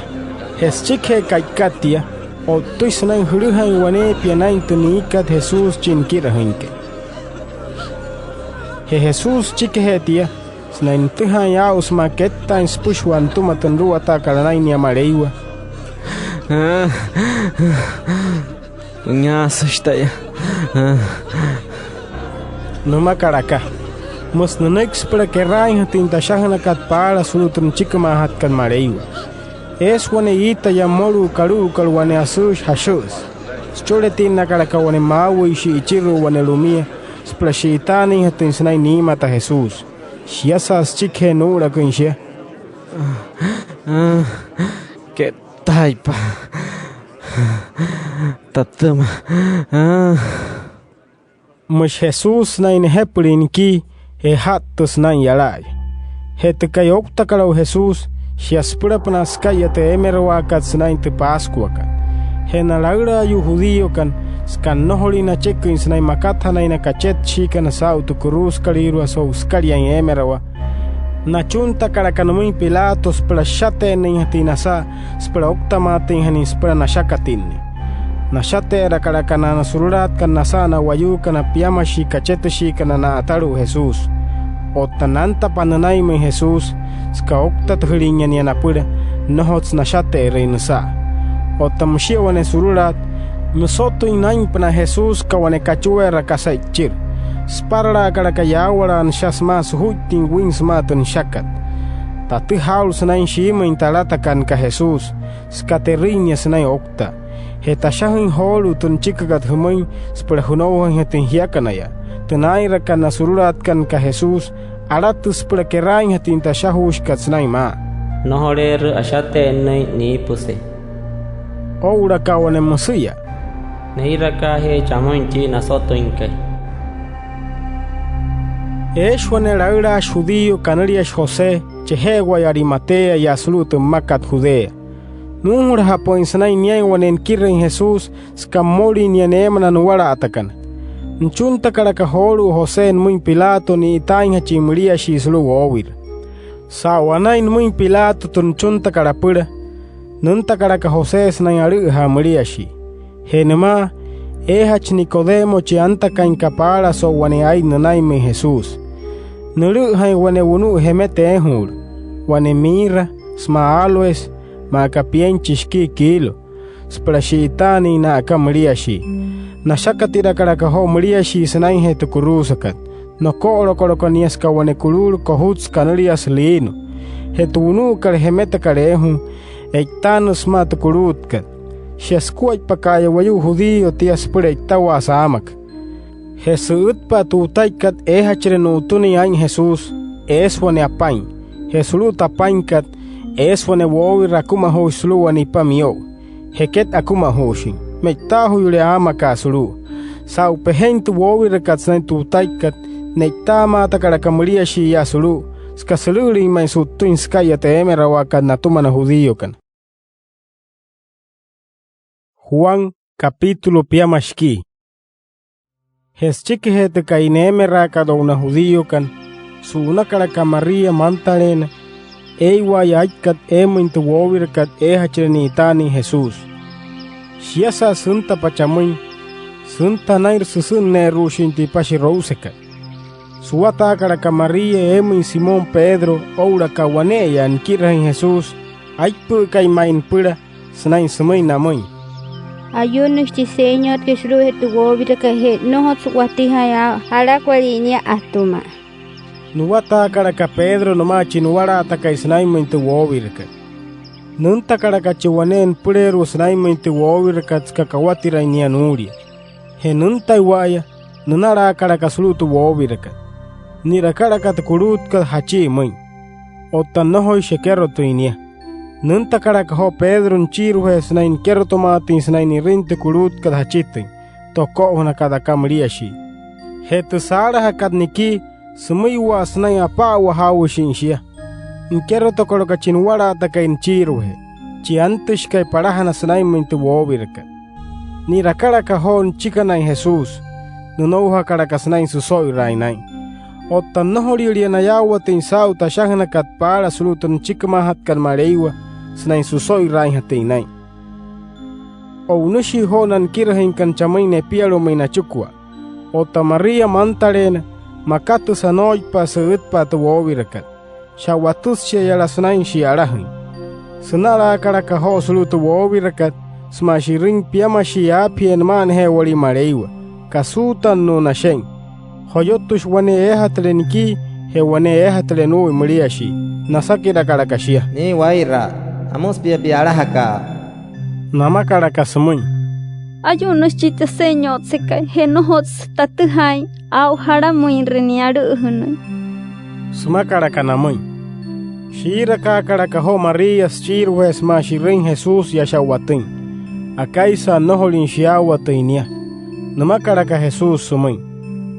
Je süchikijee ka'ikat tia, o'ttüshi sünain jülüjain waneepia naa'in tü niikat Jesús chi nikirajüinkai. Je Jesús, süchikijee tia, sünain nütüjaain aa'u sümaa kettaain süpüshua nütüma tü nuluwataakat anain nia Maleiwa, püñaasüshi taya —nümakalaka. Müsü nünüiki süpüla keraainjatüin tü ashajünakat paala sulu'u tü nüchikimaajatkat Maleiwa. Eesü wane iita yaa mmolu'u kalu'ukat wane asüüshi jashü'üsü. Sücholetinnakalaka wane maawüi shi'ichiruu wane lumia süpüla shi'itaanüinjatüin sünain niimata Jesús. Shiasa süchikijee nuu'ulaküin shia: —Kettaaitpa tatüma. Müshi Jesús sünain nejepülüin nikii, je aja'ttüsü naa'in yala'aya. Je tü ka'i ouktakat o'u Jesús, shia süpülapünaa süka'iya tü eemerawaakat sünain tü Pascuakat. Je na laülaayuu judíokana, süka nnojolüin nacheküin sünain makatajanain na kachetashiikana saa'u tü kuruusakalüirua so'u sükaliain eemerawaa, nachuntakalaka nümüin Pilato süpüla süshate'ennüinjatüin nasa'a süpüla ouktamaatüinjanain süpüla nashakatinnüin. Nashate'erakalaka na, na surulaatkana nasa'a na wayuukana piamashii kachetashiikana na'atalu'u Jesús. Otta nantapa nünainmüin Jesús, süka ouktatüjülinya nia napüla, nnojotsü nashate'erüin nüsa'a. Otta müshia wane surulaat, nüsotüin naa'inpünaa Jesús süka wane kachueera kasa e'ichirü. Süparalaakalaka yaawalaa nüsha sümaa sujuittin wüin sümaa tü nüshakat. Tatüjaa aa'ulu sünain shiimüin tü alatakat nüka Jesús, süka te'rüin nia sünain ouktaa. Je tashajüin joolu'u tü nüchikikat jümüin süpüla jünoujainjatüin jiakanaya. Tü naa'inrakat na surulaatkana nüka Jesús, alatüsü süpüla keraainjatüin tü ashajuushikat sünain maa: —Nnojoleerü ashate'ennüin niipüse. Oo'ulaka wane müsüya: —Nee'irakaajee chamüin chi nasotüinkai. Eeshi wane laülaashi judío kanüliashi José, cheje'ewai Arimatea yaa sulu'u tü mmakat Judea. Nuunjulajapü'üin sünain niain wane nikirajüin Jesús süka mmolüin nia neema na nuwala'atakana. Nüchuntakalaka joolu'u José nümüin Pilato ni'itaainjachin müliashii sulu'u woowira. Saa'u anain nümüin Pilato tü nüchuntakat apüla, Nüntakalaka José sünain alü'üjaa müliashii. Je nümaa, eejachi Nicodemo chi antakainka paala so'u wane ai nünainmüin Jesús. Nülü'üjain wane wunu'u jemeta eejuulu, wane mirra sümaa áloes, maa aka pienchi shikii kiilo, süpüla shi'itaanüin na'aka müliashii. Nashakatirakalaka joo müliashii sünainjee tü kuruusakat. Noko'olokoloka nia süka wane kuluulu kojutsü kanüliasü lino. Je tü wunu'ukat jemetakat eejuu, e'itaanüsü sümaa tü kuluutkat. Shia sukuaippaka'aya wayuu judío tia süpüla e'itawaa saamaka. Je sü'ütpa'a tü wutaikat eejachire nu'utünüin aa'in Jesús, eesü wane apain. Je sulu'u tü apainkat, eesü wane woowira akumajuushi sulu'u wane ipa miyo'u. Jeket akumajuushin, me'itaajuuyule aamaka sulu'u. Saa'u pejein tü woowirakat sünain tü wutaikat, ne'itaamaatakalaka müliashii yaa sulu'u, süka sülü'ülüin ma'i su'ttüin süka'iya tü eemerawaakat natüma na judíokana. Juan, capítulo piama shikii. Je süchikijee tü ka'i neemeraakat o'u na judíokana, su'unakalaka María Magdalena eeiwa'aya aikat eemüin tü woowirakat eejachire ni'itaanüin Jesús. Shiasa süntapa chamüin, sünta anairü süsü'nne'eru'ushin tü ipa shirousekat. Suwataakalaka María eemüin Simón Pedro oo'ulaka wane'eya nikirajüin Jesús, aippü'ükai ma'i nüpüla, sünain sümüin namüin: —Ayu'nnüshi chi Senyotkai sulu'ujee tü woowirakat je nnojotsü watüjaain aa'u jalakualin nia atüma. Nuwataakalaka Pedro nümaa chi nuwala'atakai sünainmüin tü woowirakat. Nüntakalaka chi wane nüpüleerua sünainmüin tü woowirakat süka kawatiraain nia nuulia. Je nüntaiwa'aya, nünalaakalaka sulu'u tü woowirakat. Ni'rakalaka tü kuluutkat jachii müin. Otta nnojoishi ekerotüin nia. Nüntakalaka joo Pedro nüchiiruajee sünain nikerotomaatüin sünain ni'rüin tü kuluutkat jachitüin, tü oko'ojünakat aka müliashii. Je tü saalajakat nikii, sümüiwa sünain apa'awajaaushii shia. Nikerotakoloka chi nuwala'atakai nüchiiruajee, chi antüshikai palajana sünainmüin tü woowirakat. Ni'rakalaka joo nüchikanain Jesús, nünoujakalaka sünain süso'iraain naa'in. Otta nnojoliyülia nayaawatüin saa'u tü ashajünakat paala sulu'u tü nüchikimaajatkat Maleiwa sünain süso'iraainjatüin naa'in. O'unüshii joo na nikirajüinkana chamüin nepialu'umüin nachikua. Otta María Magdalena, makatüsü anooipa'a sü'ütpa'a tü woowirakat. Sha'watüsü shia yala sünain shi'yalajüin. Sünalaakalaka joo sulu'u tü woowirakat sümaa shi'rüin piamashii aapajee nüma'anaje'ewalii Maleiwa, kasuutannuu nashe'in. Joyotüshi wane eejatüle nikii je wane eejatüle nuu'ui müliashii. Nasakirakalaka shia: —Nii waa'iraa, ¿jamüsü pia pi'yalajaka'a? Namakalaka sümüin: —Ayu'nnüshi chi Tasenyotsekai je nnojotsü tatüjaain aa'u jalamüinre nia alü'üjünüin —sümakalaka namüin. Shiirakaakalaka joo María süchiiruajee sümaa shi'rüin Jesús yaa sha'watüin. Akaisa'a nnojolüin shiyaawatüin nia. Nümakalaka Jesús sümüin: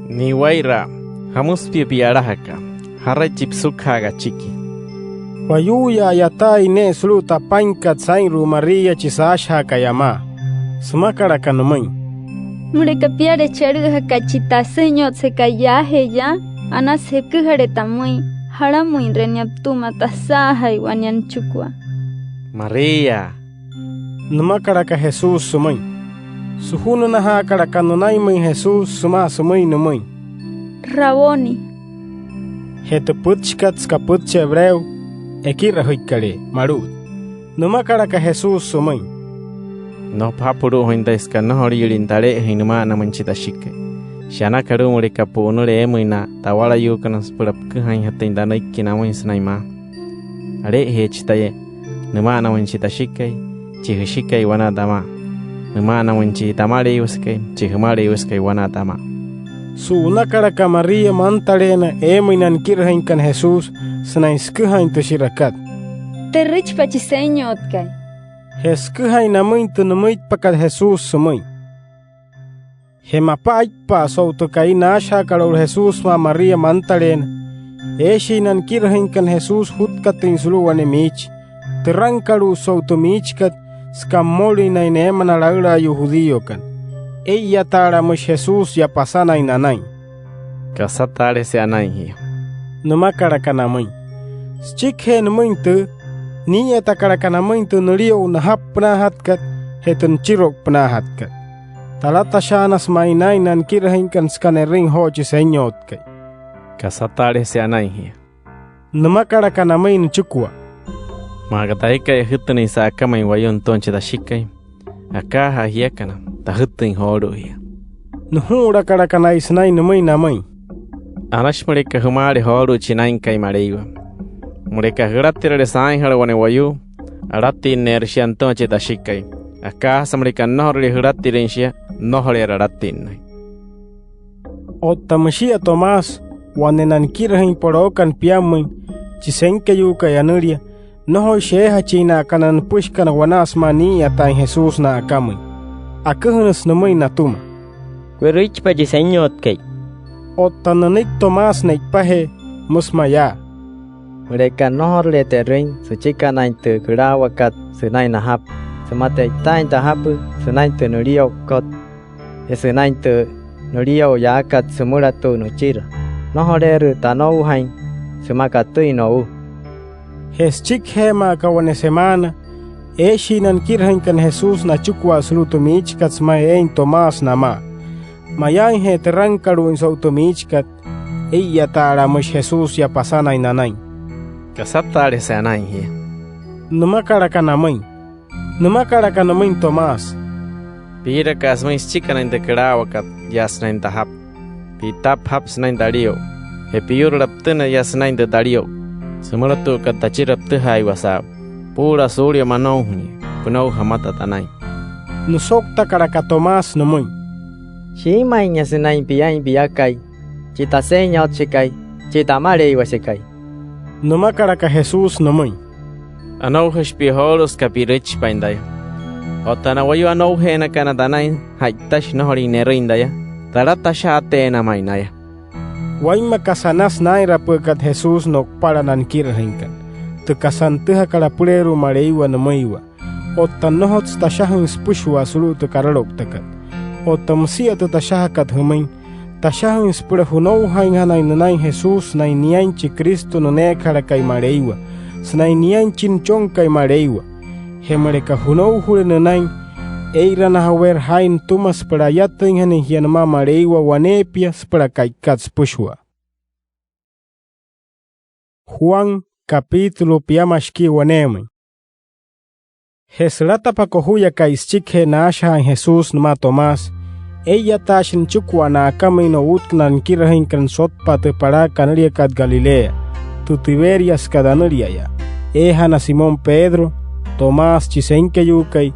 —Nii waa'iraa, ¿jamüsü pia pi'yalajaka'a? ¿Jarai chi püsükajaakai achiki? Wayuuya a'yataain ne'e sulu'u tü apainkat saa'inru'u María chi saashajaakai amaa. Sümakalaka nümüin: —Müleka piale chi alü'üjakai chi Tasenyotsekai yaajee yaa, anasü jüküjale tamüin jalamüinre nia pütüma tasaajaiwa nia nüchikua. —¡María! —nümakalaka Jesús sümüin. Sujununajaakalaka nünainmüin Jesús sümaa sümüin nümüin: —¡Raboni! Je tü pütchikat süka pütchi hebreo: Ekirajüikalee malu'ut. Nümakalaka Jesús sümüin: —Nnojo pajapulu'ujuin taya süka nnojoliyülin tale'ejüin nüma'anamüin chi Tashikai. Shia anaka alu'u müleka pu'unüle eemüin na tawalayuukana süpüla püküjainjatüin tanüiki namüin sünain maa: Ale'ejeechi taya nüma'anamüin chi Tashikai, chi Jüshikai wanaa tamaa. Nüma'anamüin chi Tamaleiwasekai, chi Jümaleiwasekai wanaa tamaa. Su'unakalaka María Magdalena eemüin na nikirajüinkana Jesús sünain süküjain tü shi'rakat: —Te'rüichipa chi Senyotkai. Je süküjain namüin tü nümüitpakat Jesús sümüin. Je mapa aippa'a so'u tü ka'i naashajaakat o'ulu Jesús sümaa María Magdalena, eeshii na nikirajüinkana Jesús jutkatüin sulu'u wane miichi. Türankalu'usü so'u tü miichikat süka mmolüin naya neema na laülaayuu judíokana. Ee'iyataala müshi Jesús yaa pasanain nanain. —Kasataalejese anain jia —nümakalaka namüin. Süchikijee nümüin tüü, Nii'iyatakalaka namüin tü nülio'u najapünaajatkat je tü nüchiro'upünaajatkat. Talatashaanasü ma'i naa'in na nikirajüinkana süka ne'rüin joo chi Senyotkai. —Kasataalejese anain jia —nümakalaka namüin nüchikua. Maa aka tayakai ajütünüin sa'akamüin wayuu nütüma chi Tashikai, akaajaa jiakana, tajütüin joolu'u jia. Nuju'ulakalaka naya sünain nümüin namüin: —Anashi müleka jümaale joolu'u chi Naa'inkai Maleiwa. Müleka jülatirüle saainjala wane wayuu, alatinneerü shia nütüma chi Tashikai. Akaajasa müleka nnojorule jülatirüin shia, nnojoleerü alatinnüin. Otta müshia Tomás, wane na nikirajüin polookana piammüin, chi Senkeyuukai anülia, nnojoishi eejachin na'aka na nüpüshikana wanaa sümaa nii'iyataain Jesús na'akamüin. Aküjünüsü nümüin natüma: —Wüichipa chi Senyotkai. Otta nünüiki Tomás ne'ipajee, müsü mayaa: —Müleka nnojorule te'rüin süchikanain tü külaawakat sünain najapü sümaa te'itaain tajapü sünain tü nülio'ukot je sünain tü nülio'u yaakat sümülatu'u nüchira, nnojoleerü tanoujain sümaa katüin no'u. Je süchikijee maa aka wane semaana, eeshii na nikirajüinkana Jesús nachikua sulu'u tü miichikat sümaa eein Tomás namaa. Mayaainje türankalu'uin so'u tü miichikat, ee'iyata'ala müshi Jesús yaa pasanain nanain: —Kasataalejese anain jia —nümakalaka namüin. Nümakalaka nümüin Tomás: —Piiraka'a sümüin süchikanain tü külaawakat yaa sünain tajapü, pi'itapa japü sünain talio'u, je piyu'rula pütüna yaa sünain tü talio'u sümülatu'ukat tachira pütüjaaiwa saa'u. Puu'ula suulia manoujain, pünouja pümata tanain. Nüsouktakalaka Tomás nümüin: —Shiimainya sünain piain piakai, chi Tasenyotsekai, chi Tamaleiwasekai. Nümakalaka Jesús nümüin: —Anoujashi pia joolu'u süka pi'rüichipain taya. Otta na wayuu anoujeenakana tanain, ja'itashi nnojolin ne'rüin taya, talatashaateena ma'i naya. Wainma kasa anasü naa'inrapü'ükat Jesús no'upala na nikirajüinkana, tü kasa nütüjakat apüleerua Maleiwa nümüiwa. Otta nnojotsü tashajüin süpüshua sulu'u tü karalouktakat. Otta müsia tü tashajakat jümüin, tashajüin süpüla jünoujainjanain nünain Jesús sünain niain chi Cristo nüneekajalakai Maleiwa, sünain niain chi Nüchonkai Maleiwa. Je müleka jünoujale nünain, ee'iranajaweerü jaa'in nütüma süpüla ayatüinjanain jia nümaa Maleiwa waneepia süpüla ka'ikat süpüshua. Juan, capítulo piama shikii waneemüin. Je sülatapa kojuya ka'i süchikijee naashajaain Jesús nümaa Tomás, ee'iyataashi nüchikua na'akamüin no'utku na nikirajüinkana sotpa'a tü palaa kanüliakat Galilea, tü Tiberiaskat anüliayaa. Eejana Simón Pedro, Tomás chi Senkeyuukai,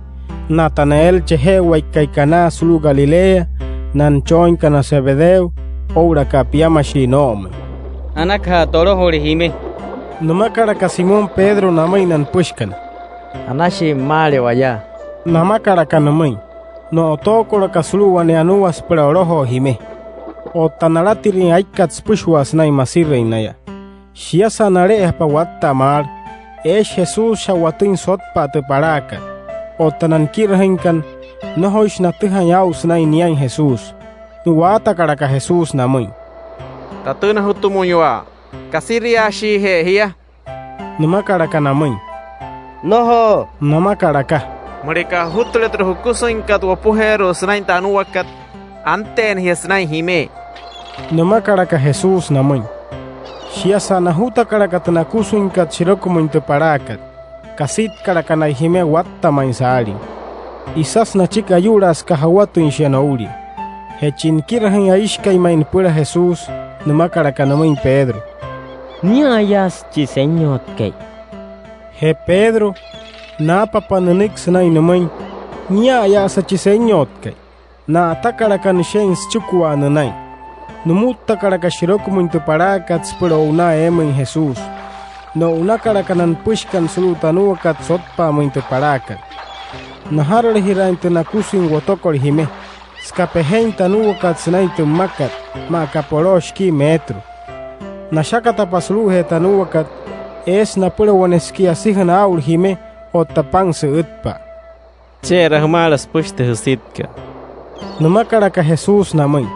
Natanael cheje'ewaikai Caná sulu'u Galilea, na nüchooinkana Zebedeo, oo'ulaka piamashii noo'omüin. —Anakaja to'lojole jime —nümakalaka Simón Pedro namüin na nüpüshikana. —Anashii pümaale waya —namakalaka nümüin. No'otookolaka sulu'u wane anua süpüla olojoo jime. Otta nalatirüin aikat süpüshua sünain masirüin naya. Shiasa nale'ejapa watta'a maalü, eeshi Jesús sha'watüin sotpa'a tü palaakat. Otta na nikirajüinkana, nnojoishi natüjaain aa'u sünain niain Jesús. Nu'waatakalaka Jesús namüin: —Tatünajutumüinyuaa, ¿kasiriaashiije jia? —nümakalaka namüin. —Nnojo —namakalaka. —Müleka jujutüle tü jukusüinkat wopujeeru'u sünain tü anuakat, anteena jia sünain jime —nümakalaka Jesús namüin. Shiasa najutakalaka tü nakusüinkat shirokumüin tü palaakat, kasitkalaka naya jime watta ma'i saalin. Isasü nachiki ayu'laa süka ja'watüin shia noulia. Je chi nikirajüin aishikai ma'i nüpüla Jesús, nümakalaka nümüin Pedro: —Nia'ayaasü chi Senyotkai. Je Pedro, naapapa nünüiki sünain nümüin: —Nia'ayaasa chi Senyotkai. Na'atakalaka nüshe'in süchikua nünain. Numuttakalaka shirokumüin tü palaakat süpüla o'unaa eemüin Jesús. No'unakalaka na nüpüshikana sulu'u tü anuakat sotpa'amüin tü palaakat. Najaralajiraain tü nakusüin wotokot jime, süka pejein tü anuakat sünain tü mmakat, maa aka poloo shikii metro. Nashakatapa sulu'ujee tü anuakat, eesü napüla wane siki asijüna aa'ulu jime otta pan sü'ütpa'a. —Che'era jümaala süpüshi tü jüsitkat —nümakalaka Jesús namüin.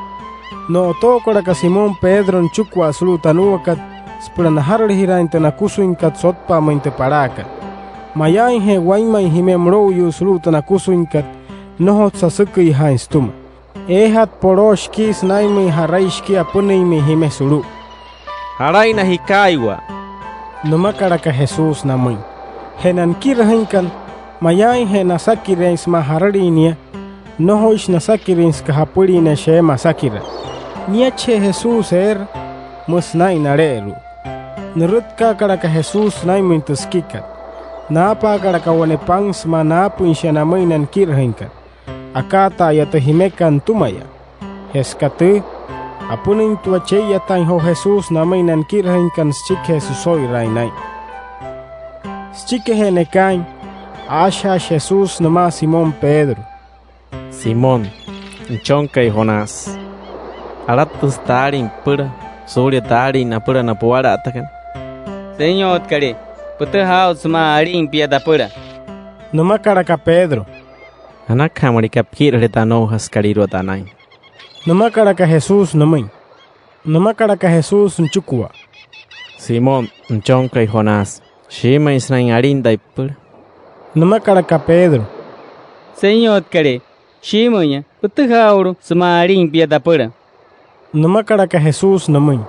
No'otookalaka Simón Pedro nüchikua sulu'u tü anuakat süpüla najaralajiraain tü nakusüinkat sotpa'amüin tü palaakat. Mayaainje wainmain jime mülo'uyuu sulu'u tü nakusüinkat, nnojotsü asüküijaain sütüma. Eejatü poloo shikii sünainmüin ja'rai shikii apünüinmüin jime sulu'u. —Jalaina jikaaiwa —nümakalaka Jesús namüin. Je na nikirajüinkana, mayaainje nasakireein sümaa jaralin nia, nnojoishi nasakirüin süka japülin nia sheema asakiraa. Niachije Jesús eera, müsü naa'in nale'eru'u. Nürütkaakalaka Jesús sünainmüin tü sikikat. Naapaakalaka wane pan sümaa naapüin shia namüin na nikirajüinkana. Akaata'aya tü jimekat nütümaya. Je süka tüü, apünüintua che'iyataain joo Jesús namüin na nikirajüinkana süchikijee süso'iraain naa'in. Süchikijee nekaain, aashajaashi Jesús nümaa Simón Pedro: —Simón, nüchonkai Jonás, ¿alatüsü taalin püpüla suulia taalin napüla na puwala'atakana? —Senyotkalee, pütüjaa aa'ut sümaa alin pia tapüla —nümakalaka Pedro. —Anakaja müleka pikirajüle tü anoujasükalüirua tanain —nümakalaka Jesús nümüin. Nümakalaka Jesús nüchikua: —Simón, nüchonkai Jonás, ¿shiimüin sünain alin taya püpüla? —nümakalaka Pedro. —Senyotkalee, shiimüinya. Pütüjaa aa'ulu sümaa alin pia tapüla —nümakalaka Jesús nümüin.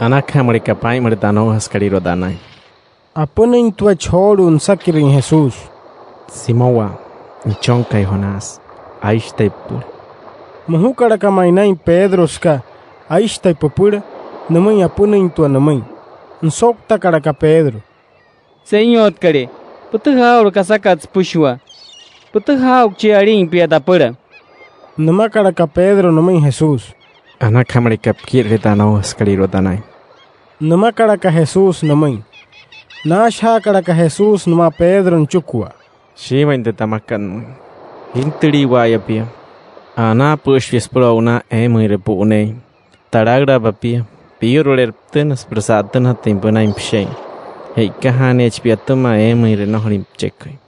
—Anakaja müleka paa'inmüle tü anoujasükalüirua tanain. Apünüintuachi joolu'u nüsakirüin Jesús: —Simónwaa, nüchonkai Jonás, ¿aishi taya püpüla? Mojukalaka ma'i naa'in Pedro süka “¿Aishi taya püpüla?” nümüin apünüintua nümüin. Nüsouktakalaka Pedro: —Senyotkalee, pütüjaa aa'ulu kasakat süpüshua. Pütüjaa aa'uchi alin pia tapüla —nümakalaka Pedro nümüin Jesús. —Anakaja müleka pikirajüle tü anoujasükalüirua tanain —nümakalaka Jesús nümüin. Naashajaakalaka Jesús nümaa Pedro nüchikua: —Shiimüin tü tamakat pümüin: Jintüliiwa'aya pia, a'anaapü'üshi pia süpüla o'unaa eemüinre pu'uneein. Talaülaapa pia piyu'ruleerü pütüna süpüla sa'atünajatüin pünain püshe'in. Je'ikajaaneechi pia atüma eemüinre nnojolüin pücheküin.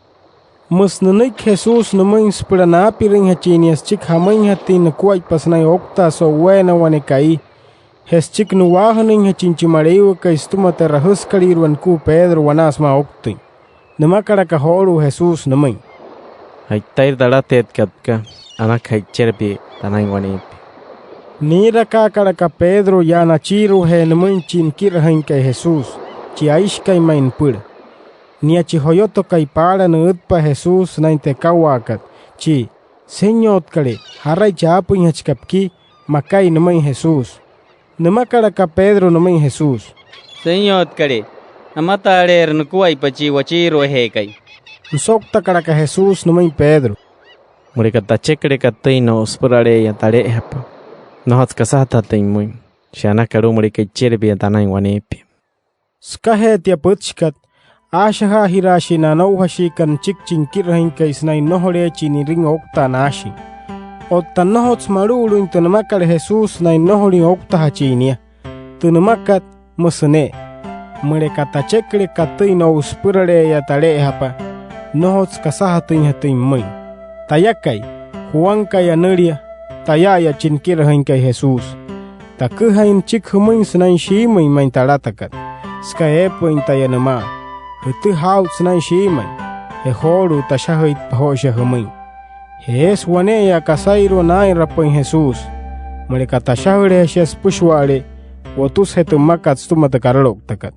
Müsü nünüiki Jesús nümüin süpüla naapirüinjachin nia süchiki jamüinjatüin nukuaippa sünain ouktaa so'uweena wane ka'i. Je süchiki nu'waajünüinjachin chi Maleiwakai sütüma tü e'rajüsükalüirua nukua Pedro wanaa sümaa ouktüin. Nümakalaka joolu'u Jesús nümüin: —Ja'itairü tü alateetkat püka, anakaja ja'ichere pia tanain waneepia. Niirakaakalaka Pedro yaa nachiiruajee nümüin chi nikirajüinkai Jesús, chi aishikai ma'i nüpüla. Nia chi joyotokai paala nü'ütpa'a Jesús sünain tü ekawaakat, chi: “Senyotkalee, ¿jaraichi aapüinjachika piki?”, makai nümüin Jesús. Nümakalaka Pedro nümüin Jesús: —Senyotkalee, amataaleerü nukuaippa chi wachiiruajeekai. Nüsouktakalaka Jesús nümüin Pedro: —Müleka tacheküle katüin no'u süpürale'eya tale'ejapa, nnojotsü kasajatajatüin pümüin. Shia anaka alu'u müleka ja'ichere pia tanain waneepia. Sükajee tia pütchikat, aashajaajiraashii na anoujashiikana nüchiki chi nikirajüinkai sünain nnojoleechin ni'rüin ouktaa naashin. Otta nnojotsü malu'ulüin tü nümakat Jesús sünain nnojolüin ouktajachin nia. Tü nümakat, müsü ne'e: “Müleka tacheküle katüin no'u süpürale'eya tale'ejapa, nnojotsü kasajatüinjatüin pümüin”. Tayakai, Juankai anülia, taya'aya chi nikirajüinkai Jesús. Taküjain nüchiki jümüin sünain shiimüin ma'i tü alatakat, süka eepü'üin taya nümaa. Jütüjaa aa'ut sünain shiimüin, je joolu'u tashajüitpa joo shia jümüin. Je eesü wane'eya kasairua naa'inrapü'üin Jesús. Müleka tashajüleje shia süpüshua'ale'e, wotüsüje tü mmakat sütüma tü karalouktakat.